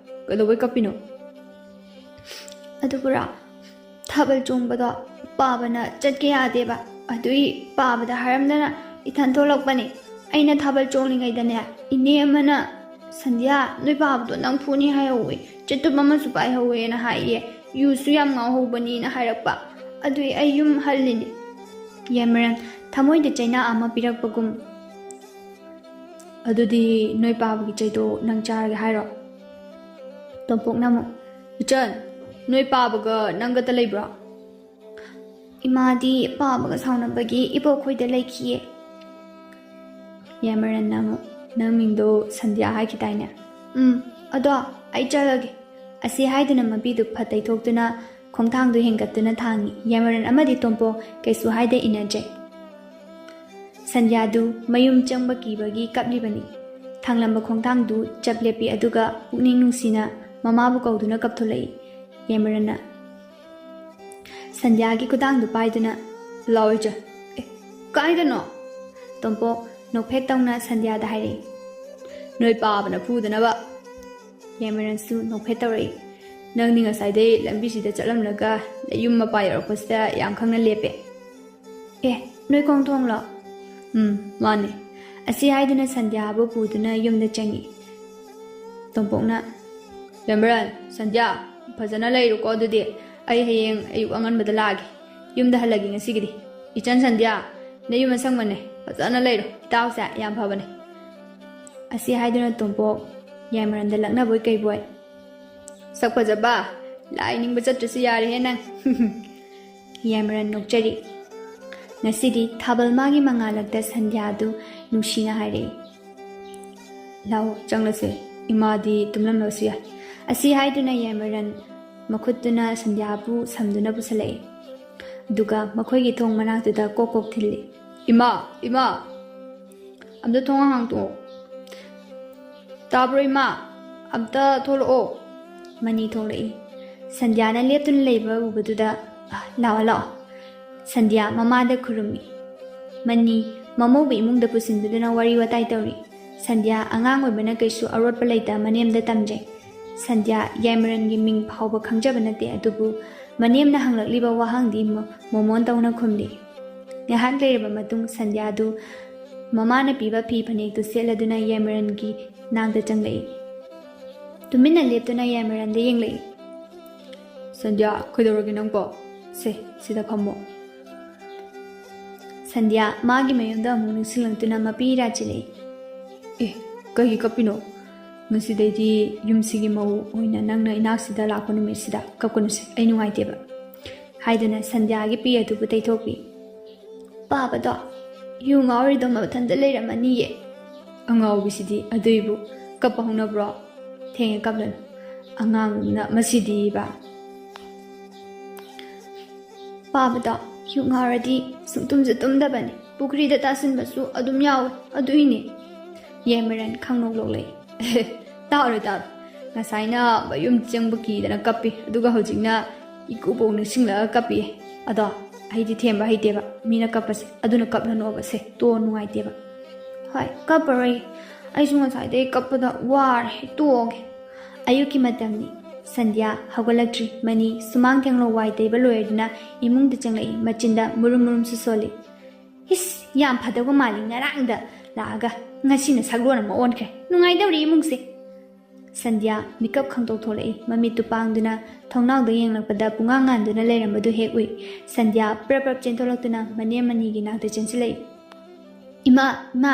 ꯀꯩꯗꯧꯕꯩ ꯀꯞꯄꯤꯅꯣ?" "ꯑꯗꯨꯕꯨꯔꯣ, ꯊꯥꯕꯜ ꯆꯣꯡꯕꯗꯣ ꯄꯥꯕꯅ ꯆꯠꯀꯦ ꯌꯥꯗꯦꯕ, ꯑꯗꯨꯏ ꯄꯥꯕꯗ ꯍꯥꯏꯔꯝꯗꯅ ꯏꯊꯟ ꯊꯣꯛꯂꯛꯄꯅꯦ꯫ ꯑꯩꯅ ꯊꯥꯕꯜ ꯆꯣꯡꯂꯤꯉꯩꯗꯅꯦ, ꯏꯅꯦ ꯑꯃꯅ, 'ꯁꯟꯙ꯭ꯌꯥ, ꯅꯣꯏ ꯄꯥꯕꯗꯣ ꯅꯪ ꯐꯨꯅꯤ ꯍꯥꯏꯍꯧꯋꯦ, ꯆꯦꯇꯨꯞ ꯑꯃꯁꯨ ꯄꯥꯏꯍꯧꯋꯦꯅ ꯍꯥꯏꯌꯦ, ꯌꯨꯁꯨ ꯌꯥꯝ ꯉꯥꯎꯍꯧꯕꯅꯤꯅ ꯍꯥꯏꯔꯛꯄ, ꯑꯗꯨꯏ ꯑꯩ ꯌꯨꯝ ꯍꯜꯂꯤꯅꯦ.'" ꯌꯥꯏꯃꯔꯟ ꯊꯃꯣꯏꯗ ꯆꯩꯅꯥ ꯑꯃ ꯄꯤꯔꯛꯄꯒꯨꯝ, "ꯑꯗꯨꯗꯤ ꯅꯣꯏ ꯄꯥꯕꯒꯤ ꯆꯩꯗꯣ ꯅꯪ ꯆꯥꯔꯒꯦ ꯍꯥꯏꯔꯣ?" ꯇꯣꯝꯄꯣꯛꯅ ꯑꯃꯨꯛ, "ꯏꯆꯟ, ꯅꯣꯏ ꯄꯥꯕꯒ ꯅꯪꯒꯇ ꯂꯩꯕ꯭ꯔꯣ?" "ꯏꯃꯥꯗꯤ ꯄꯥꯕꯒ ꯁꯥꯎꯅꯕꯒꯤ ꯏꯕꯣꯛꯈꯣꯏꯗ ꯂꯩꯈꯤꯌꯦ꯫" ꯌꯥꯏꯃꯔꯟꯅ ꯑꯃꯨꯛ, "ꯅꯪ ꯃꯤꯡꯗꯣ ꯁꯟꯙ꯭ꯌꯥ ꯍꯥꯏꯈꯤꯗꯥꯏꯅꯦ?" "ꯎꯝ, ꯑꯗꯣ ꯑꯩ ꯆꯠꯂꯒꯦ꯫" ꯑꯁꯤ ꯍꯥꯏꯗꯨꯅ ꯃꯄꯤꯗꯨ ꯐꯠ ꯇꯩꯊꯣꯛꯇꯨꯅ ꯈꯣꯡꯊꯥꯡꯗꯨ ꯍꯦꯟꯒꯠꯇꯨꯅ ꯊꯥꯡꯏ꯫ ꯌꯥꯏꯃꯔꯟ ꯑꯃꯗꯤ ꯇꯣꯝꯄꯣꯛ ꯀꯩꯁꯨ ꯍꯥꯏꯗ ꯏꯟꯅꯖꯩ꯫ ꯁꯟꯙ꯭ꯌꯥꯗꯨ ꯃꯌꯨꯝ ꯆꯪꯕ ꯀꯤꯕꯒꯤ ꯀꯞꯂꯤꯕꯅꯤ꯫ ꯊꯥꯡꯂꯝꯕ ꯈꯣꯡꯊꯥꯡꯗꯨ ꯆꯞ ꯂꯦꯞꯄꯤ, ꯑꯗꯨꯒ ꯄꯨꯛꯅꯤꯡ ꯅꯨꯡꯁꯤꯅ ꯃꯃꯥꯕꯨ ꯀꯧꯗꯨꯅ ꯀꯞꯊꯣꯂꯛꯏ꯫ ꯌꯥꯏꯃꯔꯟꯅ ꯁꯟꯙ꯭ꯌꯥꯒꯤ ꯈꯨꯗꯥꯡꯗꯨ ꯄꯥꯏꯗꯨꯅ, "ꯂꯥꯎ ꯏꯆꯟ꯫" "ꯑꯦ, ꯀꯥꯏꯗꯅꯣ?" ꯇꯣꯝꯄꯣꯛ ꯅꯣꯛꯐꯦꯠ ꯇꯧꯅ ꯁꯟꯙ꯭ꯌꯥꯗ ꯍꯥꯏꯔꯛꯏ꯫ "ꯅꯣꯏ ꯄꯥꯕꯅ ꯐꯨꯗꯅꯕ꯫" ꯌꯥꯏꯃꯔꯟꯁꯨ ꯅꯣꯛꯐꯦꯠ ꯇꯧꯔꯛꯏ꯫ "ꯅꯪꯗꯤ ꯉꯁꯥꯏꯗꯩ ꯂꯝꯕꯤꯁꯤꯗ ꯆꯠꯂꯝꯂꯒ ꯅꯌꯨꯝ ꯃꯄꯥ ꯌꯧꯔꯛꯄꯁꯤꯗ ꯌꯥꯝ ꯈꯪꯅ ꯂꯦꯞꯄꯦ꯫" "ꯑꯦ, ꯅꯣꯏ ꯈꯣꯡꯊꯣꯡꯂꯣ?" "ꯎꯝ, ꯃꯥꯅꯦ꯫" ꯑꯁꯤ ꯍꯥꯏꯗꯨꯅ ꯁꯟꯙ꯭ꯌꯥꯕꯨ ꯄꯨꯗꯨꯅ ꯌꯨꯝꯗ ꯆꯪꯉꯤ꯫ ꯇꯣꯝꯄꯣꯛꯅ, "ꯌꯥꯏꯃꯔꯟ, ꯁꯟꯙ꯭ꯌꯥ, ꯐꯖꯅ ꯂꯩꯔꯨꯀꯣ꯫ ꯑꯗꯨꯗꯤ ꯑꯩ ꯍꯌꯦꯡ ꯑꯌꯨꯛ ꯑꯉꯟꯕꯗ ꯂꯥꯛꯑꯒꯦ꯫ ꯌꯨꯝꯗ ꯍꯜꯂꯒꯦ ꯉꯁꯤꯒꯤꯗꯤ꯫ ꯏꯆꯟ ꯁꯟꯙ꯭ꯌꯥ, ꯅꯌꯨꯝ ꯑꯁꯪꯕꯅꯦ, ꯐꯖꯅ ꯂꯩꯔꯣ꯫ ꯏꯇꯥꯎꯁꯦ ꯌꯥꯝ ꯐꯕꯅꯦ꯫" ꯑꯁꯤ ꯍꯥꯏꯗꯨꯅ ꯇꯣꯝꯄꯣꯛ ꯌꯥꯏꯃꯔꯟꯗ ꯂꯛꯅꯕꯣꯏ ꯀꯩꯕꯣꯏ, ꯁꯛ ꯐꯖꯕ, ꯂꯥꯏ ꯅꯤꯡꯕ ꯆꯠꯇ꯭ꯔꯁꯨ ꯌꯥꯔꯦꯍꯦ ꯅꯪ꯫ ꯌꯥꯏꯃꯔꯟ ꯅꯣꯛꯆꯔꯤ꯫ ꯉꯁꯤꯗꯤ ꯊꯥꯕꯜ ꯃꯥꯒꯤ ꯃꯉꯥꯜꯂꯛꯇ ꯁꯟꯙ꯭ꯌꯥꯗꯨ ꯅꯨꯡꯁꯤꯅ ꯍꯥꯏꯔꯛꯏ꯫ "ꯂꯥꯛꯑꯣ, ꯆꯪꯂꯁꯦ꯫ ꯏꯃꯥꯗꯤ ꯇꯨꯝꯂꯝꯂꯕꯁꯨ ꯌꯥꯏ꯫" ꯑꯁꯤ ꯍꯥꯏꯗꯨꯅ ꯌꯥꯏꯃꯔꯟ ꯃꯈꯨꯠꯇꯨꯅ ꯁꯟꯙ꯭ꯌꯥꯕꯨ ꯁꯝꯗꯨꯅ ꯄꯨꯁꯜꯂꯛꯏ꯫ ꯑꯗꯨꯒ ꯃꯈꯣꯏꯒꯤ ꯊꯣꯡ ꯃꯅꯥꯛꯇꯨꯗ ꯀꯣꯛ ꯀꯣꯛ ꯊꯤꯜꯂꯤ꯫ "ꯏꯃꯥ, ꯏꯃꯥ, ꯑꯝꯇ ꯊꯣꯡ ꯍꯥꯡꯇꯣꯛꯑꯣ꯫ ꯇꯥꯕ꯭ꯔꯣ ꯏꯃꯥ? ꯑꯝꯇ ꯊꯣꯛꯂꯛꯑꯣ꯫" ꯃꯅꯤ ꯊꯣꯛꯂꯛꯏ꯫ ꯁꯟꯙ꯭ꯌꯥꯅ ꯂꯦꯞꯇꯨꯅ ꯂꯩꯕ ꯎꯕꯗꯨꯗ, "ꯂꯥꯛꯑꯣ, ꯂꯥꯛꯑꯣ꯫" ꯁꯟꯙ꯭ꯌꯥ ꯃꯃꯥꯗ ꯈꯨꯔꯨꯝꯃꯤ꯫ ꯃꯅꯤ ꯃꯃꯧꯕꯨ ꯏꯃꯨꯡꯗ ꯄꯨꯁꯤꯟꯕꯗꯨꯅ ꯋꯥꯔꯤ ꯋꯥꯇꯥꯏ ꯇꯧꯔꯤ꯫ ꯁꯟꯙ꯭ꯌꯥ ꯑꯉꯥꯡ ꯑꯣꯏꯕꯅ ꯀꯩꯁꯨ ꯑꯔꯣꯠꯄ ꯂꯩꯇ ꯃꯅꯦꯝꯗ ꯇꯝꯖꯩ꯫ ꯁꯟꯙ꯭ꯌꯥ ꯌꯥꯏꯃꯔꯟꯒꯤ ꯃꯤꯡ ꯐꯥꯎꯕ ꯈꯪꯖꯕ ꯅꯠꯇꯦ, ꯑꯗꯨꯕꯨ ꯃꯅꯦꯝꯅ ꯍꯪꯂꯛꯂꯤꯕ ꯋꯥꯍꯪꯗꯤ ꯃꯣ-, ꯃꯣꯃꯣꯟ ꯇꯧꯅ ꯈꯨꯝꯂꯤ꯫ ꯉꯥꯏꯍꯥꯛ ꯂꯩꯔꯕ ꯃꯇꯨꯡ ꯁꯟꯙ꯭ꯌꯥꯗꯨ ꯃꯃꯥꯅ ꯄꯤꯕ ꯐꯤ ꯐꯅꯦꯛꯇꯨ ꯁꯦꯠꯂꯗꯨꯅ ꯌꯥꯏꯃꯔꯟꯒꯤ ꯅꯥꯛꯇ ꯆꯪꯂꯛꯏ꯫ ꯇꯨꯃꯤꯟꯅ ꯂꯦꯞꯇꯨꯅ ꯌꯥꯏꯃꯔꯟꯗ ꯌꯦꯡꯂꯛꯏ꯫ "ꯁꯟꯙ꯭ꯌꯥ, ꯀꯩꯗꯧꯔꯒꯦ ꯅꯪꯕꯣ? ꯁꯦ, ꯁꯤꯗ ꯐꯝꯃꯣ꯫" ꯁꯟꯙ꯭ꯌꯥ ꯃꯥꯒꯤ ꯃꯌꯨꯝꯗ ꯑꯃꯨꯛ ꯅꯤꯡꯁꯤꯡꯂꯛꯇꯨꯅ ꯃꯄꯤ ꯏꯔꯥ ꯆꯤꯜꯂꯛꯏ꯫ "ꯑꯦ, ꯀꯩꯒꯤ ꯀꯞꯄꯤꯅꯣ? ꯉꯁꯤꯗꯩꯗꯤ ꯌꯨꯝꯁꯤꯒꯤ ꯃꯧ ꯑꯣꯏꯅ ꯅꯪꯅ ꯏꯅꯥꯛꯁꯤꯗ ꯂꯥꯛꯄ ꯅꯨꯃꯤꯠꯁꯤꯗ ꯀꯞꯀꯅꯨꯁꯦ, ꯑꯩ ꯅꯨꯡꯉꯥꯏꯇꯦꯕ꯫" ꯍꯥꯏꯗꯨꯅ ꯁꯟꯙ꯭ꯌꯥꯒꯤ ꯄꯤ ꯑꯗꯨꯕꯨ ꯇꯩꯊꯣꯛꯄꯤ꯫ "ꯄꯥꯕꯗꯣ ꯌꯨ ꯉꯥꯎꯔꯤꯗꯣ ꯃꯊꯟꯇ ꯂꯩꯔꯝꯃꯅꯤꯌꯦ꯫" "ꯑꯉꯥꯎꯕꯤꯁꯤꯗꯤ, ꯑꯗꯨꯏꯕꯨ ꯀꯞꯄ ꯍꯧꯅꯕ꯭ꯔꯣ? ꯊꯦꯡꯉꯦ, ꯀꯞꯂꯅꯨ꯫ ꯑꯉꯥꯡꯅ ꯃꯁꯤꯗꯤꯕ꯫" "ꯄꯥꯕꯗꯣ ꯌꯨ ꯉꯥꯎꯔꯗꯤ ꯁꯨꯡꯇꯨꯝꯁꯨ ꯇꯨꯝꯗꯕꯅꯤ, ꯄꯨꯈ꯭ꯔꯤꯗ ꯇꯥꯁꯤꯟꯕꯁꯨ ꯑꯗꯨꯝ ꯌꯥꯎꯋꯦ, ꯑꯗꯨꯏꯅꯦ꯫" ꯌꯥꯏꯃꯔꯟ ꯈꯪꯅꯣꯛ ꯅꯣꯛꯂꯛꯏ꯫ "ꯇꯥꯎꯔꯦ, ꯇꯥꯎꯔꯦ꯫ ꯉꯁꯥꯏꯅ ꯃꯌꯨꯝ ꯆꯪꯕ ꯀꯤꯗꯅ ꯀꯞꯄꯤ, ꯑꯗꯨꯒ ꯍꯧꯖꯤꯛꯅ ꯏꯀꯨꯕꯣꯛ ꯅꯤꯡꯁꯤꯡꯂꯒ ꯀꯞꯄꯤ꯫ ꯑꯗꯣ ꯑꯩꯗꯤ ꯊꯦꯝꯕ ꯍꯩꯇꯦꯕ, ꯃꯤꯅ ꯀꯞꯄꯁꯦ, ꯑꯗꯨꯅ ꯀꯞꯂꯅꯣꯕ ꯁꯦ, ꯇꯣꯛꯑꯣ, ꯅꯨꯡꯉꯥꯏꯇꯦꯕ꯫" "ꯍꯣꯏ, ꯀꯞꯄꯔꯣꯏꯒꯦ꯫ ꯑꯩꯁꯨ ꯉꯁꯥꯏꯗꯩ ꯀꯞꯄꯗ ꯋꯥꯔꯦ, ꯇꯣꯛꯑꯒꯦ꯫" ꯑꯌꯨꯛꯀꯤ ꯃꯇꯝꯅꯤ꯫ ꯁꯟꯙ꯭ꯌꯥ ꯍꯧꯒꯠꯂꯛꯇ꯭ꯔꯤ꯫ ꯃꯅꯤ ꯁꯨꯃꯥꯡ ꯊꯦꯡꯂꯣ ꯋꯥꯏ ꯇꯩꯕ ꯂꯣꯏꯔꯗꯨꯅ ꯏꯃꯨꯡꯗ ꯆꯪꯂꯛꯏ, ꯃꯆꯤꯟꯗ ꯃꯨꯔꯨꯝ ꯃꯨꯔꯨꯝꯁꯨ ꯁꯣꯜꯂꯤ꯫ "ꯏꯁ, ꯌꯥꯝ ꯐꯗꯧꯕ ꯃꯥꯜꯂꯤ, ꯉꯔꯥꯡꯗ ꯂꯥꯛꯑꯒ ꯉꯁꯤꯅ ꯁꯛꯂꯣꯟ ꯑꯃ ꯑꯣꯟꯈ꯭ꯔꯦ꯫ ꯅꯨꯡꯉꯥꯏꯗꯧꯔꯤ ꯏꯃꯨꯡꯁꯦ꯫" ꯁꯟꯙ꯭ꯌꯥ ꯃꯤꯀꯞ ꯈꯪꯇꯣꯛ ꯊꯣꯛꯂꯛꯏ꯫ ꯃꯃꯤꯠꯇꯨ ꯄꯥꯡꯗꯨꯅ ꯊꯣꯡꯅꯥꯎꯗ ꯌꯦꯡꯂꯛꯄꯗ ꯄꯨꯡꯉꯥꯟ ꯉꯥꯟꯗꯨꯅ ꯂꯩꯔꯝꯕꯗꯨ ꯍꯦꯛ ꯎꯏ꯫ ꯁꯟꯙ꯭ꯌꯥ ꯄ꯭ꯔꯞ ꯄ꯭ꯔꯞ ꯆꯦꯟꯊꯣꯛꯂꯛꯇꯨꯅ ꯃꯅꯦꯝ ꯃꯅꯤꯒꯤ ꯅꯥꯛꯇ ꯆꯦꯟꯁꯤꯜꯂꯛꯏ꯫ "ꯏꯃꯥ, ꯏꯃꯥ,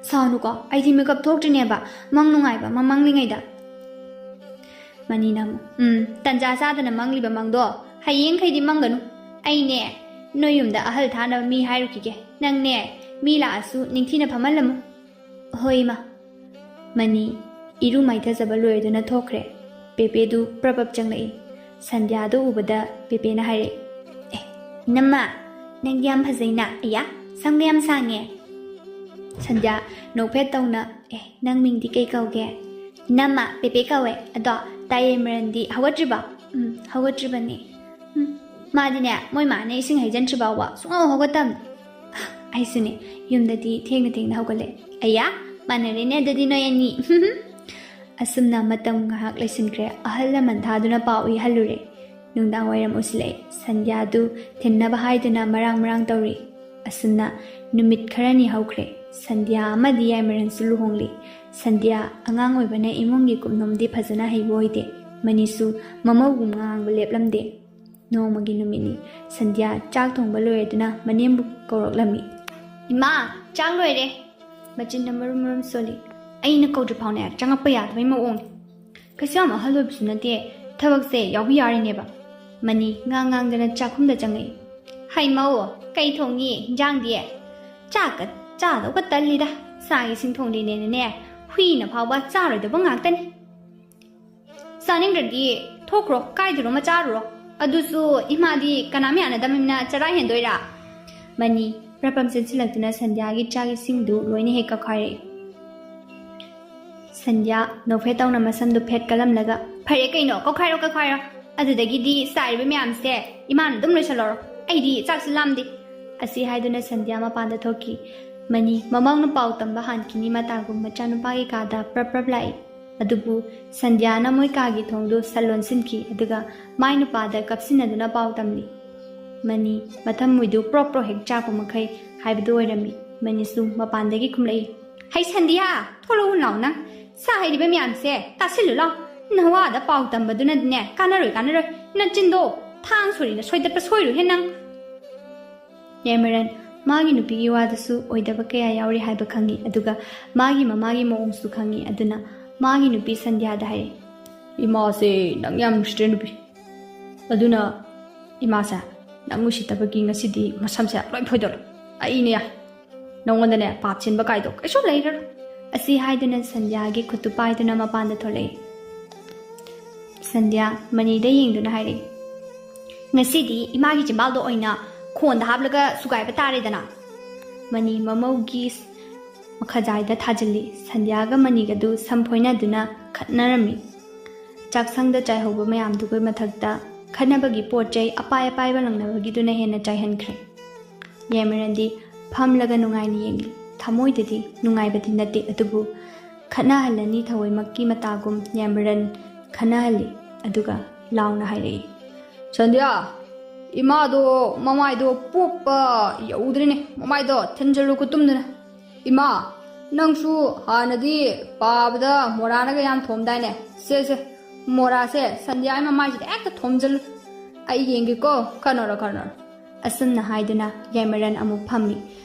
ꯁꯥꯎꯅꯨꯀꯣ, ꯑꯩꯗꯤ ꯃꯤꯀꯞ ꯊꯣꯛꯇ꯭ꯔꯤꯅꯦꯕ, ꯃꯪ ꯅꯨꯡꯉꯥꯏꯕ ꯑꯃ ꯃꯪꯂꯤꯉꯩꯗ꯫" ꯃꯅꯤꯅ ꯑꯃꯨꯛ, "ꯎꯝ, ꯇꯟꯖꯥ ꯆꯥꯗꯅ ꯃꯪꯂꯤꯕ ꯃꯪꯗꯣ ꯍꯌꯦꯡꯈꯩꯗꯤ ꯃꯪꯒꯅꯨ꯫ ꯑꯩꯅꯦ, ꯅꯣꯏ ꯌꯨꯝꯗ ꯑꯍꯜ ꯊꯥꯅꯕ ꯃꯤ ꯍꯥꯏꯔꯨꯈꯤꯒꯦ꯫ ꯅꯪꯅꯦ, ꯃꯤ ꯂꯥꯛꯑꯁꯨ ꯅꯤꯡꯊꯤꯅ ꯐꯝꯍꯜꯂꯝꯃꯨ꯫" "ꯍꯣꯏ, ꯏꯃꯥ꯫" ꯃꯅꯤ ꯏꯔꯨ ꯃꯥꯏꯊꯖꯕ ꯂꯣꯏꯔꯗꯨꯅ ꯊꯣꯛꯈ꯭ꯔꯦ꯫ ꯄꯦꯄꯦꯗꯨ ꯄ꯭ꯔꯞ ꯄ꯭ꯔꯞ ꯆꯪꯂꯛꯏ꯫ ꯁꯟꯙ꯭ꯌꯥꯗꯨ ꯎꯕꯗ ꯄꯦꯄꯦꯅ ꯍꯥꯏꯔꯛꯏ, "ꯑꯦ, ꯏꯅꯝꯃ, ꯅꯪꯗꯤ ꯌꯥꯝ ꯐꯖꯩꯅ꯫ ꯑꯌꯥ, ꯁꯝꯒ ꯌꯥꯝ ꯁꯥꯡꯉꯦ꯫" ꯁꯟꯙ꯭ꯌꯥ ꯅꯣꯛꯐꯦꯠ ꯇꯧꯅ, "ꯑꯦ, ꯅꯪ ꯃꯤꯡꯗꯤ ꯀꯩ ꯀꯧꯒꯦ?" "ꯏꯅꯝꯃ, ꯄꯦꯄꯦ ꯀꯧꯋꯦ꯫ ꯑꯗꯣ ꯇꯥ ꯌꯥꯏꯃꯔꯟꯗꯤ ꯍꯧꯒꯠꯇ꯭ꯔꯤꯕꯣ?" "ꯎꯝ, ꯍꯧꯒꯠꯇ꯭ꯔꯤꯕꯅꯦ꯫" "ꯎꯝ, ꯃꯥꯗꯤꯅꯦ, ꯃꯣꯏ ꯃꯥꯅ ꯏꯁꯤꯡ ꯍꯩꯖꯤꯟꯗ꯭ꯔꯤ ꯐꯥꯎꯕ ꯁꯨꯡꯍꯧ ꯍꯧꯒꯠꯇꯕꯅꯦ꯫" "ꯑꯩꯁꯨꯅꯦ, ꯌꯨꯝꯗꯗꯤ ꯊꯦꯡꯅ ꯊꯦꯡꯅ ꯍꯧꯒꯠꯂꯦ꯫" "ꯑꯌꯥ, ꯃꯥꯟꯅꯔꯦꯅꯦ ꯑꯗꯨꯗꯤ ꯅꯣꯏ ꯑꯅꯤ꯫" ꯑꯁꯨꯝꯅ ꯃꯇꯝ ꯉꯥꯏꯍꯥꯛ ꯂꯩꯁꯤꯟꯈ꯭ꯔꯦ꯫ ꯑꯍꯜ ꯂꯃꯟ ꯊꯥꯗꯨꯅ ꯄꯥꯎ ꯏꯍꯜꯂꯨꯔꯦ꯫ ꯅꯨꯡꯗꯥꯡ ꯋꯥꯏꯔꯝ ꯑꯣꯏꯁꯤꯜꯂꯛꯑꯦ꯫ ꯁꯟꯙ꯭ꯌꯥꯗꯨ ꯊꯤꯟꯅꯕ ꯍꯥꯏꯗꯨꯅ ꯃꯔꯥꯡ ꯃꯔꯥꯡ ꯇꯧꯔꯤ꯫ ꯑꯁꯨꯝꯅ ꯅꯨꯃꯤꯠ ꯈꯔꯅꯤ ꯍꯧꯈ꯭ꯔꯦ꯫ ꯁꯟꯙ꯭ꯌꯥ ꯑꯃꯗꯤ ꯌꯥꯏꯃꯔꯟꯁꯨ ꯂꯨꯍꯣꯡꯂꯤ꯫ ꯁꯟꯙ꯭ꯌꯥ ꯑꯉꯥꯡ ꯑꯣꯏꯕꯅ ꯏꯃꯨꯡꯒꯤ ꯀꯨꯞꯅꯣꯝꯗꯤ ꯐꯖꯅ ꯍꯩꯕ ꯑꯣꯏꯗꯦ꯫ ꯃꯅꯤꯁꯨ ꯃꯃꯧꯒꯨꯝ ꯉꯥꯡꯕ ꯂꯦꯞꯂꯝꯗꯦ꯫ ꯅꯣꯡꯃꯒꯤ ꯅꯨꯃꯤꯠꯅꯤ꯫ ꯁꯟꯙ꯭ꯌꯥ ꯆꯥꯛ ꯊꯣꯡꯕ ꯂꯣꯏꯔꯗꯨꯅ ꯃꯅꯦꯝꯕꯨ ꯀꯧꯔꯛꯂꯝꯃꯤ꯫ "ꯏꯃꯥ, ꯆꯥꯛ ꯂꯣꯏꯔꯦ꯫" ꯃꯆꯤꯟꯅ ꯃꯔꯨꯝ ꯃꯔꯨꯝ ꯁꯣꯜꯂꯤ꯫ "ꯑꯩꯅ ꯀꯧꯗ꯭ꯔꯤ ꯐꯥꯎꯅꯦ ꯆꯪꯉꯛꯄ ꯌꯥꯗꯕꯩ ꯃꯑꯣꯡꯅꯤ꯫ ꯀꯩꯁꯨ ꯌꯥꯝ ꯑꯍꯜ ꯑꯣꯏꯕꯁꯨ ꯅꯠꯇꯦ, ꯊꯕꯛꯁꯦ ꯌꯥꯎꯕꯤ ꯌꯥꯔꯤꯅꯦꯕ꯫" ꯃꯅꯤ ꯉꯥꯡ ꯉꯥꯡꯗꯅ ꯆꯥꯛꯈꯨꯝꯗ ꯆꯪꯉꯛꯏ꯫ "ꯍꯩ ꯃꯧ, ꯀꯩ ꯊꯣꯡꯉꯤ ꯏꯟꯖꯥꯡꯗꯤ?" "ꯆꯥꯛꯀ ꯆꯥꯗꯧꯒ ꯇꯜꯂꯤꯗ, ꯆꯥꯛ ꯏꯁꯤꯡ ꯊꯣꯡꯗ꯭ꯔꯤꯅꯦꯅꯅꯦ, ꯍꯨꯏꯅ ꯐꯥꯎꯕ ꯆꯥꯔꯣꯏꯗꯕ ꯉꯥꯛꯇꯅꯤ꯫" "ꯆꯥꯅꯤꯡꯗ꯭ꯔꯗꯤ ꯊꯣꯛꯈ꯭ꯔꯣ, ꯀꯥꯏꯗꯅꯣꯃ ꯆꯥꯔꯨꯔꯣ꯫ ꯑꯗꯨꯁꯨ ꯏꯃꯥꯗꯤ ꯀꯅꯥꯝ ꯌꯥꯅꯗꯕꯅꯤꯅ ꯆꯔꯥ ꯍꯦꯟꯗꯣꯏꯔꯥ?" ꯃꯅꯤ ꯄ꯭ꯔꯞ ꯄ꯭ꯔꯞ ꯆꯦꯟꯁꯤꯜꯂꯛꯇꯨꯅ ꯁꯟꯙ꯭ꯌꯥꯒꯤ ꯆꯥꯛ ꯏꯁꯤꯡꯗꯨ ꯂꯣꯏꯅ ꯍꯦꯛ ꯀꯛꯈꯥꯏꯔꯛꯏ꯫ ꯁꯟꯙ꯭ꯌꯥ ꯅꯣꯛꯐꯦꯠ ꯇꯧꯅ ꯃꯁꯝꯗꯨ ꯐꯦꯠ ꯀꯜꯂꯝꯂꯒ, "ꯐꯔꯦ ꯀꯩꯅꯣ, ꯀꯛꯈꯥꯏꯔꯣ, ꯀꯛꯈꯥꯏꯔꯣ꯫ ꯑꯗꯨꯗꯒꯤꯗꯤ ꯆꯥꯏꯔꯤꯕ ꯃꯌꯥꯝꯁꯦ ꯏꯃꯥꯅ ꯑꯗꯨꯝ ꯂꯣꯏꯁꯜꯂꯧꯔꯣ꯫ ꯑꯩꯗꯤ ꯆꯥꯛꯁꯨ ꯂꯥꯝꯗꯦ꯫" ꯑꯁꯤ ꯍꯥꯏꯗꯨꯅ ꯁꯟꯙ꯭ꯌꯥ ꯃꯄꯥꯟꯗ ꯊꯣꯛꯈꯤ꯫ ꯃꯅꯤ ꯃꯃꯧꯅ ꯄꯥꯎ ꯇꯝꯕ ꯍꯥꯟꯈꯤꯅꯤ ꯃꯇꯥꯒꯨꯝ ꯃꯆꯥꯅꯨꯄꯥꯒꯤ ꯀꯥꯗ ꯄ꯭ꯔꯞ ꯄ꯭ꯔꯞ ꯂꯥꯛꯏ꯫ ꯑꯗꯨꯕꯨ ꯁꯟꯙ꯭ꯌꯥꯅ ꯃꯣꯏ ꯀꯥꯒꯤ ꯊꯣꯡꯗꯨ ꯁꯠ ꯂꯣꯟꯁꯤꯟꯈꯤ, ꯑꯗꯨꯒ ꯃꯥꯏ ꯅꯨꯄꯥꯗ ꯀꯞꯁꯤꯟꯅꯗꯨꯅ ꯄꯥꯎ ꯇꯝꯂꯤ꯫ ꯃꯅꯤ ꯃꯊꯃꯣꯏꯗꯨ ꯄ꯭ꯔꯣꯛ ꯄ꯭ꯔꯣꯛ ꯍꯦꯛ ꯆꯥꯛꯄ ꯃꯈꯩ ꯍꯥꯏꯕꯗꯨ ꯑꯣꯏꯔꯝꯃꯤ꯫ ꯃꯅꯤꯁꯨ ꯃꯄꯥꯟꯗꯒꯤ ꯈꯨꯝꯂꯛꯏ, "ꯍꯩ ꯁꯟꯙ꯭ꯌꯥ, ꯊꯣꯛꯂꯛꯎ ꯂꯥꯎ ꯅꯪ꯫ ꯆꯥ ꯍꯩꯔꯤꯕ ꯃꯌꯥꯝꯁꯦ ꯇꯥꯁꯤꯜꯂꯨ ꯂꯥꯎ꯫ ꯅꯋꯥꯗ ꯄꯥꯎ ꯇꯝꯕꯗꯨꯅꯗꯤꯅꯦ ꯀꯥꯟꯅꯔꯣꯏ, ꯀꯥꯟꯅꯔꯣꯏ꯫ ꯅꯆꯤꯟꯗꯣ ꯊꯥꯡ ꯁꯣꯔꯤꯅ ꯁꯣꯏꯗꯠꯄ ꯁꯣꯏꯔꯣꯏꯍꯦ ꯅꯪ꯫" ꯌꯥꯏꯃꯔꯟ ꯃꯥꯒꯤ ꯅꯨꯄꯤꯒꯤ ꯋꯥꯗꯁꯨ ꯑꯣꯏꯗꯕ ꯀꯌꯥ ꯌꯥꯎꯔꯤ ꯍꯥꯏꯕ ꯈꯪꯉꯤ, ꯑꯗꯨꯒ ꯃꯥꯒꯤ ꯃꯃꯥꯒꯤ ꯃꯑꯣꯡꯁꯨ ꯈꯪꯉꯤ꯫ ꯑꯗꯨꯅ ꯃꯥꯒꯤ ꯅꯨꯄꯤ ꯁꯟꯙ꯭ꯌꯥꯗ ꯍꯥꯏꯔꯛꯏ, "ꯏꯃꯥꯁꯦ ꯅꯪ ꯌꯥꯝ ꯅꯨꯡꯁꯤꯗ꯭ꯔꯦ ꯅꯨꯄꯤ꯫ ꯑꯗꯨꯅ ꯏꯃꯥꯁꯦ ꯅꯪ ꯅꯨꯡꯁꯤꯠꯇꯕꯒꯤ ꯉꯁꯤꯗꯤ ꯃꯁꯝꯁꯦ ꯂꯣꯏ ꯐꯣꯏꯗꯣꯔꯦ꯫ ꯑꯩꯅꯦ ꯌꯥꯏ꯫ ꯅꯪꯉꯣꯟꯗꯅꯦ ꯄꯥꯞ ꯆꯦꯟꯕ ꯀꯥꯏꯗꯣ ꯀꯩꯁꯨ ꯂꯩꯔꯔꯣꯏ"꯫ ꯑꯁꯤ ꯍꯥꯏꯗꯨꯅ ꯁꯟꯙ꯭ꯌꯥꯒꯤ ꯈꯨꯠꯇꯨ ꯄꯥꯏꯗꯨꯅ ꯃꯄꯥꯟꯗ ꯊꯣꯛꯂꯛꯏ꯫ ꯁꯟꯙ꯭ꯌꯥ ꯃꯅꯤꯗ ꯌꯦꯡꯗꯨꯅ ꯍꯥꯏꯔꯛꯏ, "ꯉꯁꯤꯗꯤ ꯏꯃꯥꯒꯤ ꯆꯤꯝꯕꯥꯜꯗꯣ ꯑꯣꯏꯅ ꯈꯣꯟꯗ ꯍꯥꯞꯂꯒ ꯁꯨꯒꯥꯏꯕ ꯇꯥꯔꯦꯗꯅ"꯫ ꯃꯅꯤ ꯃꯃꯧꯒꯤ ꯃꯈꯖꯥꯏꯗ ꯊꯥꯖꯤꯜꯂꯤ꯫ ꯁꯟꯙ꯭ꯌꯥꯒ ꯃꯅꯤꯒꯗꯨ ꯁꯝ ꯐꯣꯏꯅꯗꯨꯅ ꯈꯠꯅꯔꯝꯃꯤ꯫ ꯆꯥꯛꯁꯪꯗ ꯆꯥꯏꯍꯧꯕ ꯃꯌꯥꯝꯗꯨꯒꯤ ꯃꯊꯛꯇ ꯈꯠꯅꯕꯒꯤ ꯄꯣꯠ ꯆꯩ ꯑꯄꯥꯏ ꯑꯄꯥꯏꯕ ꯂꯪꯅꯕꯒꯤꯗꯨꯅ ꯍꯦꯟꯅ ꯆꯥꯏꯍꯟꯈ꯭ꯔꯦ꯫ ꯌꯥꯏꯃꯔꯟꯗꯤ ꯐꯝꯂꯒ ꯅꯨꯡꯉꯥꯏꯅ ꯌꯦꯡꯂꯤ꯫ ꯊꯃꯣꯏꯗꯗꯤ ꯅꯨꯡꯉꯥꯏꯕꯗꯤ ꯅꯠꯇꯦ, ꯑꯗꯨꯕꯨ ꯈꯠꯅꯍꯜꯂꯅꯤ ꯊꯑꯣꯏꯃꯛꯀꯤ ꯃꯇꯥꯒꯨꯝ ꯌꯥꯏꯃꯔꯟ ꯈꯠꯅꯍꯜꯂꯤ꯫ ꯑꯗꯨꯒ ꯂꯥꯎꯅ ꯍꯥꯏꯔꯛꯏ, "ꯁꯟꯙ꯭ꯌꯥ, ꯏꯃꯥꯗꯣ ꯃꯃꯥꯏꯗꯣ ꯄꯣꯞꯄ ꯌꯧꯗ꯭ꯔꯤꯅꯦ, ꯃꯃꯥꯏꯗꯣ ꯊꯤꯟꯖꯜꯂꯨ ꯈꯨꯇꯨꯝꯗꯨꯅ꯫ ꯏꯃꯥ, ꯅꯪꯁꯨ ꯍꯥꯟꯅꯗꯤ ꯄꯥꯕꯗ ꯃꯣꯔꯥꯅꯒ ꯌꯥꯝ ꯊꯣꯝꯗꯥꯏꯅꯦ? ꯁꯦ ꯁꯦ, ꯃꯣꯔꯥꯁꯦ ꯁꯟꯙ꯭ꯌꯥꯒꯤ ꯃꯃꯥꯏꯁꯤꯗ ꯍꯦꯛꯇ ꯊꯣꯝꯖꯜꯂꯨ꯫ ꯑꯩ ꯌꯦꯡꯒꯦꯀꯣ, ꯈꯠꯅꯔꯣ ꯈꯠꯅꯔꯣ"꯫ ꯑꯁꯨꯝꯅ ꯍꯥꯏꯗꯨꯅ ꯌꯥꯏꯃꯔꯟ ꯑꯃꯨꯛ ꯐꯝꯃꯤ꯫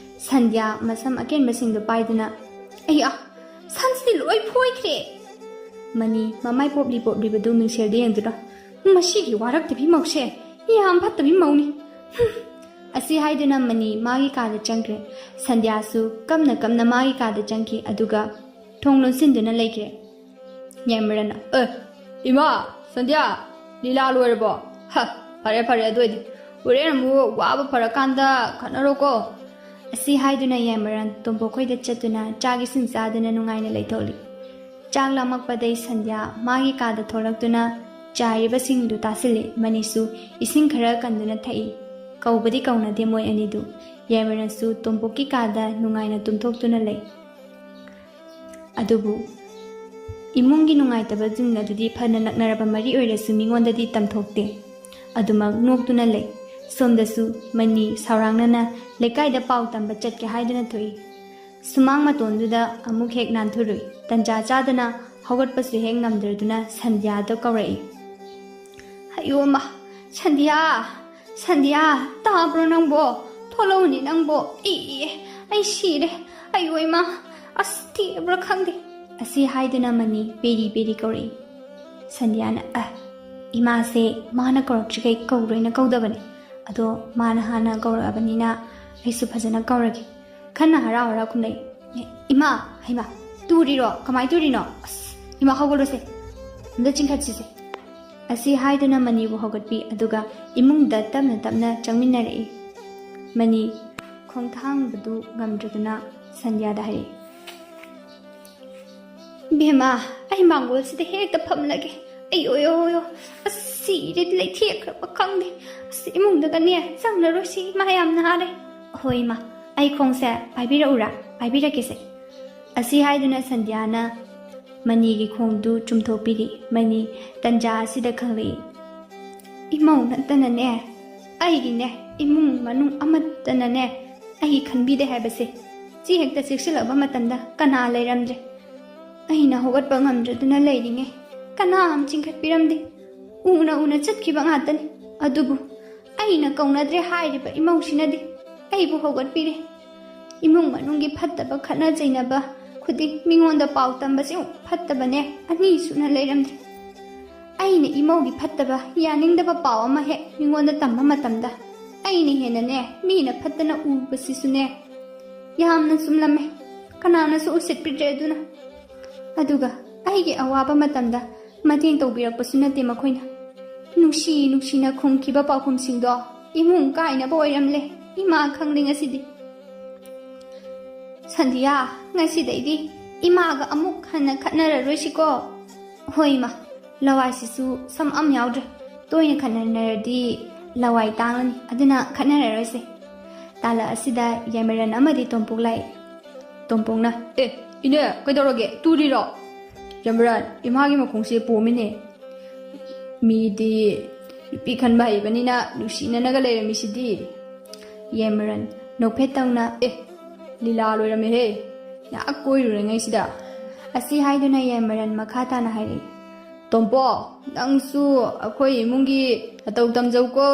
ꯁꯟꯙ꯭ꯌꯥ ꯃꯁꯝ ꯑꯀꯦꯟꯕꯁꯤꯡꯗꯨ ꯄꯥꯏꯗꯨꯅ, "ꯑꯩꯌꯥ, ꯁꯝꯁꯤꯗꯤ ꯂꯣꯏ ꯐꯣꯏꯈ꯭ꯔꯦ"꯫ ꯃꯅꯤ ꯃꯃꯥꯏ ꯄꯣꯞꯂꯤ ꯄꯣꯞꯂꯤꯕꯗꯨ ꯃꯤꯡꯁꯦꯜꯗ ꯌꯦꯡꯗꯨꯅ, "ꯃꯁꯤꯒꯤ ꯋꯥꯔꯛꯇꯕꯤ ꯃꯧꯁꯦ ꯌꯥꯝ ꯐꯠꯇꯕꯤ ꯃꯧꯅꯤ꯫ ꯍꯨꯝ"꯫ ꯑꯁꯤ ꯍꯥꯏꯗꯨꯅ ꯃꯅꯤ ꯃꯥꯒꯤ ꯀꯥꯗ ꯆꯪꯈ꯭ꯔꯦ꯫ ꯁꯟꯙ꯭ꯌꯥꯁꯨ ꯀꯝꯅ ꯀꯝꯅ ꯃꯥꯒꯤ ꯀꯥꯗ ꯆꯪꯈꯤ, ꯑꯗꯨꯒ ꯊꯣꯡ ꯂꯣꯟꯁꯤꯟꯗꯨꯅ ꯂꯩꯈ꯭ꯔꯦ꯫ ꯌꯥꯏꯃꯔꯟꯅ, "ꯑꯦ, ꯏꯃꯥ, ꯁꯟꯙ꯭ꯌꯥ, ꯂꯤꯂꯥ ꯂꯣꯏꯔꯕꯣ? ꯍ, ꯐꯔꯦ, ꯐꯔꯦ, ꯑꯗꯨ ꯑꯣꯏꯗꯤ ꯍꯣꯔꯦꯟ ꯑꯃꯨꯛ ꯋꯥꯕ ꯐꯔꯀꯥꯟꯗ ꯈꯠꯅꯔꯣꯀꯣ"꯫ ꯑꯁꯤ ꯍꯥꯏꯗꯨꯅ ꯌꯥꯏꯃꯔꯟ ꯇꯣꯝꯄꯣꯛꯈꯣꯏꯗ ꯆꯠꯇꯨꯅ ꯆꯥꯛ ꯏꯁꯤꯡ ꯆꯥꯗꯨꯅ ꯅꯨꯡꯉꯥꯏꯅ ꯂꯩꯊꯣꯛꯂꯤ꯫ ꯆꯥꯛ ꯂꯥꯝꯃꯛꯄꯗꯩ ꯁꯟꯙ꯭ꯌꯥ ꯃꯥꯒꯤ ꯀꯥꯗ ꯊꯣꯛꯂꯛꯇꯨꯅ ꯆꯥꯏꯔꯤꯕꯁꯤꯡꯗꯨ ꯇꯥꯁꯤꯜꯂꯤ꯫ ꯃꯅꯤꯁꯨ ꯏꯁꯤꯡ ꯈꯔ ꯀꯟꯗꯨꯅ ꯊꯛꯏ꯫ ꯀꯧꯕꯗꯤ ꯀꯧꯅꯗꯦ ꯃꯣꯏ ꯑꯅꯤꯗꯨ꯫ ꯌꯥꯏꯃꯔꯟꯁꯨ ꯇꯣꯝꯄꯣꯛꯀꯤ ꯀꯥꯗ ꯅꯨꯡꯉꯥꯏꯅ ꯇꯨꯝꯊꯣꯛꯇꯨꯅ ꯂꯩ꯫ ꯑꯗꯨꯕꯨ ꯏꯃꯨꯡꯒꯤ ꯅꯨꯡꯉꯥꯏꯇꯕꯁꯤꯡ ꯑꯗꯨꯗꯤ ꯐꯅ ꯅꯛꯅꯔꯕ ꯃꯔꯤ ꯑꯣꯏꯔꯁꯨ ꯃꯤꯉꯣꯟꯗꯗꯤ ꯇꯝꯊꯣꯛꯇꯦ꯫ ꯑꯗꯨꯃꯛ ꯅꯣꯛꯇꯨꯅ ꯂꯩ꯫ ꯁꯣꯝꯗꯁꯨ ꯃꯅꯤ ꯁꯥꯎꯔꯥꯡꯅꯅ ꯂꯩꯀꯥꯏꯗ ꯄꯥꯎ ꯇꯝꯕ ꯆꯠꯀꯦ ꯍꯥꯏꯗꯨꯅ ꯊꯣꯛꯏ꯫ ꯁꯨꯃꯥꯡ ꯃꯇꯣꯟꯗꯨꯗ ꯑꯃꯨꯛ ꯍꯦꯛ ꯅꯥꯟꯊꯨꯔꯨꯏ꯫ ꯇꯟꯖꯥ ꯆꯥꯗꯅ ꯍꯧꯒꯠꯄꯁꯨ ꯍꯦꯛ ꯉꯝꯗ꯭ꯔꯗꯨꯅ ꯁꯟꯙ꯭ꯌꯥꯗ ꯀꯧꯔꯛꯏ꯫ "ꯑꯌꯣꯃ, ꯁꯟꯙ꯭ꯌꯥ! ꯁꯟꯙ꯭ꯌꯥ! ꯇꯥꯕ꯭ꯔꯣ ꯅꯪꯕꯣ? ꯊꯣꯛꯂꯛꯎꯅꯦ ꯅꯪꯕꯣ! ꯏ, ꯏ, ꯑꯩ ꯁꯤꯔꯦ! ꯑꯌꯣ ꯏꯃꯥ! ꯑꯁ, ꯊꯦꯛꯑꯕ꯭ꯔꯥ ꯈꯪꯗꯦ!" ꯑꯁꯤ ꯍꯥꯏꯗꯨꯅ ꯃꯅꯤ ꯄꯦꯔꯤ ꯄꯦꯔꯤ ꯀꯧꯔꯛꯏ꯫ ꯁꯟꯙ꯭ꯌꯥꯅ, ꯑ, ꯏꯃꯥꯁꯦ ꯃꯥꯅ ꯀꯧꯔꯛꯇ꯭ꯔꯤꯈꯩ ꯀꯧꯔꯣꯏꯅ ꯀꯧꯗꯕꯅꯦ꯫ ꯑꯗꯣ ꯃꯥꯅ ꯍꯥꯟꯅ ꯀꯧꯔꯛꯑꯕꯅꯤꯅ ꯑꯩꯁꯨ ꯐꯖꯅ ꯀꯧꯔꯒꯦ꯫ ꯈꯟꯅ ꯍꯔꯥꯎ ꯍꯔꯥꯎ ꯈꯨꯝꯂꯛꯏ꯫ "ꯑꯦ, ꯏꯃꯥ, ꯍꯩꯃꯥ, ꯇꯨꯔꯤꯔꯣ? ꯀꯃꯥꯏ ꯇꯨꯔꯤꯅꯣ? ꯑꯁ, ꯏꯃꯥ ꯍꯧꯒꯠꯂꯣꯁꯦ, ꯑꯝꯇ ꯆꯤꯡꯈꯠꯁꯤꯁꯦ"꯫ ꯑꯁꯤ ꯍꯥꯏꯗꯨꯅ ꯃꯅꯤꯕꯨ ꯍꯧꯒꯠꯄꯤ, ꯑꯗꯨꯒ ꯏꯃꯨꯡꯗ ꯇꯞꯅ ꯇꯞꯅ ꯆꯪꯃꯤꯟꯅꯔꯛꯏ꯫ ꯃꯅꯤ ꯈꯣꯡꯊꯥꯡꯕꯗꯨ ꯉꯝꯗ꯭ꯔꯗꯨꯅ ꯁꯟꯙ꯭ꯌꯥꯗ ꯍꯥꯏꯔꯛꯏ, "ꯏꯕꯦꯝꯃ, ꯑꯩ ꯃꯥꯡꯒꯣꯜꯁꯤꯗ ꯍꯦꯛꯇ ꯐꯝꯂꯒꯦ꯫ ꯑꯩ ꯑꯣꯏꯌꯣ ꯑꯣꯏꯌꯣ, ꯑꯁ, ꯁꯤꯔꯦ, ꯂꯩꯊꯦꯛꯈ꯭ꯔꯕ ꯈꯪꯗꯦ꯫ ꯑꯁ, ꯏꯃꯨꯡꯗꯒꯅꯦ ꯆꯪꯂꯔꯣꯏꯁꯤ, ꯏꯃꯥ ꯌꯥꯝ ꯅꯥꯔꯦ꯫ ꯍꯣꯏ ꯏꯃꯥ, ꯑꯩ ꯈꯣꯡꯁꯦ ꯄꯥꯏꯕꯤꯔꯛꯎꯔꯥ? ꯄꯥꯏꯕꯤꯔꯛꯀꯦꯁꯦ"꯫ ꯑꯁꯤ ꯍꯥꯏꯗꯨꯅ ꯁꯟꯙ꯭ꯌꯥꯅ ꯃꯅꯤꯒꯤ ꯈꯣꯡꯗꯨ ꯆꯨꯝꯊꯣꯛꯄꯤꯔꯤ꯫ ꯃꯅꯤ ꯇꯟꯖꯥ ꯑꯁꯤꯗ ꯈꯪꯂꯛꯏ, ꯏꯃꯧ ꯅꯠꯇꯅꯅꯦ, ꯑꯩꯒꯤꯅꯦ, ꯏꯃꯨꯡ ꯃꯅꯨꯡ ꯑꯃꯠꯇꯅꯅꯦ ꯑꯩꯒꯤ ꯈꯟꯕꯤꯗꯦ ꯍꯥꯏꯕꯁꯦ꯫ ꯁꯤ ꯍꯦꯛꯇ ꯆꯦꯛꯁꯤꯜꯂꯕ ꯃꯇꯝꯗ ꯀꯅꯥ ꯂꯩꯔꯝꯗ꯭ꯔꯦ꯫ ꯑꯩꯅ ꯍꯧꯒꯠꯄ ꯉꯝꯗ꯭ꯔꯗꯨꯅ ꯂꯩꯔꯤꯉꯩ ꯀꯅꯥ ꯑꯃ ꯆꯤꯡꯈꯠꯄꯤꯔꯝꯗꯦ꯫ ꯎꯅ ꯎꯅ ꯆꯠꯈꯤꯕ ꯉꯥꯛꯇꯅꯤ꯫ ꯑꯗꯨꯕꯨ ꯑꯩꯅ ꯀꯧꯅꯗ꯭ꯔꯦ ꯍꯥꯏꯔꯤꯕ ꯏꯃꯧꯁꯤꯅꯗꯤ ꯑꯩꯕꯨ ꯍꯧꯒꯠꯄꯤꯔꯦ꯫ ꯏꯃꯨꯡ ꯃꯅꯨꯡꯒꯤ ꯐꯠꯇꯕ ꯈꯠꯅ ꯆꯩꯅꯕ ꯈꯨꯗꯤꯡ ꯃꯤꯉꯣꯟꯗ ꯄꯥꯎ ꯇꯝꯕꯁꯤ ꯐꯠꯇꯕꯅꯦ, ꯑꯅꯤ ꯁꯨꯅ ꯂꯩꯔꯝꯗ꯭ꯔꯦ꯫ ꯑꯩꯅ ꯏꯃꯧꯒꯤ ꯐꯠꯇꯕ ꯌꯥꯅꯤꯡꯗꯕ ꯄꯥꯎ ꯑꯃ ꯍꯦꯛ ꯃꯤꯉꯣꯟꯗ ꯇꯝꯕ ꯃꯇꯝꯗ ꯑꯩꯅ ꯍꯦꯟꯅꯅꯦ ꯃꯤꯅ ꯐꯠꯇꯅ ꯎꯕꯁꯤꯁꯨꯅꯦ ꯌꯥꯝꯅ ꯆꯨꯝꯂꯝꯃꯦ꯫ ꯀꯅꯥꯅꯁꯨ ꯎꯁꯤꯠꯄꯤꯗ꯭ꯔꯦ꯫ ꯑꯗꯨꯅ, ꯑꯗꯨꯒ ꯑꯩꯒꯤ ꯑꯋꯥꯕ ꯃꯇꯝꯗ ꯃꯇꯦꯡ ꯇꯧꯕꯤꯔꯛꯄꯁꯨ ꯅꯠꯇꯦ ꯃꯈꯣꯏꯅ꯫ ꯅꯨꯡꯁꯤ ꯅꯨꯡꯁꯤꯅ ꯈꯨꯝꯈꯤꯕ ꯄꯥꯎꯈꯨꯝꯁꯤꯡꯗꯣ ꯏꯃꯨꯡ ꯀꯥꯏꯅꯕ ꯑꯣꯏꯔꯝꯂꯦ꯫ ꯏꯃꯥ ꯈꯪꯂꯦ ꯉꯁꯤꯗꯤ꯫ ꯁꯟꯙꯤꯌꯥ, ꯉꯁꯤꯗꯩꯗꯤ ꯏꯃꯥꯒ ꯑꯃꯨꯛ ꯍꯟꯅ ꯈꯠꯅꯔꯔꯣꯏꯁꯤꯀꯣ꯫ ꯍꯣꯏ ꯏꯃꯥ, ꯂꯋꯥꯏꯁꯤꯁꯨ ꯁꯝ ꯑꯝ ꯌꯥꯎꯗ꯭ꯔꯦ꯫ ꯇꯣꯏꯅ ꯈꯠꯅꯔꯗꯤ ꯂꯋꯥꯏ ꯇꯥꯡꯂꯅꯤ, ꯑꯗꯨꯅ ꯈꯠꯅꯔꯔꯣꯏꯁꯦ꯫ ꯇꯥꯂꯛ ꯑꯁꯤꯗ ꯌꯥꯏꯃꯔꯟ ꯑꯃꯗꯤ ꯇꯣꯝꯄꯣꯛ ꯂꯥꯛꯏ꯫ ꯇꯣꯝꯄꯣꯛꯅ, "ꯑꯦ, ꯏꯅꯦ, ꯀꯩꯗꯧꯔꯒꯦ? ꯇꯨꯔꯤꯔꯣ?" ꯌꯥꯏꯃꯔꯟ, ꯏꯃꯥꯒꯤ ꯃꯈꯣꯡꯁꯦ ꯄꯣꯝꯃꯤꯅꯦ꯫ ꯃꯤꯗꯤ ꯅꯨꯄꯤ ꯈꯟꯕ ꯍꯩꯕꯅꯤꯅ ꯅꯨꯡꯁꯤꯅꯅꯒ ꯂꯩꯔꯝꯃꯤꯁꯤꯗꯤ꯫ ꯌꯥꯏꯃꯔꯟ, ꯅꯣꯛꯐꯦꯠ ꯇꯧꯅ, "ꯑꯦ, ꯂꯤꯂꯥ ꯂꯣꯏꯔꯝꯃꯦꯍꯦ꯫ ꯉꯥꯏꯍꯥꯛ ꯀꯣꯏꯔꯨꯔꯤꯉꯩꯁꯤꯗ"꯫ ꯑꯁꯤ ꯍꯥꯏꯗꯨꯅ ꯌꯥꯏꯃꯔꯟ ꯃꯈꯥ ꯇꯥꯅ ꯍꯥꯏꯔꯛꯏ, "ꯇꯣꯝꯄꯣꯛ, ꯅꯪꯁꯨ ꯑꯩꯈꯣꯏ ꯏꯃꯨꯡꯒꯤ ꯃꯇꯧ ꯇꯝꯖꯧꯀꯣ꯫